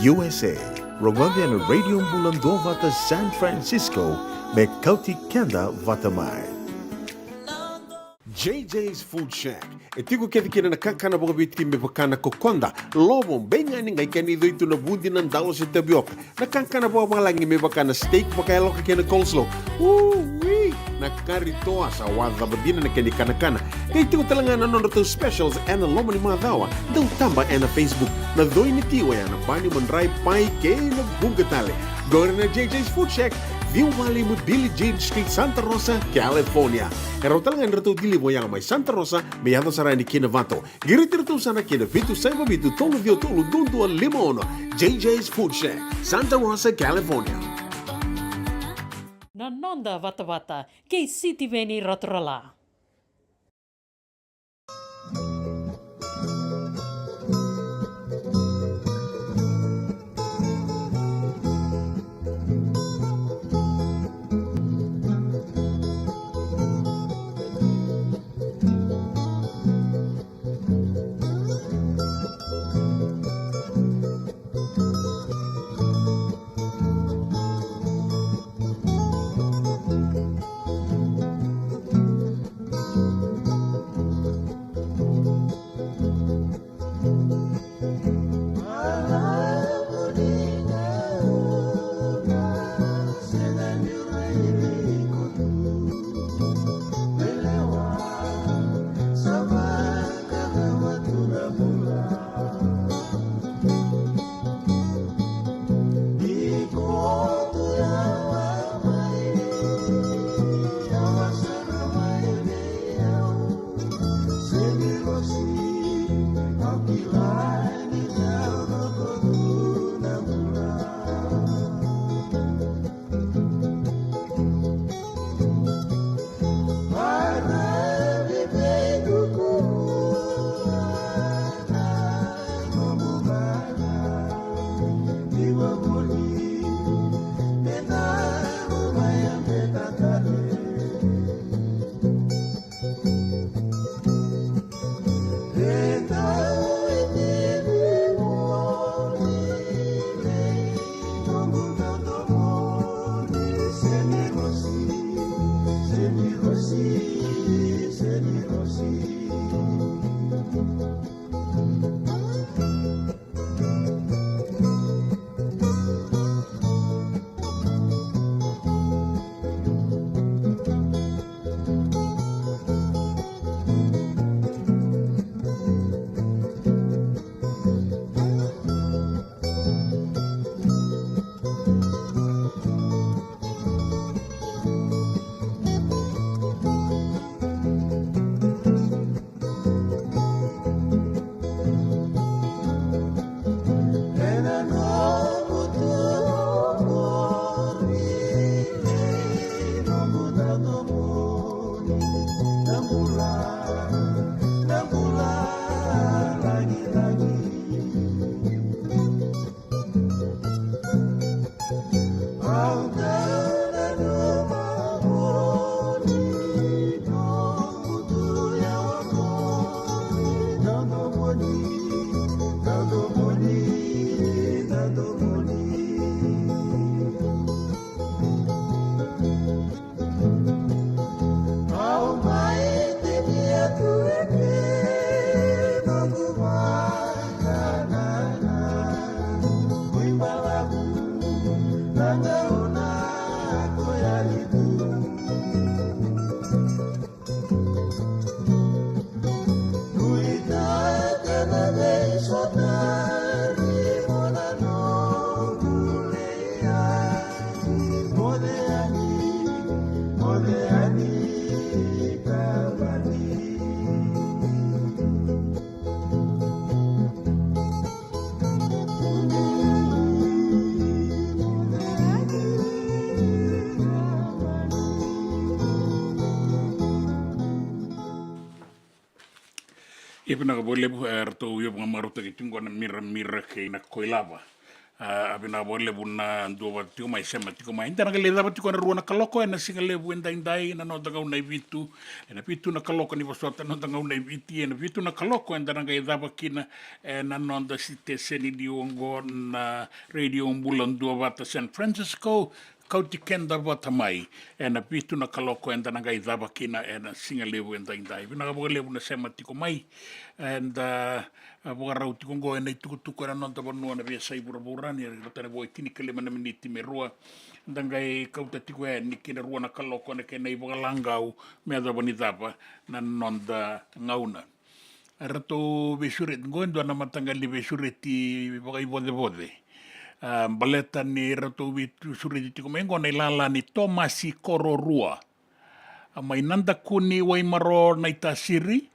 U S A. Rogoca ena Radio Bula Duavata San Francisco, me kauti keda vata mai. J J's Food Shack. E tiko kece kina na kakana vakaviti me vaka na kokoda, lovo, beiqani, qai kena icoi tu na vudi, na dalo se tavioka. Na kakana vakavalagi me vaka na steak vakayaloka kei na coleslaw. Ui! Na kari toa sa wacava dina na kena ikanakana. Qai tiko tale ga na nodratou specials ena loma ni macawa. Dau taba ena Facebook. Na coi ni tiko ya na bani, madrai, pai kei na vuqa tale. Qori na J J's Food Shack, ciwa walu lima Billie Jean Street, Santa Rosa, California. E rawa tale ga ni ratou deliver ya mai Santa Rosa me yaco sara yani ki Novato. Qiriti iratou sara ki na vitu saiva vitu tolu ciwa tolu dua dua lima ono. J J's Food Shack, Santa Rosa, California. Na noda vatavata kei Sitiveni Raturala. Ia vinaka vakalevu, e, ratou ia vakamarautaki tiko qo na Miramira kei na Koilava. A, vinaka vakalevu na duavata tiko mai, sema tiko mai. Da na qai lai cava tiko ena rua na kaloko ena siga levu edaidai, na noda gauna e vitu. Ena vitu na kaloko ni vosota, na noda gauna e Viti, ena vitu na kaloko eda na qai cava kina ena noda siteseni liu oqo na Radio Bula Duavata San Francisco, kauti keda vata mai ena vitu na kaloko eda na qai cava kina ena siga levu edaidai. Vinaka vakalevu na sema tiko mai. Eda, a, vakarau tiko oqo ena itukutuku ena noda vanua na veiyasai vuravura, ni rauta na vo e tinikalima na miniti me rua. Da qai kauta tiko yani ki na rua na kaloko na kena ivakalagau me yacova ni cava na noda gauna. Eratou veisureti oqo e dua na mataqali veisureti vakaivocevoce. A, baleta ni ratou veisureti tiko mai oqo na ilala ni Tomasi Kororua. A, mai Nadakuni, Waimaro, Naitasiri,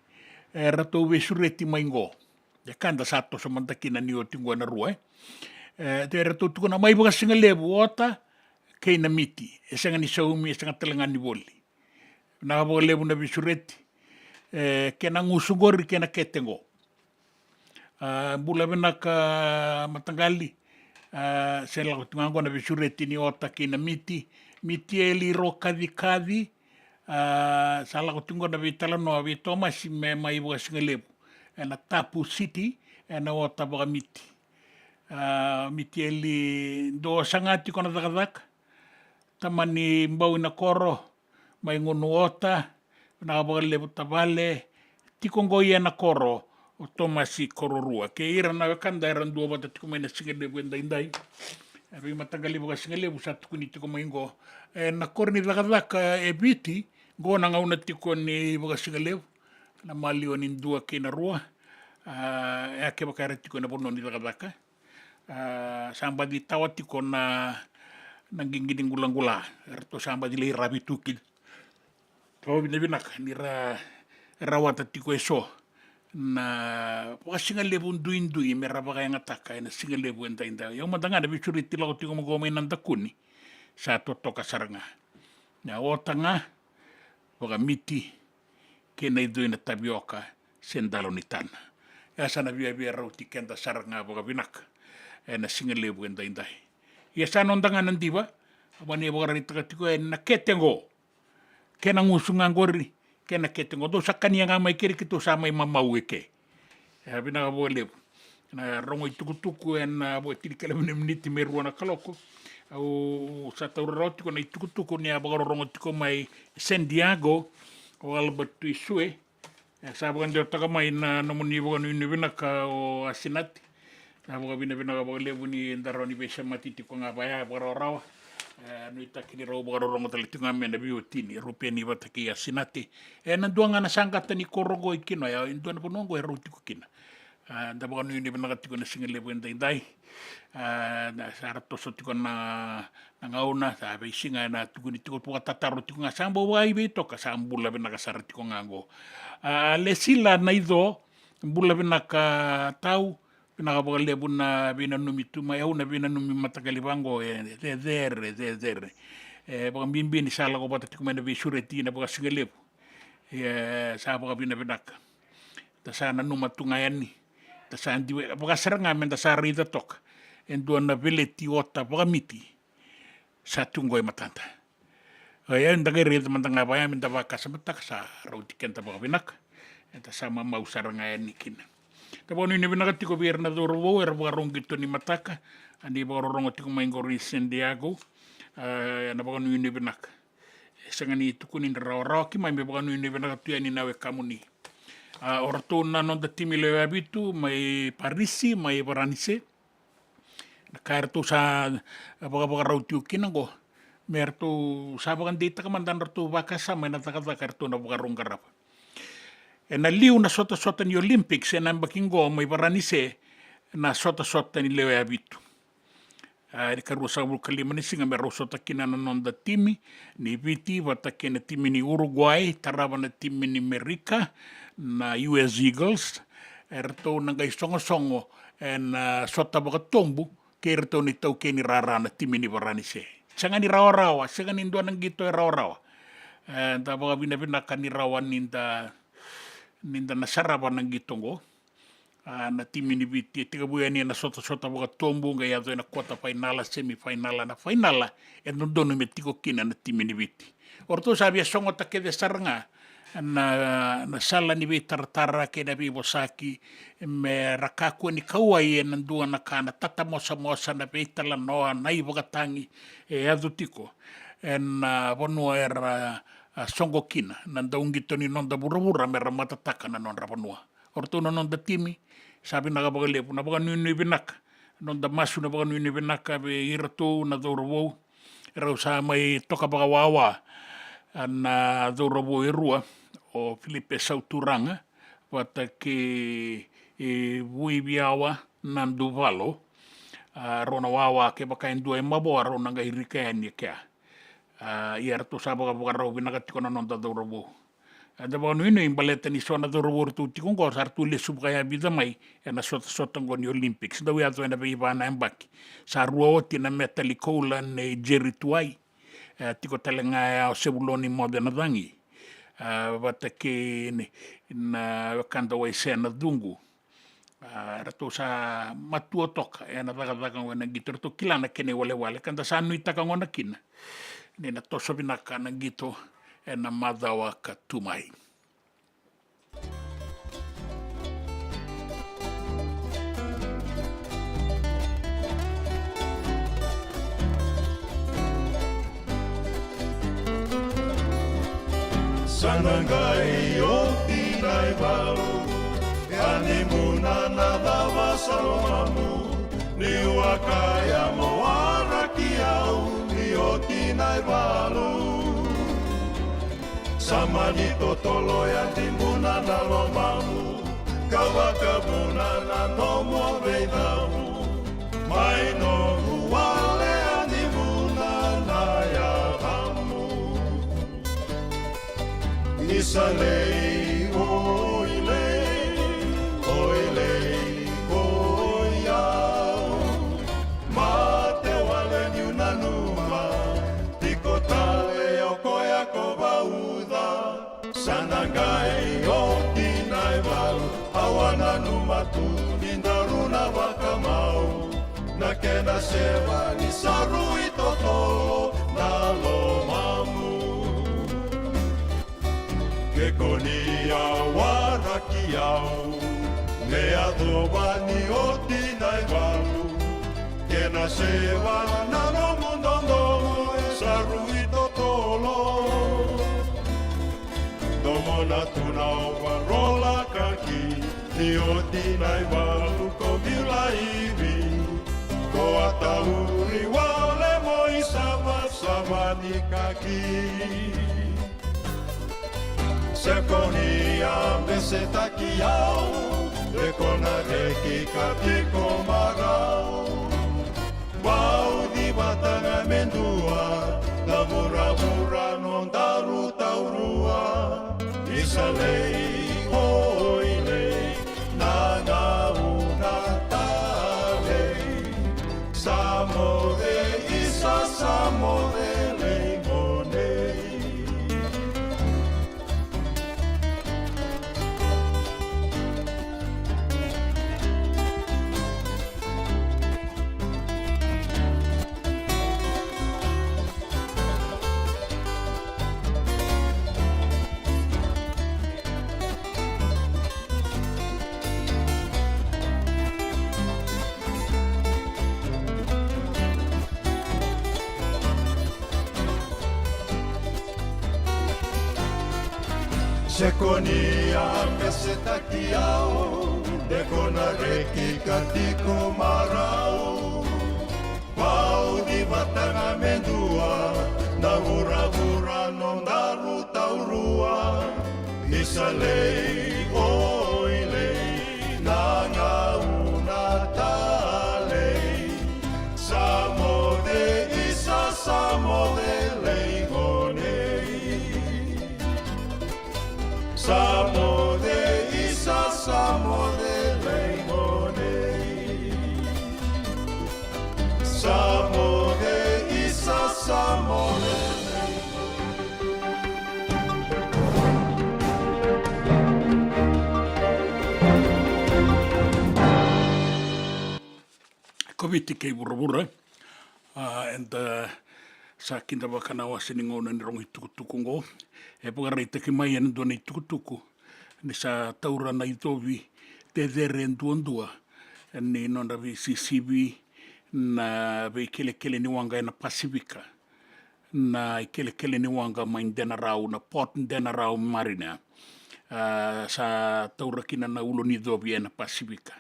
eratou veisureti mai oqo. E ka da sa toso mada kina ni oti oqo ena rua, e. E, eratou tukuna mai vakasigalevu, ota kei na miti. E sega ni saumi, e sega tale ga ni voli. Vinaka vakalevu na veisureti. E, kena gusu qori, kena kete qo. A, bula vinaka mataqali. A, se lako tiko ga qo na veisureti ni ota kei na miti. Miti e li ro kacikaci. A, sa lako tiko qo na veitalanoa vei Tomasi me mai vakasigalevu. Ena Tapu City, ena ota vakamiti. A, miti e li dua saga tiko na cakacaka. Tamani bau ina koro, mai gunu ota, vinaka vakalevu tavale, tiko qo i ena koro, o Tomasi Kororua. Kei ira na wekada era duavata tiko mai na siga levu edaidai. E veimataqali vakasigalevu sa tukuni tiko mai qo. E, na koro ni cakacaka e Viti, qo na gauna tiko ni vakasigalevu. Na maliwa ni dua kei na rua. A, e a kevaka era tiko ena vanua ni cakacaka. A, sa baci tawa tiko na, na qiqi ni qulaqula. Eratou sa baci lai ravi tu kina. Vakavinavinaka ni ra rawata tiko eso na vakasigalevu duidui me ra vakayagataka ena sigalevu edaidai. Au mada ga na veisureti lako tiko mai qo mai Nadakuni. Sa totoka sara ga. Na ota ga, vakamiti, kei na idui na tavioka, se dalo ni tana. Ia sa na viavia rauti keda sara ga vakavinaka ena siga levu edaidai. Ia sa noda ga na diva, au via vakaraitaka tiko yani na kete qo. Kena gusu ga qori, kena kete qo. Dou sa kania ga mai keri keitou sa mai mamau eke. E, vinaka vakalevu. Na rogo itukutuku ena vo e tinikalima na miniti me rua na kaloko. Au sa taura rawa tiko na itukutuku ni a vakarorogo tiko mai San Diego, o Albert Tuisue. E, sa vakadewataka mai na nomuni vakanuinui vinaka o Asinati. Sa vakavinavinaka vakalevu ni da rawa ni veisemati tiko ga vaya vakarawarawa. E, nuitaki ni rau vakarorogo tale tiko ga mai na veiwatini, Rupeni vata kei Asinati. E, na dua ga na saqata ni koro qo i Kinoya, e dua na vanua qo e rau tiko kina. A, da vakanuinui vinaka tiko na siga levu edaidai. A, da sa ra toso tiko na, na gauna, sa veisiga ena tukuni tiko, vakatataro tiko ga, sa bau vakaivei toka, sa bula vinaka sara tiko ga qo. A, Lesila Naico, bula vinaka tau, vinaka vakalevu na veinanumi tu mai, au na veinanumi mataqali vaqo, e cecere, cecere. E, vakabibi ni sa lako vata tiko mai na veisureti na vakasigalevu. E, sa vakavinavinaka. Da sa nanuma tu ga yani. Da sa diva, vaka sara ga me da sa raica toka. E dua na veleti ota vakamiti. Sa tu qo e matada. Ia, eda qai raica mada ga vaya me da vakasamataka sa rauti keda vakavinaka. Eda sa mamau sara ga yani kina. Da vakanuinui vinaka tiko vei ira na cauravou era vakarogo qito ni mataka. A ni vakarorogo tiko mai qori i San Diego. A, ena vakanuinui vinaka. E sega ni tukuni ni rawarawa, keimami vakanuinui vinaka tu yani na wekamuni. A, o ratou na noda timi lewe vitu mai Parisi, mai Varanise. Na ka eratou sa vakavakarau tiko kina qo, me ratou sa vakadeitaka mada na nodratou vakasama ena cakacaka eratou na vakarau qarava. Ena liu na sotasota ni Olympics ena yabaki qo mai Varanise, na sotasota ni lewe vitu. A, ena ikaruasagavulu ka lima ni siga me rau sota kina na noda timi ni Viti vata kei na timi ni Uruguay, tarava na timi ni Merika, na U S Eagles. Eratou na qai sogosogo ena, a, sota vakatobu kei iratou na itaukei ni rara na timi ni Varanise. Sega ni rawarawa, sega ni dua na qito e rawarawa. E, da vakavinavinaka ni rawa ni da, ni da na sarava na qito qo. A, na timi ni Viti e tekivu yani ena sotasota vakatobu, qai yaco ena kota fainala, semi fainala, na fainala e dodonu me tiko kina na timi ni Viti. O ratou sa via sogota kece sara ga na, na sala ni veitaratara kei na veivosaki, me ra kakua ni kauwai ena dua na ka na tatamosamosa, na veitalanoa, na ivakatagi e yaco tiko ena vanua era, a, soqo kina na dauqito ni noda vuravura me ra matataka na nodra vanua. O ratou na noda timi, sa vinaka vakalevu, na vakanuinui vinaka. Noda masu na vakanuinui vinaka vei iratou na cauravou. Rau sa mai toka vakawawa, a, na cauravou e rua, o Filipe Sauturaga vata kei, e, Vuiviawa Naduvalo. A, rau na wawa, kevaka e dua e mavoa, rau na qai rika yani e kea. A, ia ratou sa vakavakarau vinaka tiko na noda cauravou. Eda vakanuinui baleta ni so na cauravou ratou tiko oqo sa ratou lesu vakayavica mai ena sotasota oqo ni Olympics. Dau yaco ena veiva na yabaki. Sa rua oti na metali koula nei Jerry Tuwai. E, tiko tale ga ya o Sevuloni Mocenacagi, a, vata kei ni, na wekada Waisea Nacuqu. A, ratou sa matua toka ena cakacaka oqo ena qito, ratou kila na kena iwalewale, ka da sa nuitaka gona kina ni na toso vinaka na qito ena macawa ka tu mai. Sa na qai oti na ivalu, e a ni muna na cava sa lomamu, niu a kaya mo waraki au ni oti na ivalu. Sa mani totolo e a ni muna na lomamu, ka vakavuna na nomu veicamu. Mai nomu wale a ni vuna na yacamu. Isa lei, oi lei, oi lei, oi au. Mate wale niu nanuma, tiko tale o koya ko vauca. Sa na qai oti na ivalu, au a nanuma tu ni daru na vakamau. Na kena seva ni sa rui totolo na lomamu. Ke ko ni a waraki au, me yacova ni oti na ivalu. Kena seva na nomu dodomo e sa rui totolo. Domo na tu na ovarola kaki, ni oti na ivalu ko biu laivi. Ko a tauri wale mo isavasava ni kaki. Se ko ni a besetaki au, e ko na reki ka tiko marau. Vauci vata ga me dua, na vuravura nodaru taurua. Isa lei, oi lei, na gauna talei. Sa moce, isa sa moce lei gone. Se ko ni a besetaki au, de ko na reki ka tiko marau. Vauci vata ga me dua, na vuravura nodaru taurua. Isa lei, oi lei, na gauna talei. Sa moce, isa sa moce lei gone. Sa moce, isa sa moce lei gone. Sa moce, isa sa moce lei gone. Viti kei vuravura. A, eda sa kidavaka na wase ni gauna ni rogo itukutuku oqo. E vakaraitaki mai ena dua na itukutuku ni sa taura na icovi cecere duadua ni nodra veisisivi na veikelekele ni waqa ena Pasifika, na ikelekele ni waqa mai Denarau, na Port Denarau Marina. A, sa taura kina na ulu ni covi ena Pasifika.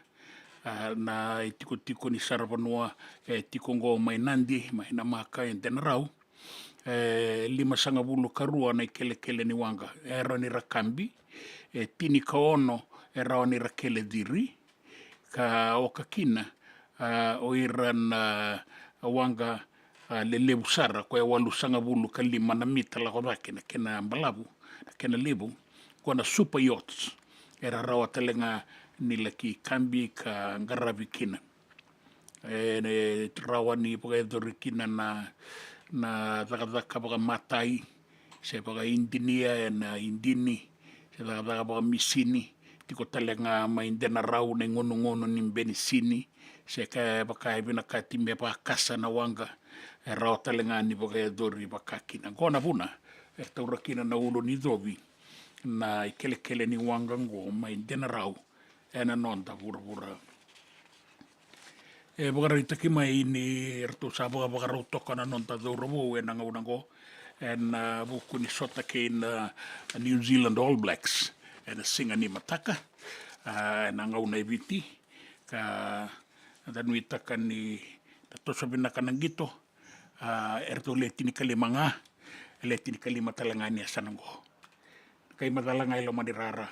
A, na itikotiko ni saravanua e tiko oqo mai Nadi, mai Namaka, e Denarau. E limasagavulu ka rua na ikelekele ni waqa e rawa ni ra kabi, e tinikaono e rawa ni ra kele ciri, ka oka kina, a, o ira na waqa, a, lelevu sara, koya e walusagavulu ka lima na mita lako cake na kena balavu, na kena levu, ko na super yachts, era rawa tale ga ni laki kabi ka qaravi kina. E, e rawa ni vakayacori kina na, na cakacaka vakamatai, se vakainjinia ena injini, se cakacaka vakamisini, tiko tale ga mai Denarau na igonogonu ni benisini, se ka e vaka e vinakati me vakasa na waqa, e rawa tale ga ni vakayacori vaka kina. Oqo na vuna e taura kina na ulu ni covi na ikelekele ni waqa oqo mai Denarau ena noda vuravura. E vakaraitaki mai ni ratou sa vakavakarau toka na noda cauravou ena gauna oqo, ena vuku ni sota kei na New Zealand All Blacks ena siga ni mataka, a, ena gauna e Viti, ka da nuitaka ni da toso vinaka na qito. A, eratou le tinikalima ga, e le tinikalima tale ga ni yasana oqo. Kai macala ga e loma ni rara.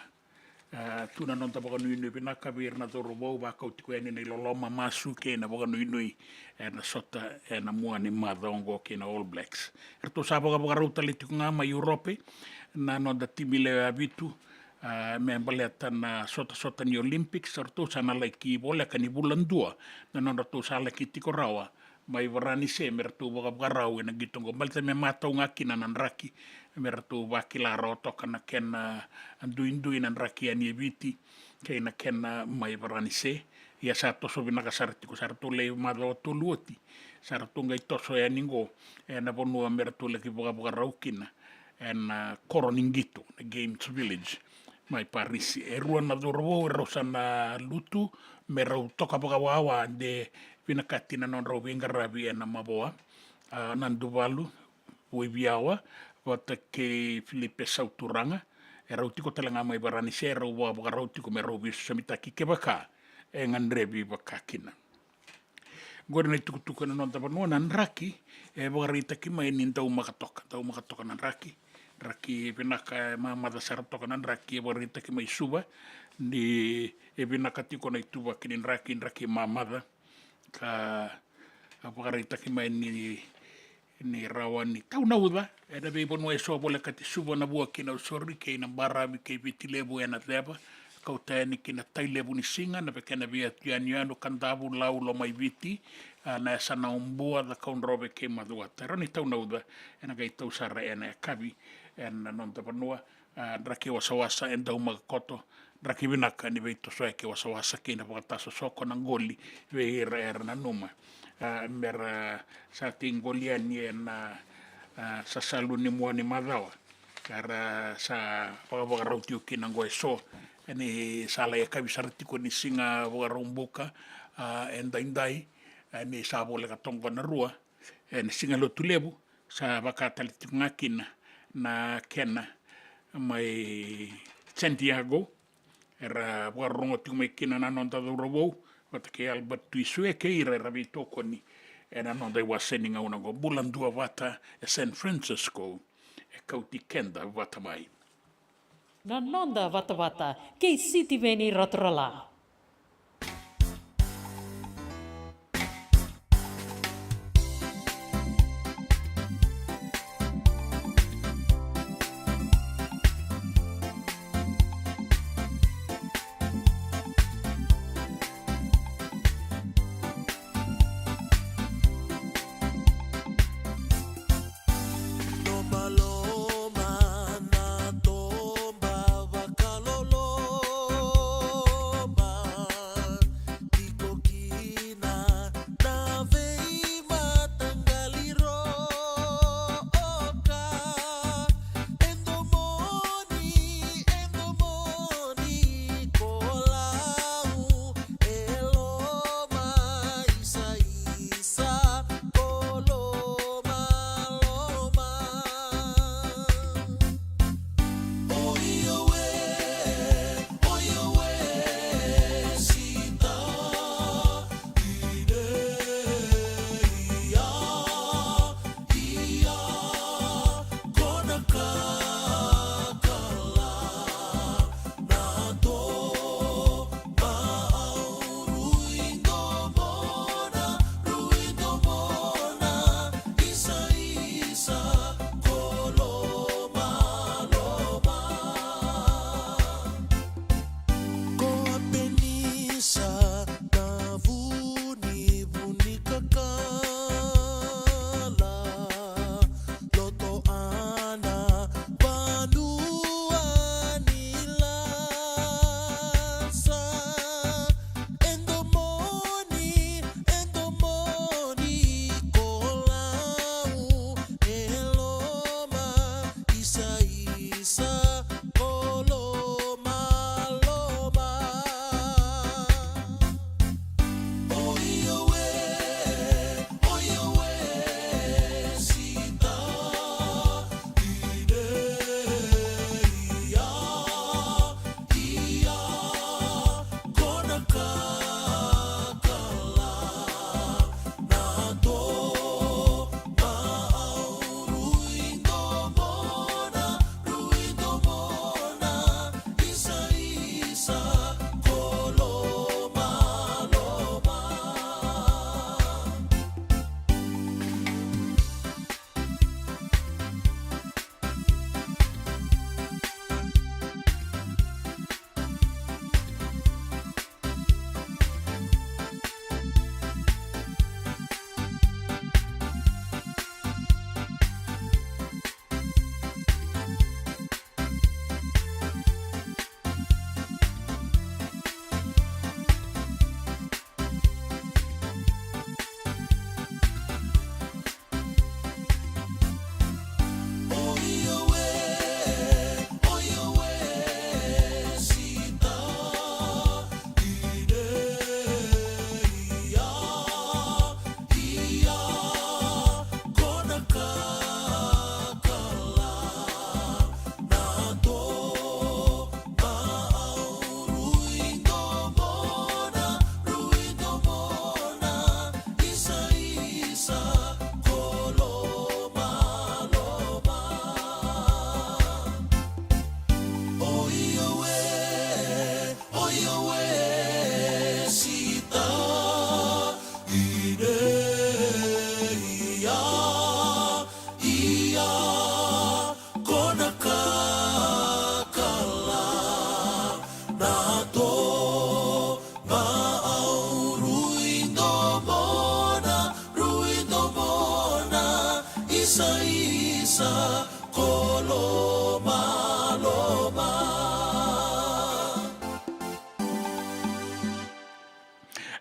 A, tu na noda vakanuinui vinaka vei ira na cauravou, vakau tiko yani na iloloma, masu kei na vakanuinui ena sota ena mua ni macawa oqo kei na All Blacks. Eratou sa vakavakarau tale tiko ga mai Europe na noda timi lewe vitu, a, me baleta na sotasota ni Olympics, eratou sa na laki voleka ni vula dua na nodratou sa laki tiko rawa mai Varanise me ratou vakavakarau ena qito oqo, baleta me matau ga kina na draki, me ratou vakila rawa toka na kena duidui na draki yani e Viti kei na kena mai Varanise. Ia sa toso vinaka sara tiko, sa ratou lai macawa tolu oti, sa ratou qai toso yani oqo ena vanua me ratou laki vakavakarau kina ena koro ni qito, na Games Village mai Parisi. E rua na cauravou erau sa na lutu me rau toka vakawawa de vinakati na nodrau veiqaravi ena mavoa, a, Naduvalu Vuiviawa vata kei Filipe Sauturaga. Erau tiko tale ga mai Varanise, erau vakavakarau tiko me rau veisosomitaki kevaka e gadrevi vaka kina. Qori na itukutuku ena noda vanua. Na draki e vakaraitaki mai ni daumaka toka, daumaka toka na draki. Draki vinaka, e mamaca sara toka na draki e vakaraitaki mai Suva, ni e vinaka tiko na ituvaki ni draki, draki mamaca. Ka vakaraitaki mai ni ni rawa ni taunauca ena veivanua eso, volekati Suva, Navua kei Nausori kei na baravi kei Viti Levu ena ceva, kauta yani ki na tai levu ni siga na vekena veiyanuyanu, Kadavu, Lau, Lomaiviti, a, na yasana o Bua, Cakaudrove kei Macuata. Rawa ni taunauca ena qai tau sara ena yakavi ena noda vanua. A, draki wasawasa e daumaka koto, draki vinaka ni veitosoyaki wasawasa kei na vakatasosoko na qoli vei ira era nanuma, a, mera sa tei qoli yani ena, a, sasalu ni mua ni macawa. Ka ra sa vakavakarau tiko kina qo eso, ni sa lai yakavi sara tiko ni siga Vakaraubuka, a, edaidai, a, ni sa voleka toka na rua ena siga Lotulevu, sa vaka tale tiko ga kina na kena mai Santiago, era vakarorogo tiko mai kina na noda cauravou vata kei Albert Tuisue kei ira era veitokoni ena noda iwase ni gauna oqo. Bula dua vata e San Francisco, e kauti keda vata mai. Na noda vatavata kei Sitiveni Raturala.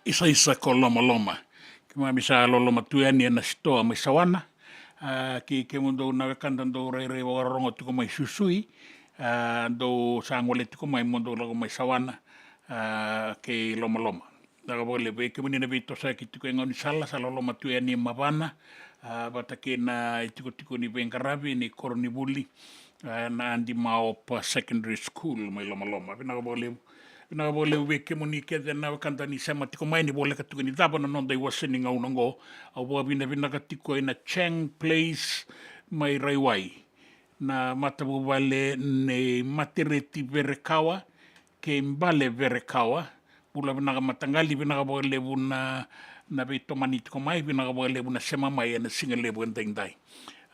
Isaisa ko Lomaloma. Keimami sa loloma tu yani ena sitoa mai Sawana. A, kei kemudou na wekada dou rairai vakarorogo tiko mai Susui, a, dou sa gole tiko mai mo dou lako mai Sawana, a, kei Lomaloma. Vinaka vakalevu vei kemuni na veitosoyaki tiko e gaunisala, sa loloma tu yani e Mavana, a, vata kei na itikotiko ni veiqaravi ni koronivuli, a, na Adi Maopa Secondary School mai Lomaloma. Vinaka vakalevu. Vinaka vakalevu vei kemuni kece na wekada ni sema tiko mai, ni voleka tiko ni cava na noda iwase ni gauna oqo. Au vakavinavinaka tiko ena Chang Place mai Raiwai, na matavuvale nei Matereti Verekawa kei Bale Verekawa. Bula vinaka mataqali, vinaka vakalevu na, na veitomani tiko mai, vinaka vakalevu na sema mai ena siga levu edaidai.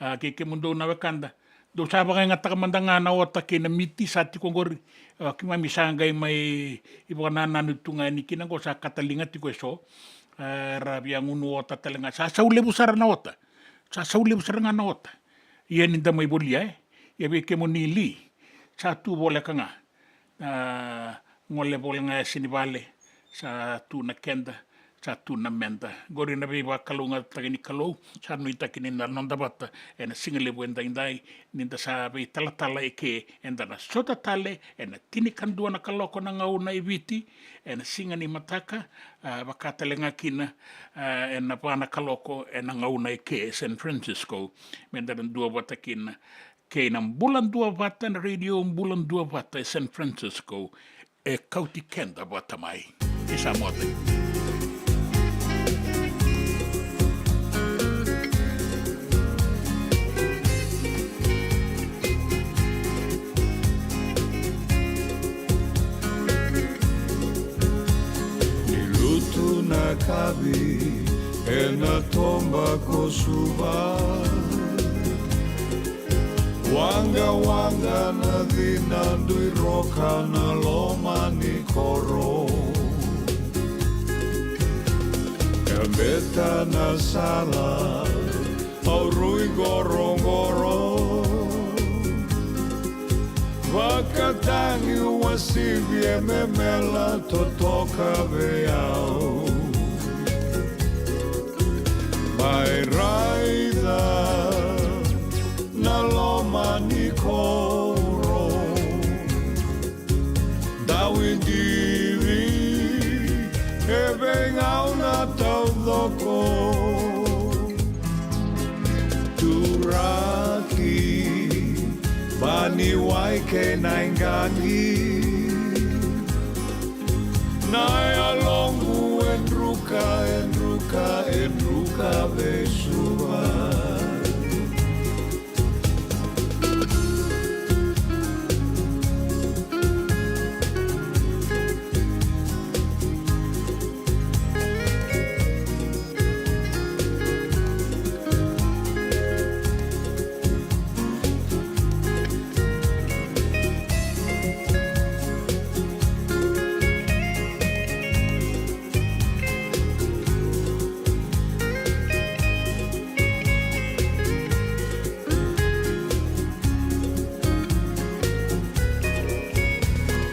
A, kei kemudou na wekada, dou sa vakayagataka mada ga na ota kei na miti sa tiko oqori. A, keimami sa qai mai ivakanananu tu ga yani kina oqo, sa kataliga tiko eso. A, ra via gunu ota tale ga, sa sau levu sara na ota. Sa sau levu sara ga na ota. Ia ni da mai volia, e. Ia vei kemuni li, sa tu voleka ga. A, gole vole ga e yasa ni vale, sa tu na keda, sa tu na meda. Qori na veivakalougatataki ni Kalou, sa nuitaki ni na noda vata ena siga levu edaidai, ni da sa veitalatala eke, eda na sota tale ena tinikadua na kaloko na gauna e Viti ena siga ni mataka, a, vaka tale ga kina, a, ena va na kaloko ena gauna eke e San Francisco, meda na dua vata kina kei na Bula Dua Vata, na Radio Bula Dua Vata e San Francisco, e kauti keda vata mai. Isa mote. Ni lutu na kavi ena toba ko Suva. Waqawaqa na cina, dui roka na loma ni koro. Kabeta na sala, au rui qoroqoro. Vakatagi uasivi e memela totoka vei au. Mai raica na loma ni koro. Dau idivi e veigauna taucoko. Turaki, Baniwai kei Naiqaqi. Na yaloqu e druka, e druka, e druka vei Suva.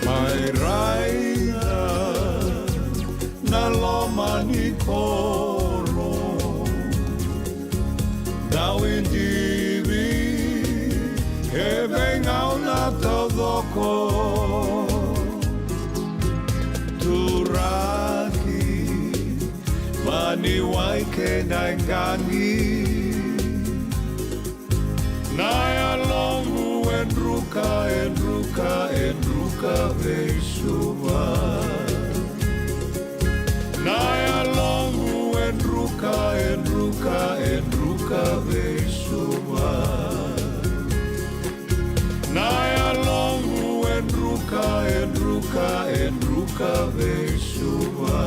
Mai raica na loma ni koro. Dau idivi e veigauna taucoko. Turaki, Baniwai kei Naiqaqi. Na yaloqu e druka, e druka, e druka vei Suva. Na yaloqu e druka, e druka, e druka vei Suva. Na yaloqu e druka, e druka, e druka vei Suva.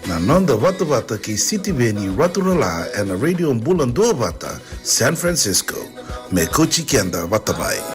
Na noda vatavata kei Sitiveni Raturala ena Radio Bula Duavata, San Francisco, me kauti keda vata mai.